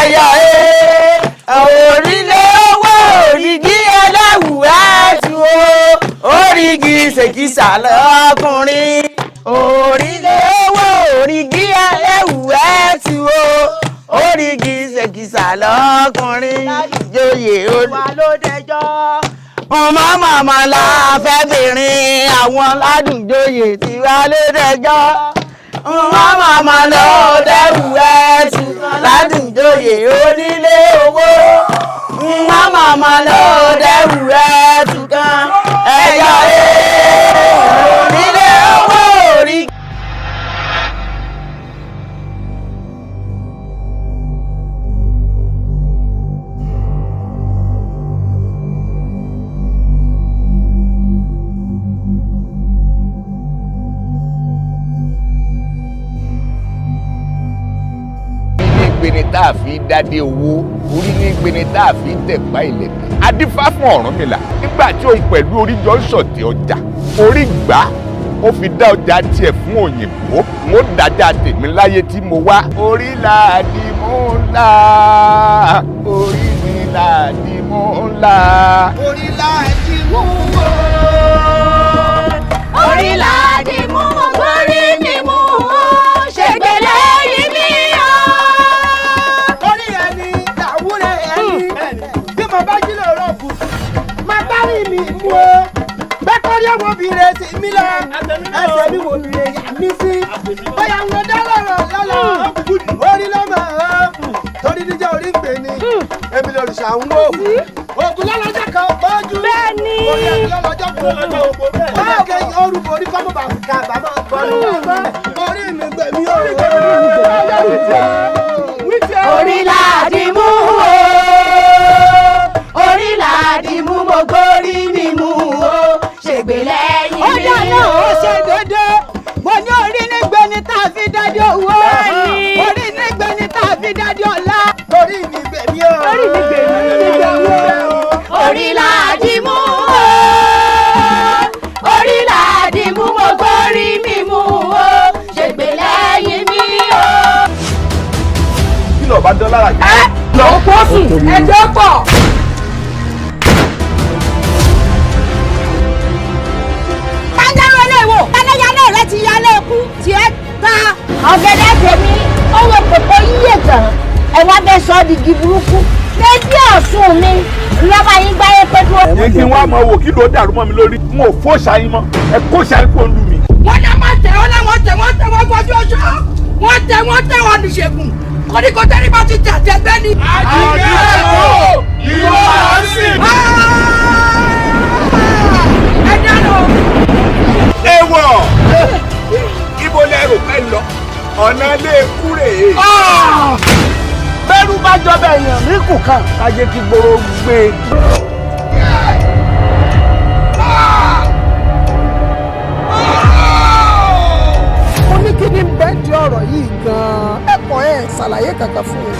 ẹyọ ẹ̀. Onílé owó òrìgì ẹlẹ́wù ẹ̀ tù ó. Orígi ṣèkìsà lọ́kùnrin. Orílé owó òrìgì ẹlẹ́wù ẹ̀ tù ó. Orígi ṣèkìsà lọ́kùnrin. Joyè olú. Wà ló dẹjọ́. Ọmọ màmá la fẹ́ bìnrin àwọn ládùnjoyè tí wà ló dẹjọ́. Ọmọ màmá ló dẹ́rù ẹ̀tù ládùnjoyè onílé owó. Ọmọ màmá ló dẹ́rù ẹ̀tù kan ẹ̀yọ́ onílé owó orí. Gbeni tá a fi dádé owó orí ní gbeni tá a fi tẹ̀pá ìlẹ̀kẹ̀. Adífá fún Ọ̀rúnmìlà nígbà tí òun pẹ̀lú orí jọ ń ṣọ̀tẹ̀ ọjà, orí gbà á, ó fi dá ọjà tiẹ̀ fún òyìnbó, n ó dájà tèmi láyé tí mo wá. Orí làdí mú ńlá, orí mi làdí mú ńlá. Orí làdí mú wò. Orí làdí mú orí mi mú o, ṣègbè lẹ́yìn mi o. Orí ẹni làwúrẹ́ ẹni, bí mo bá jí lòrò kùtù, máa bá rí mi mú o. Bẹ́kọ̀rí ọmọ obìnrin ti mí lọ, ẹsẹ̀ mi wò obìnrin yà mí sí. Bóyá ń lọ dá lọ́rọ̀ lọ́lọ́, orí lọ́mọ ọ́, torí níjẹ́ orí ń pè ní, èmi lòrìṣà ń wò. Ògùn lọ́lọ́jọ́ kan bọ́jú. Bẹ́ẹ̀ni. Orí ẹni lọ́lọ́jọ́ kan lọ́jọ́. Báwo kẹ́ orúkọ orí kọ́mọ̀ bá ká bàbá bọ́ọ̀lù. Orí mi gbẹ̀mí o. Orí làdí mú o, orí làdí mú mo gbórí mi mú o, ṣègbè lẹ́yìn mi o. Ó dáná ó ṣe dédé. Mo ní orí nígbẹ́ni tá a fi dádé owó. Orí nígbẹ́ni tá a fi dádé ọlá. Orí mi gbẹ̀mí o. Orí mi gbẹ̀mí o. Orí làdí mú o, orí làdí mú mo gbórí mi mú o, ṣègbè lẹ́yìn mi o. Kí ló bá dán lára jẹ́? Lọ kó sùn ẹjọ́ pọ̀. Tájáró eléwo, tájáró rẹ ti yálé ikú, tiẹ̀ ta. Ọ̀gẹ̀dẹ̀ tèmi, owó kòkó yíyẹ tán, ẹ wá fẹ́ sọ ọ́ di igi burúkú. Létí ọ̀sùn mi, lọ́ba yín gbáyé pé dúró. Yé kí n wá mọ wò kí ló dàrú mọ́ mi lórí. N ò fó ṣayín mọ́, ẹ kó ṣayín kó lù mí. Wọ́n ní a máa tẹ̀ ọ́ láwọn tẹ̀ wọ́n tẹ̀ wọ́n fojú ọjọ́. Wọ́n tẹ̀ wọ́n tẹ̀ wọ́n níṣègùn. Kọ́níkó tẹ́lẹ̀ bá ti tẹ̀ àtẹ̀gbẹ́ ni. Àdìgẹ́ ìwọ à ń sìn. Ẹ dáná. Ewọ̀ ibo lẹ rò pé lọ, ọ̀nà ilé kúrè. Bẹ́rù bá jọba èèyàn ní kùkà, kájé kí gbòòrò gbé. Mo ní kí ni bẹ́ẹ̀ di ọ̀rọ̀ yìí gan-an, ẹ̀kọ́ ẹ̀ ṣàlàyé kankan fún mi.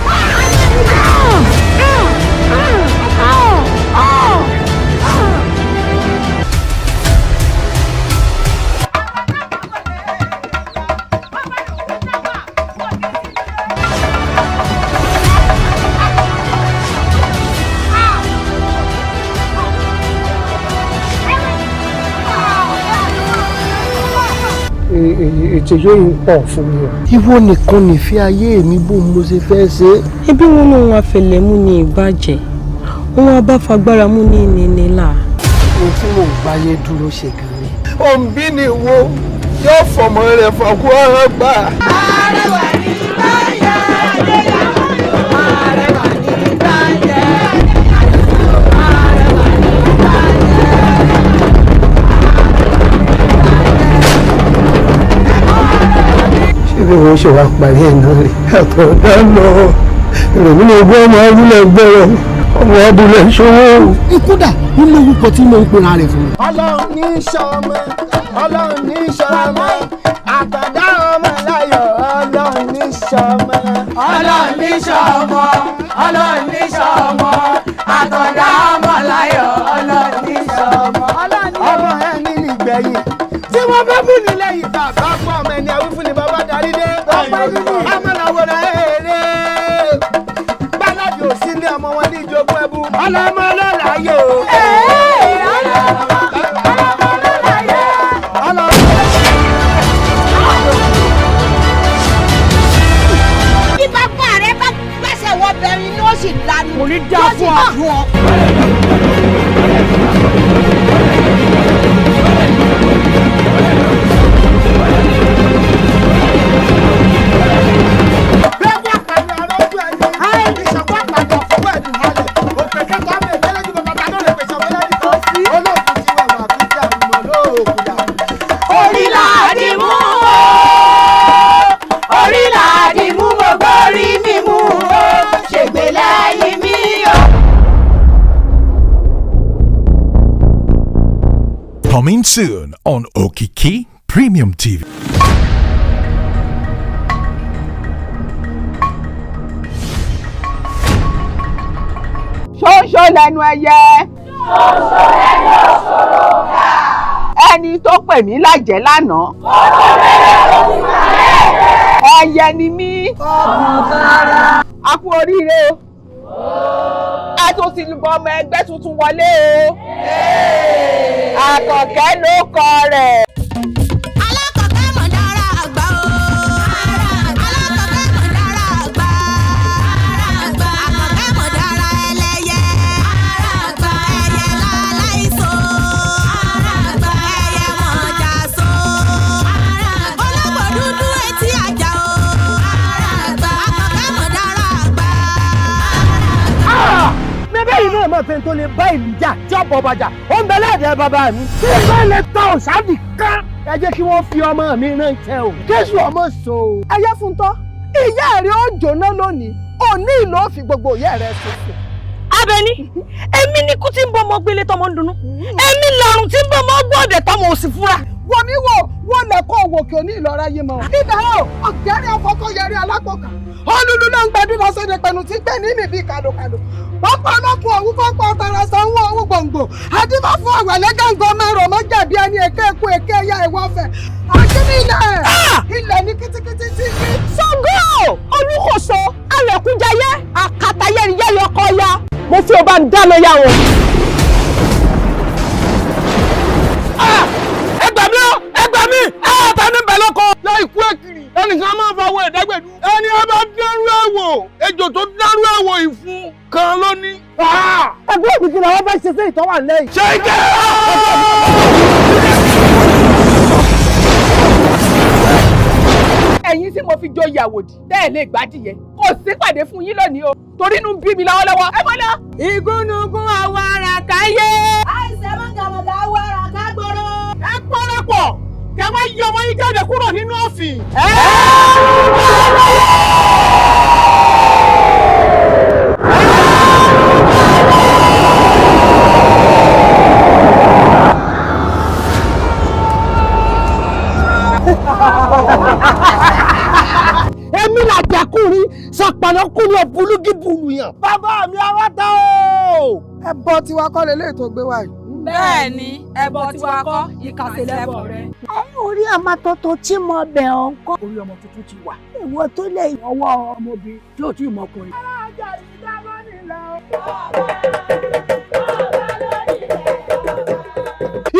Ètò yóò ń pọ̀ fún mi o. Ìwọ nìkan nìfẹ́ ayé mi, bó mo ṣe fẹ́ ṣe. Ẹbí wọn ní òun afẹlẹ mú ní ìbàjẹ́, òun abáfagbára mú ní ìnínílà. Ohun tí mò ń gbáyé dúró ṣe gan ni. Òǹbí ni wo yóò fọmọ rẹ̀ fọkú ọ̀rọ̀ gbà. Arẹwà ní báyà adéyàwó, arẹwà ní báyà. Ṣé bí wọ́n ṣe wá parí ẹ̀ náà rí àtọ̀dá lọ ìrònú ní ogún ọmọ abúlé gbọ́rọ̀ ọmọ abúlé ṣòwò. Ikú dà nínú orúkọ tí mo ń pera rẹ̀ fún mi. Ọlọ́run ní sọmọ, Ọlọ́run ní sọmọ, àtàdá ọmọ láyọ̀, Ọlọ́run ní sọmọ. Ọlọ́run ní sọmọ, Ọlọ́run ní sọmọ, àtọ̀dá ọmọ láyọ̀, Ọlọ́run ní sọmọ. Ọmọ ẹni nìgbẹ̀yìn tí wọ́n bá mú ní lẹ́yìn bàbá fún ọmọ ẹni àwífún ni bàbá darí dé. Ọmọ làwòrán èrè bálàdì ò sí ní ọmọ wọn ní ìjogún ẹbú. Ọlọ́mọ lọ́láyé o. Bí bàbá rẹ bá gbẹ́sẹ̀ wọ bẹ̀rẹ̀ ni ó sì lanu. Kò ní dáa fún ọ. Orí làdí mú o, orí làdí mú, mo gbórí mi mú o, ṣègbè lẹ́yìn mi o. Coming soon on Okiki Premium TV. Ṣóńṣó lẹ́nu ẹyẹ. Ṣóńṣó lẹ́nu òṣòro ká. Ẹni tó pè mí lájẹ́ lánàá. Ó tó bẹ̀rẹ̀ ó ti pàrẹ́ rẹ̀. Ẹyẹ ni mí. Ọmọ bára. A kú oríire o. A tún ti bọ ọmọ ẹgbẹ́ tuntun wọlé o. Àkànkẹ́ ló kọ rẹ̀. Bẹ́ẹ̀ yìí náà máa fẹ́ tó lè bá ìlú jà tí ọ̀pọ̀ bàjà ó ń bẹ lẹ́ẹ̀dẹ̀ bàbá mi. Tí ẹ bá lè ta òṣàdì ká, ẹ jẹ́ kí wọ́n fi ọmọ mi ránṣẹ́ o. Jésù ọmọ sọ o. Ẹyẹ fún tọ́, ìyá rẹ̀ ó jóná lónìí, òní ìlú ó fi gbogbo ìyá rẹ̀ ṣòfò. Abẹni, èmi ni kú tí ń bọ́ ọmọ gbélé tọmọ ń dunnú, èmi lọ́rùn tí ń bọ́ ọmọ gbọ́dẹ̀ tọmọ ò sì fura. Wọ́n mi wò wọ́n lẹ̀kọ́ òwò kí o ní ìlọra yé mọ́. Ibà ó ọ̀gẹ́rẹ́ afọkọ̀yẹrí alápọ̀kà. Olúlu ló ń gbẹdú lọ sóde pẹ̀lú tí gbẹ̀ ní mi bíi kàdòkàdò. Pápá ọlọ́kùn òwú pápá ọ̀tara sanwó owó gbòǹgbò. Adífá fún ọ̀wẹ̀lẹ́ gàngàn mẹ́rọ̀ mọ́ jẹ̀bi ẹni èké eku èké ẹ̀yà ìwọ́fẹ̀. Akíní ilẹ̀ ilẹ̀ ní kítíkítí tí kí. Ṣàngó Olúkòso Arẹ̀kúnjayé àkàtàyẹ̀rìyẹ̀rì ọkọ ya. Mo fi ọba ń dáná yá wọn. Ẹ gbà mí o, ẹ gbà mí, ẹ ta ní bẹ̀ lọ́kọ. Láì kú èkìrì, ẹnìkan máa ń fọwọ́ ẹ̀dágbẹ̀dú. Ẹni a bá dárú ẹ̀ wò, ejò tó dárú ẹ̀ wò ìfun kan ló ní. Ẹgbẹ́ mi kí ni àwọn fẹ́ ṣe sí ìtọ́wà lẹ́yìn. Ṣé ìjẹ́? Ẹ̀yin tí mo fi joyè àwòdì tẹ́ ẹ̀ lè gbádìyẹ kò sí pàdé fún yín lónìí o, torí inú ń bí mi lọ́wọ́lọ́wọ́, ẹ mọ́ lọ. Ìgúnnugún àwọ̀ ara káyé. Àìsàn mọ̀gàmọ̀gà àwọ̀ ara kágbóró. Ẹ pọ́nrẹ́pọ̀ kẹ wá yọ ọmọ yín jáde kúrò nínú ọ̀fìn. Èmi làjàkùnrin sàpàlọ́kùnrin ọ̀bùlùgìbùlù yàn. Bàbá mi aráta o. Ẹbọ tiwa kọ́ lélẹ́yìí tó gbé wá yìí. Bẹ́ẹ̀ ni, ẹbọ tiwa kọ́, ìkàsẹ̀ lẹ́bọ̀ rẹ. Orí ọmọ tuntun tí mo bẹ̀ ọ́ ń kọ́. Orí ọmọ tuntun ti wà. Ìwọ tó lè ọwọ́ ọmọbìnrin tí ò tí ì mọkùnrin.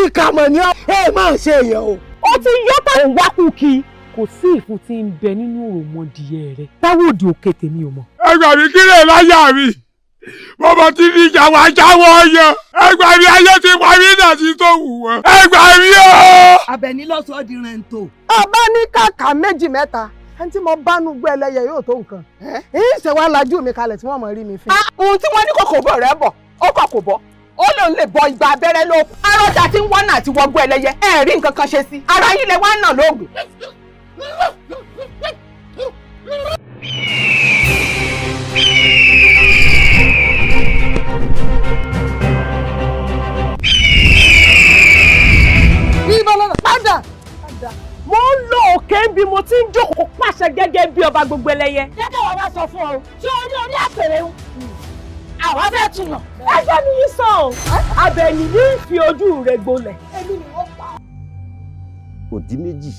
Ìkàmọ̀ ni ẹ máa ṣe èèyàn o. Ó Ó ti yọ tá ò ń wá kú kí. Kò sí ìfun tí ń bẹ nínú òròmọdìyẹ rẹ. Táwọn òdì òkè tèmi ò mọ̀. Ẹ gbà mí kílẹ̀ láyà mi, bọ́bọ̀ tí ní ìjà wá jáwọ́ ọyàn. Ẹ gbà mí, ayé ti pa mí náà ti tó wù wọ́n. Ẹ gbà mí o. Àbẹ̀ní lọ́sọ̀ọ́ di rẹ̀ǹtò. Ọba ní kàkà méjì mẹ́ta, ẹni tí mo bá nu gbé ẹlẹ́yẹ yóò tó nǹkan. Ìṣe wa lajú mi kalẹ̀ tí wọ́n mọ̀ rí mi fín. Ohun tí wọ́n ní kò bọ̀ rẹ̀ bọ̀, ó kọ̀ kò bọ̀, ó lòun lè bọ igba abẹ́rẹ́ lóògùn. Arọ́jà tí ń wọ́n náà ti wọgbọ́ ẹlẹ́yẹ, ẹ rí nǹkan kan ṣe sí. Ara yín lẹ wá ń nà lóògùn. Ìbọ̀lọ́dọ̀ padà. Mo ń lo òkè bí mo ti ń jókòó pàṣẹ gẹ́gẹ́ bí ọba gbogbo ẹlẹ́yẹ. Jẹ́kẹ́ wàá wá sọ fún ọ tí o ní orí àpèrè ń. Àwa fẹ́ túnà. Ẹgbẹ́ mi yín sàn o. Àbẹ̀ní ní fi ojú rẹ̀ gbolẹ̀. Èmi ni wọ́n pa. Òdì méjì,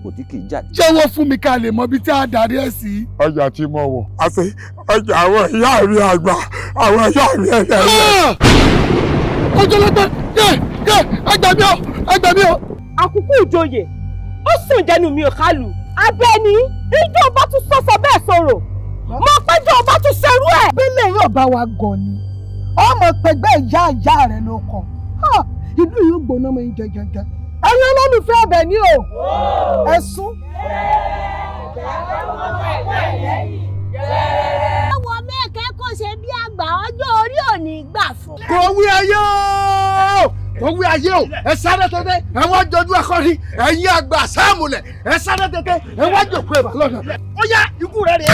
òdì kì í jáde. Jẹ́wọ́ fún mi ká lè mọ ibi tí a darí ẹ̀ sí. Ọjà tí mo wọ̀ àti ọjà àwọn ìyá mi àgbà, àwọn ìyá mi ẹlẹ́yẹ. Ọjọ́ lọ́gbẹ́ yẹ yẹ, ẹgbẹ́ mi o, ẹgbẹ́ mi o. Àkókò ìjòyè ó sùn jẹnu mi ò kálù. Abẹ́ni ìjọ ọba tún sọ́sọ bẹ́ẹ̀ sọ̀rọ̀, mo péjọ ọba tún ṣerú ẹ̀. Bílẹ̀ yóò bá wa gọ̀ ni ọmọ pẹ̀gbẹ́ ìyá ìyá rẹ̀ ló kọ̀, ìlú yóò gbóná mọ́ yín jẹjẹjẹ. Ẹ̀yin olólùfẹ́ Àbẹ̀ní o, ẹ sún. Àwọn mẹ́kẹ́ kò ṣe bí àgbà, ọjọ́ orí ò ní gbà fún. Kò wí ayé o, kò wí ayé o, ẹ sáré tètè, ẹ wá jọjú akọni, ẹ̀yin àgbà sáàmùlẹ̀, ẹ sáré tètè, ẹ wá jòkó ẹ̀bà lọ́nà. Ó yá, ikú rẹ̀ rèé.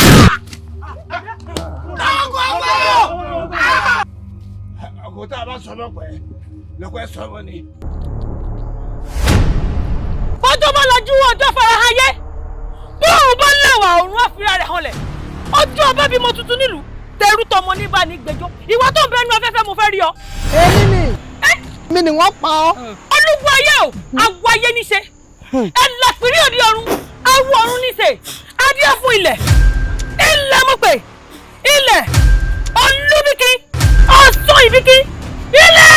Ọkọ̀ tá a bá sọ lọ́pẹ́ lọ́pẹ́ sọ wọ́n ni. Bọ́jọ́ bá lajú ọjọ́ fara ayé, bóun bá lẹ̀wà òun àfihàn rẹ̀ hanlẹ̀. Ọjọ́ ọba bímọ tuntun nílùú, tẹrú tọmọ ní bá ní gbẹ́jọ́. Ìwọ tó ń bẹnu afẹ́fẹ́, mo fẹ́ rí ọ. Èmi ni, mi ni wọ́n pa ọ́. Olúgbọ́ ayé o, àwọ̀ ayé níṣe. Ẹ làpírí òdi ọ̀run, awọ ọ̀run níṣe. Adíẹ fún ilẹ̀, ilẹ̀ mo pè, ilẹ̀ olúbíkí, ọ̀sán ìbíkí, ilẹ̀.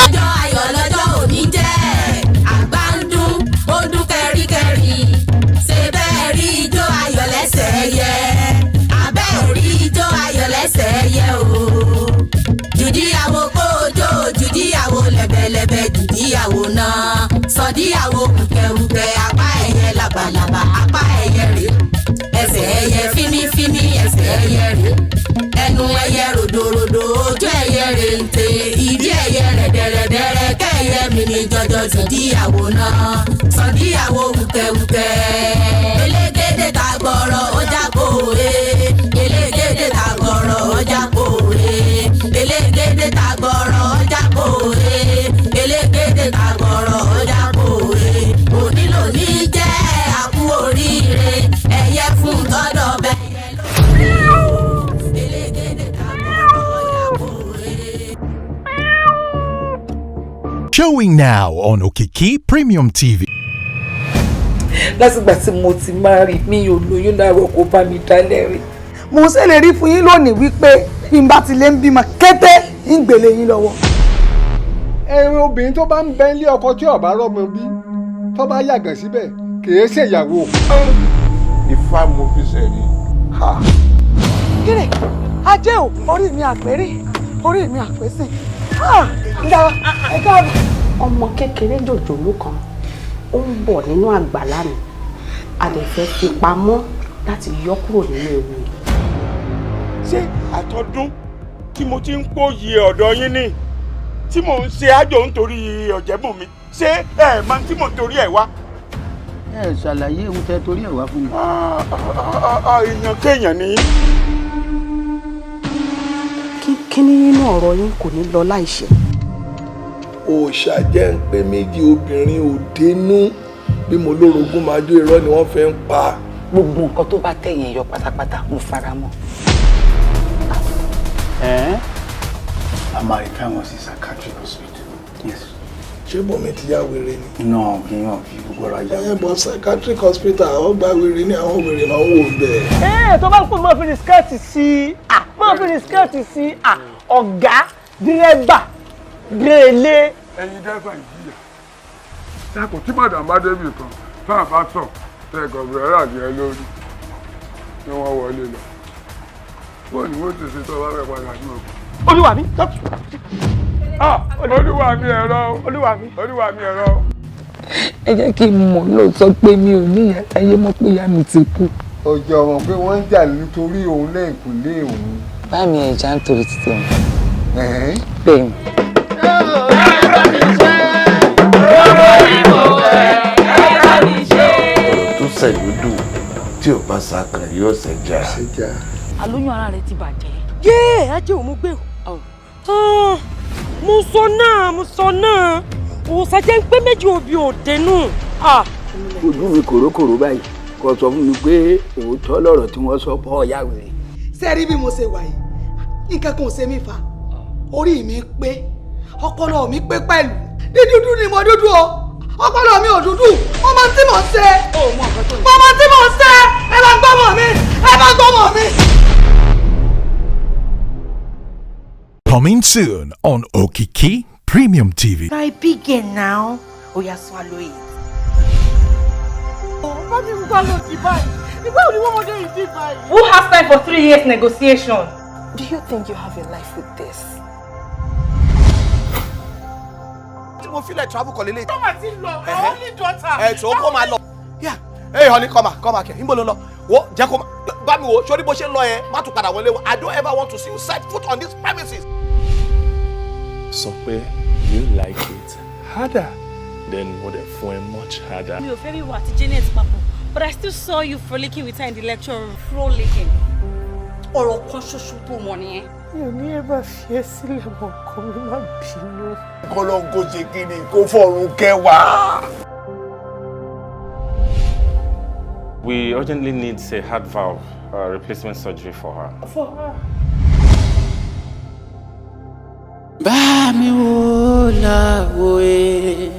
Ọjọ́ ayọ̀ lọ́jọ́ òní jẹ́, àgbà ń dún, ó dún kẹ́ríkẹ́rí. Ṣé bẹ́ẹ̀ rí ijó ayọ̀ lẹ́sẹ̀ yẹ? Àbẹ́ ò rí ijó ayọ̀ lẹ́sẹ̀ yẹ o. Jùdíyàwó kójó, jùdíyàwó lẹ́bẹ̀lẹ́bẹ̀, jùdíyàwó náà. Sọ̀díyàwó wùkẹ́wùkẹ́, apá ẹyẹ labalábá, apá ẹyẹ rè. Ẹsẹ̀ ẹyẹ fínífíní, ẹsẹ̀ ẹyẹ rè. Ẹnu ẹyẹ ròdòròdò, ojú ẹyẹ rèǹtè, ìdí ẹyẹ rẹ̀dẹ̀rẹ̀dẹ̀rẹ̀, kẹ́yẹ mi ní jọjọ jùdíyàwó náà. Sọ̀díyàwó wùkẹ́wùkẹ́. Elégédé ta gbọ́rọ̀ ó jákòó e. Elégédé ta gbọ́rọ̀ ó jákòó e. Elégédé ta gbọ́rọ̀ ó jákòó e. Elégédé ta gbọ́rọ̀ ó jákòó e. Òní lòní jẹ́ àkú oríire, ẹyẹ fún tọ́dọ̀ bẹ́yẹ lórí. Elégédé ta gbọ́rọ̀ ó jákòó e. Showing now on Okiki Premium TV. Lásìgbà tí mo ti máa rí, mi ò lóyún láàárọ̀ kó bá mi dálẹ̀ rí. Mo ṣèlérí fún yín lónìí wípé bí n bá ti lè ń bímọ kété, ń gbèlè yín lọ́wọ́. Ẹ̀rín obìnrin tó bá ń bẹ ilé ọkọ tí ó bá rọ́mọ bí, tó bá yàgàn síbẹ̀, kìí ṣèyàwó. Ifá mo fi sẹ̀rí. Kíni ajé o, orí mi àpérí, orí mi àpésìn. Ẹ káàbọ̀. Ọmọ kékeré jòjòló kan ó ń bọ̀ nínú àgbàlá mi, a lè fẹ́ fi pamọ́ láti yọ kúrò nínú ewu yìí. Ṣé àtọ́dún tí mo ti ń pòyì ọ̀dọ̀ yín ni tí mò ń ṣe àjò nítorí ọ̀jẹ̀bùn mi, ṣé ẹ mọ tí mò ń torí ẹ̀ wá? Ẹ ṣàlàyé ohun tẹ torí ẹ̀ wá fún mi. Èèyàn kéèyàn ni. Kíní nínú ọ̀rọ̀ yín kò ní lọ láìṣẹ. Òòṣà jẹ́ ń pé méjì, obìnrin ò dénú bí mo lórogún máa jó, irọ́ ni wọ́n fẹ́ ń pa. Gbogbo nǹkan tó bá tẹ̀yìn yọ pátápátá, mo fara mọ́. A máa rí fáwọn sí psychiatric hospital. Yes. Ṣé bọ̀mí ti yá wèrè ni? Náà kì í hàn fi gbogbo ara yá. Ẹ bọ psychiatric hospital, àwọn gba wèrè ní àwọn wèrè náà ń wò bẹ́ẹ̀. Ẹ tó bá ń pè mọ́ fi ní skẹ́ẹ̀tì sí i, mọ́ fi ní skẹ́ẹ̀tì sí i, ọ̀gá dírẹ́bà délé. Ẹ̀yin dẹ́fà ìjìyà dákun tí màdàm bá débì kan tá a bá tọ̀ tẹ gọ̀bẹ̀rẹ̀ àti ẹ lórí ni wọ́n wọlé lọ bóun ni wọ́n ti ṣe tó bá fẹ́ padà ní òkú. Olúwa mi. Olúwa mi ẹ̀rọ Olúwa mi. Olúwa mi ẹ̀rọ. Ẹ jẹ́ kí n mọ̀ lóòótọ́ pé mi ò ní ìyá láyé mọ́, pé ìyá mi ti kú. Ọjọ́ wọn pé wọ́n ń jà nítorí òun lẹ́yìnkùlé òun. Bá mi ẹja ń torí títí wọn. Bẹ́ẹ̀ ni. Ọ̀rọ̀ tó ṣẹ̀lódò tí ò bá sàkàn yóò ṣẹja. Àlóyún ara rẹ ti bàjẹ́. Yéè, ajé òun mú gbé o. Mo sọ náà, mo sọ náà, òòsà jẹ́ ń pé méjì òbí òde nù. Ojú mi kòrókòró báyìí kò sọ fún mi pé òótọ́ lọ̀rọ̀ tí wọ́n sọ pọ̀ ọ̀yá wèrè. Ṣé rí bí mo ṣe wà yìí, nǹkan kan ò ṣe mí fa, orí mi pé, ọpọlọ mi pé pẹ̀lú. Dídúdú ni mo dúdú o, ọpọlọ mi ò dúdú. Mo mọ tí mo ń ṣe, mo mọ tí mo ń ṣe. Ẹ bá ń gbọ́mọ̀ mi, ẹ bá ń gbọ́mọ̀ mi. Coming soon on Okiki Premium TV. I begin now. Oya, swallow it. Who has time for 3 years negotiation? Do you think you have a life with this? Tí mo feel like travel kọ̀ lélẹ̀. Tọ́mà ti lọ, our only daughter. Ẹ tó kó máa lọ. Yeah. Hey honey, come back, come back here. Níbo ló ń lọ? Wo jẹ́ kó bá mi wo, sórí bó ṣe ń lọ yẹn, má tún padà wọlé o. I don't ever want to see you set foot on these premises. Sọ pé you like it harder, then mo dẹ̀ fún ẹ much harder. Mi ò fẹ́ bí wà àti Janet papọ̀, but I still saw you frolicking with her in the lecture room. Frolicking. Ọ̀rọ̀ kan ṣoṣo tó mọ̀ nìyẹn. Mi ò ní ẹ bá fi ẹ́ sílẹ̀ mọ́, ọkọ mi, má bínú. Kọ́lọ́n kó ṣe kí ni kó fọ̀run kẹwàá. We urgently need a heart valve replacement surgery for her. For her. Bá mi wò láwo e.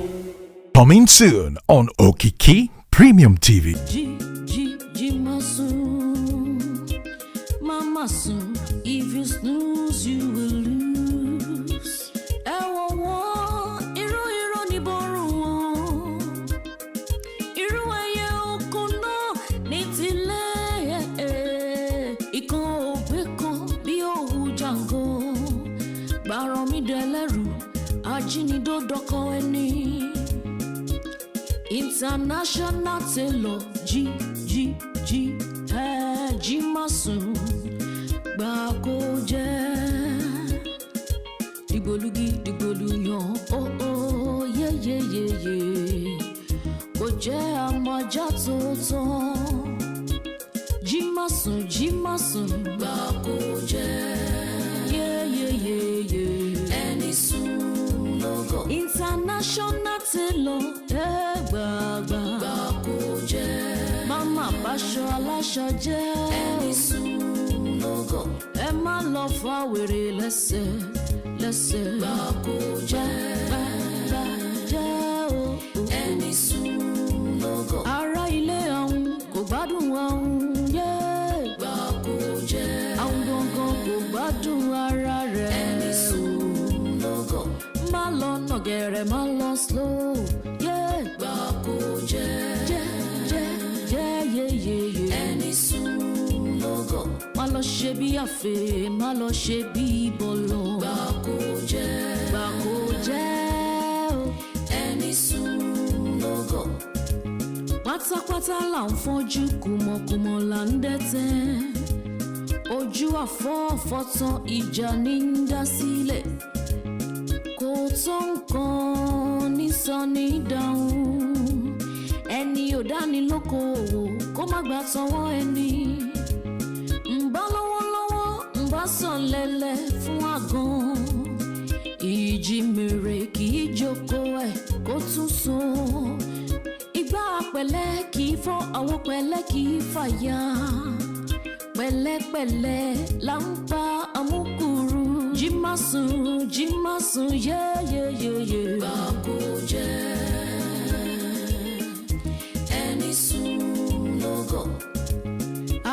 Coming soon on Okiki Premium TV. Jí jí jí má sùn, má má sùn. If you snooze, you will lose. Ẹ wọ̀ wọ́n, irú irú ní bọ́rùn wọn. Irú ẹyẹ oko náà ní tilẹ̀. Ìkan ògbé kan bí òwú jàǹgó. Gbàrọ̀ mi dẹlẹ́rù, ajínigbó ẹni. International tailor, jí jí jí ẹ jí má sùn, gbà kó jẹ́. Dìgbòlugi dìgbòluyan, ó ó yéyéyéyé, kò jẹ́ àmọ́já tó tán. Jí má sùn, jí má sùn, gbà kó jẹ́. Yéyéyéyé, ẹni sùn lógo. International tailor, ẹ gbàgbà, gbà kó jẹ́. Máma báṣọ aláṣọ jẹ́. Ẹni sùn lógo. Ẹ má lọ fa wèrè lẹ́sẹ̀ lẹ́sẹ̀. Gbà kó jẹ́, gbà gbà jẹ́ o. Ẹni sùn lógo. Ará ilé àwọn kò gbádùn àwọn yé. Gbà kó jẹ́. Àwọn gangan kò gbádùn ara rẹ̀. Ẹni sùn lógo. Má lọ nàgẹ̀rẹ̀, má lọ slow. Yeah. Gbà kó jẹ́. Jẹ́ jẹ́ jẹ́ yéyéyé. Ẹni sùn lógo. Má lọ ṣe bí àfẹ́, má lọ ṣe bí bọ̀lọ̀. Gbà kó jẹ́. Gbà kó jẹ́ o. Ẹni sùn lógo. Pátápátá là ń fọ́jú, kùmọ̀kùmọ̀ là ń dẹ́tẹ̀. Ojú àfọ́fọ́ tán, ìjà ní ń dá sílẹ̀. Kò tó nǹkan nísọ ní dáhùn. Ẹni ò dání lókoòwò kó má gbà tọwọ́ ẹni. Ń bá lọ́wọ́lọ́wọ́ ń bá sàn lẹ́lẹ̀ fún àgàn. Ìjì mèrè kì í jókòó ẹ̀ kó tún sùn. Ìgbà pẹ̀lẹ́ kì í fọ́, àwọn pẹ̀lẹ́ kì í fàya. Pẹ̀lẹ́pẹ̀lẹ́ là ń pa àmúkúrú. Jí má sùn, jí má sùn, yéyéyé. Gbà kó jẹ́. Ẹni sùn lógo.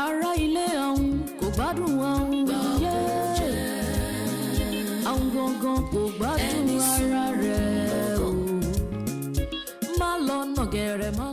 Ará ilé àwọn kò gbádùn àwọn yé. Àwọn gangan kò gbádùn ara rẹ̀. Ọ̀gẹ̀rẹ̀ má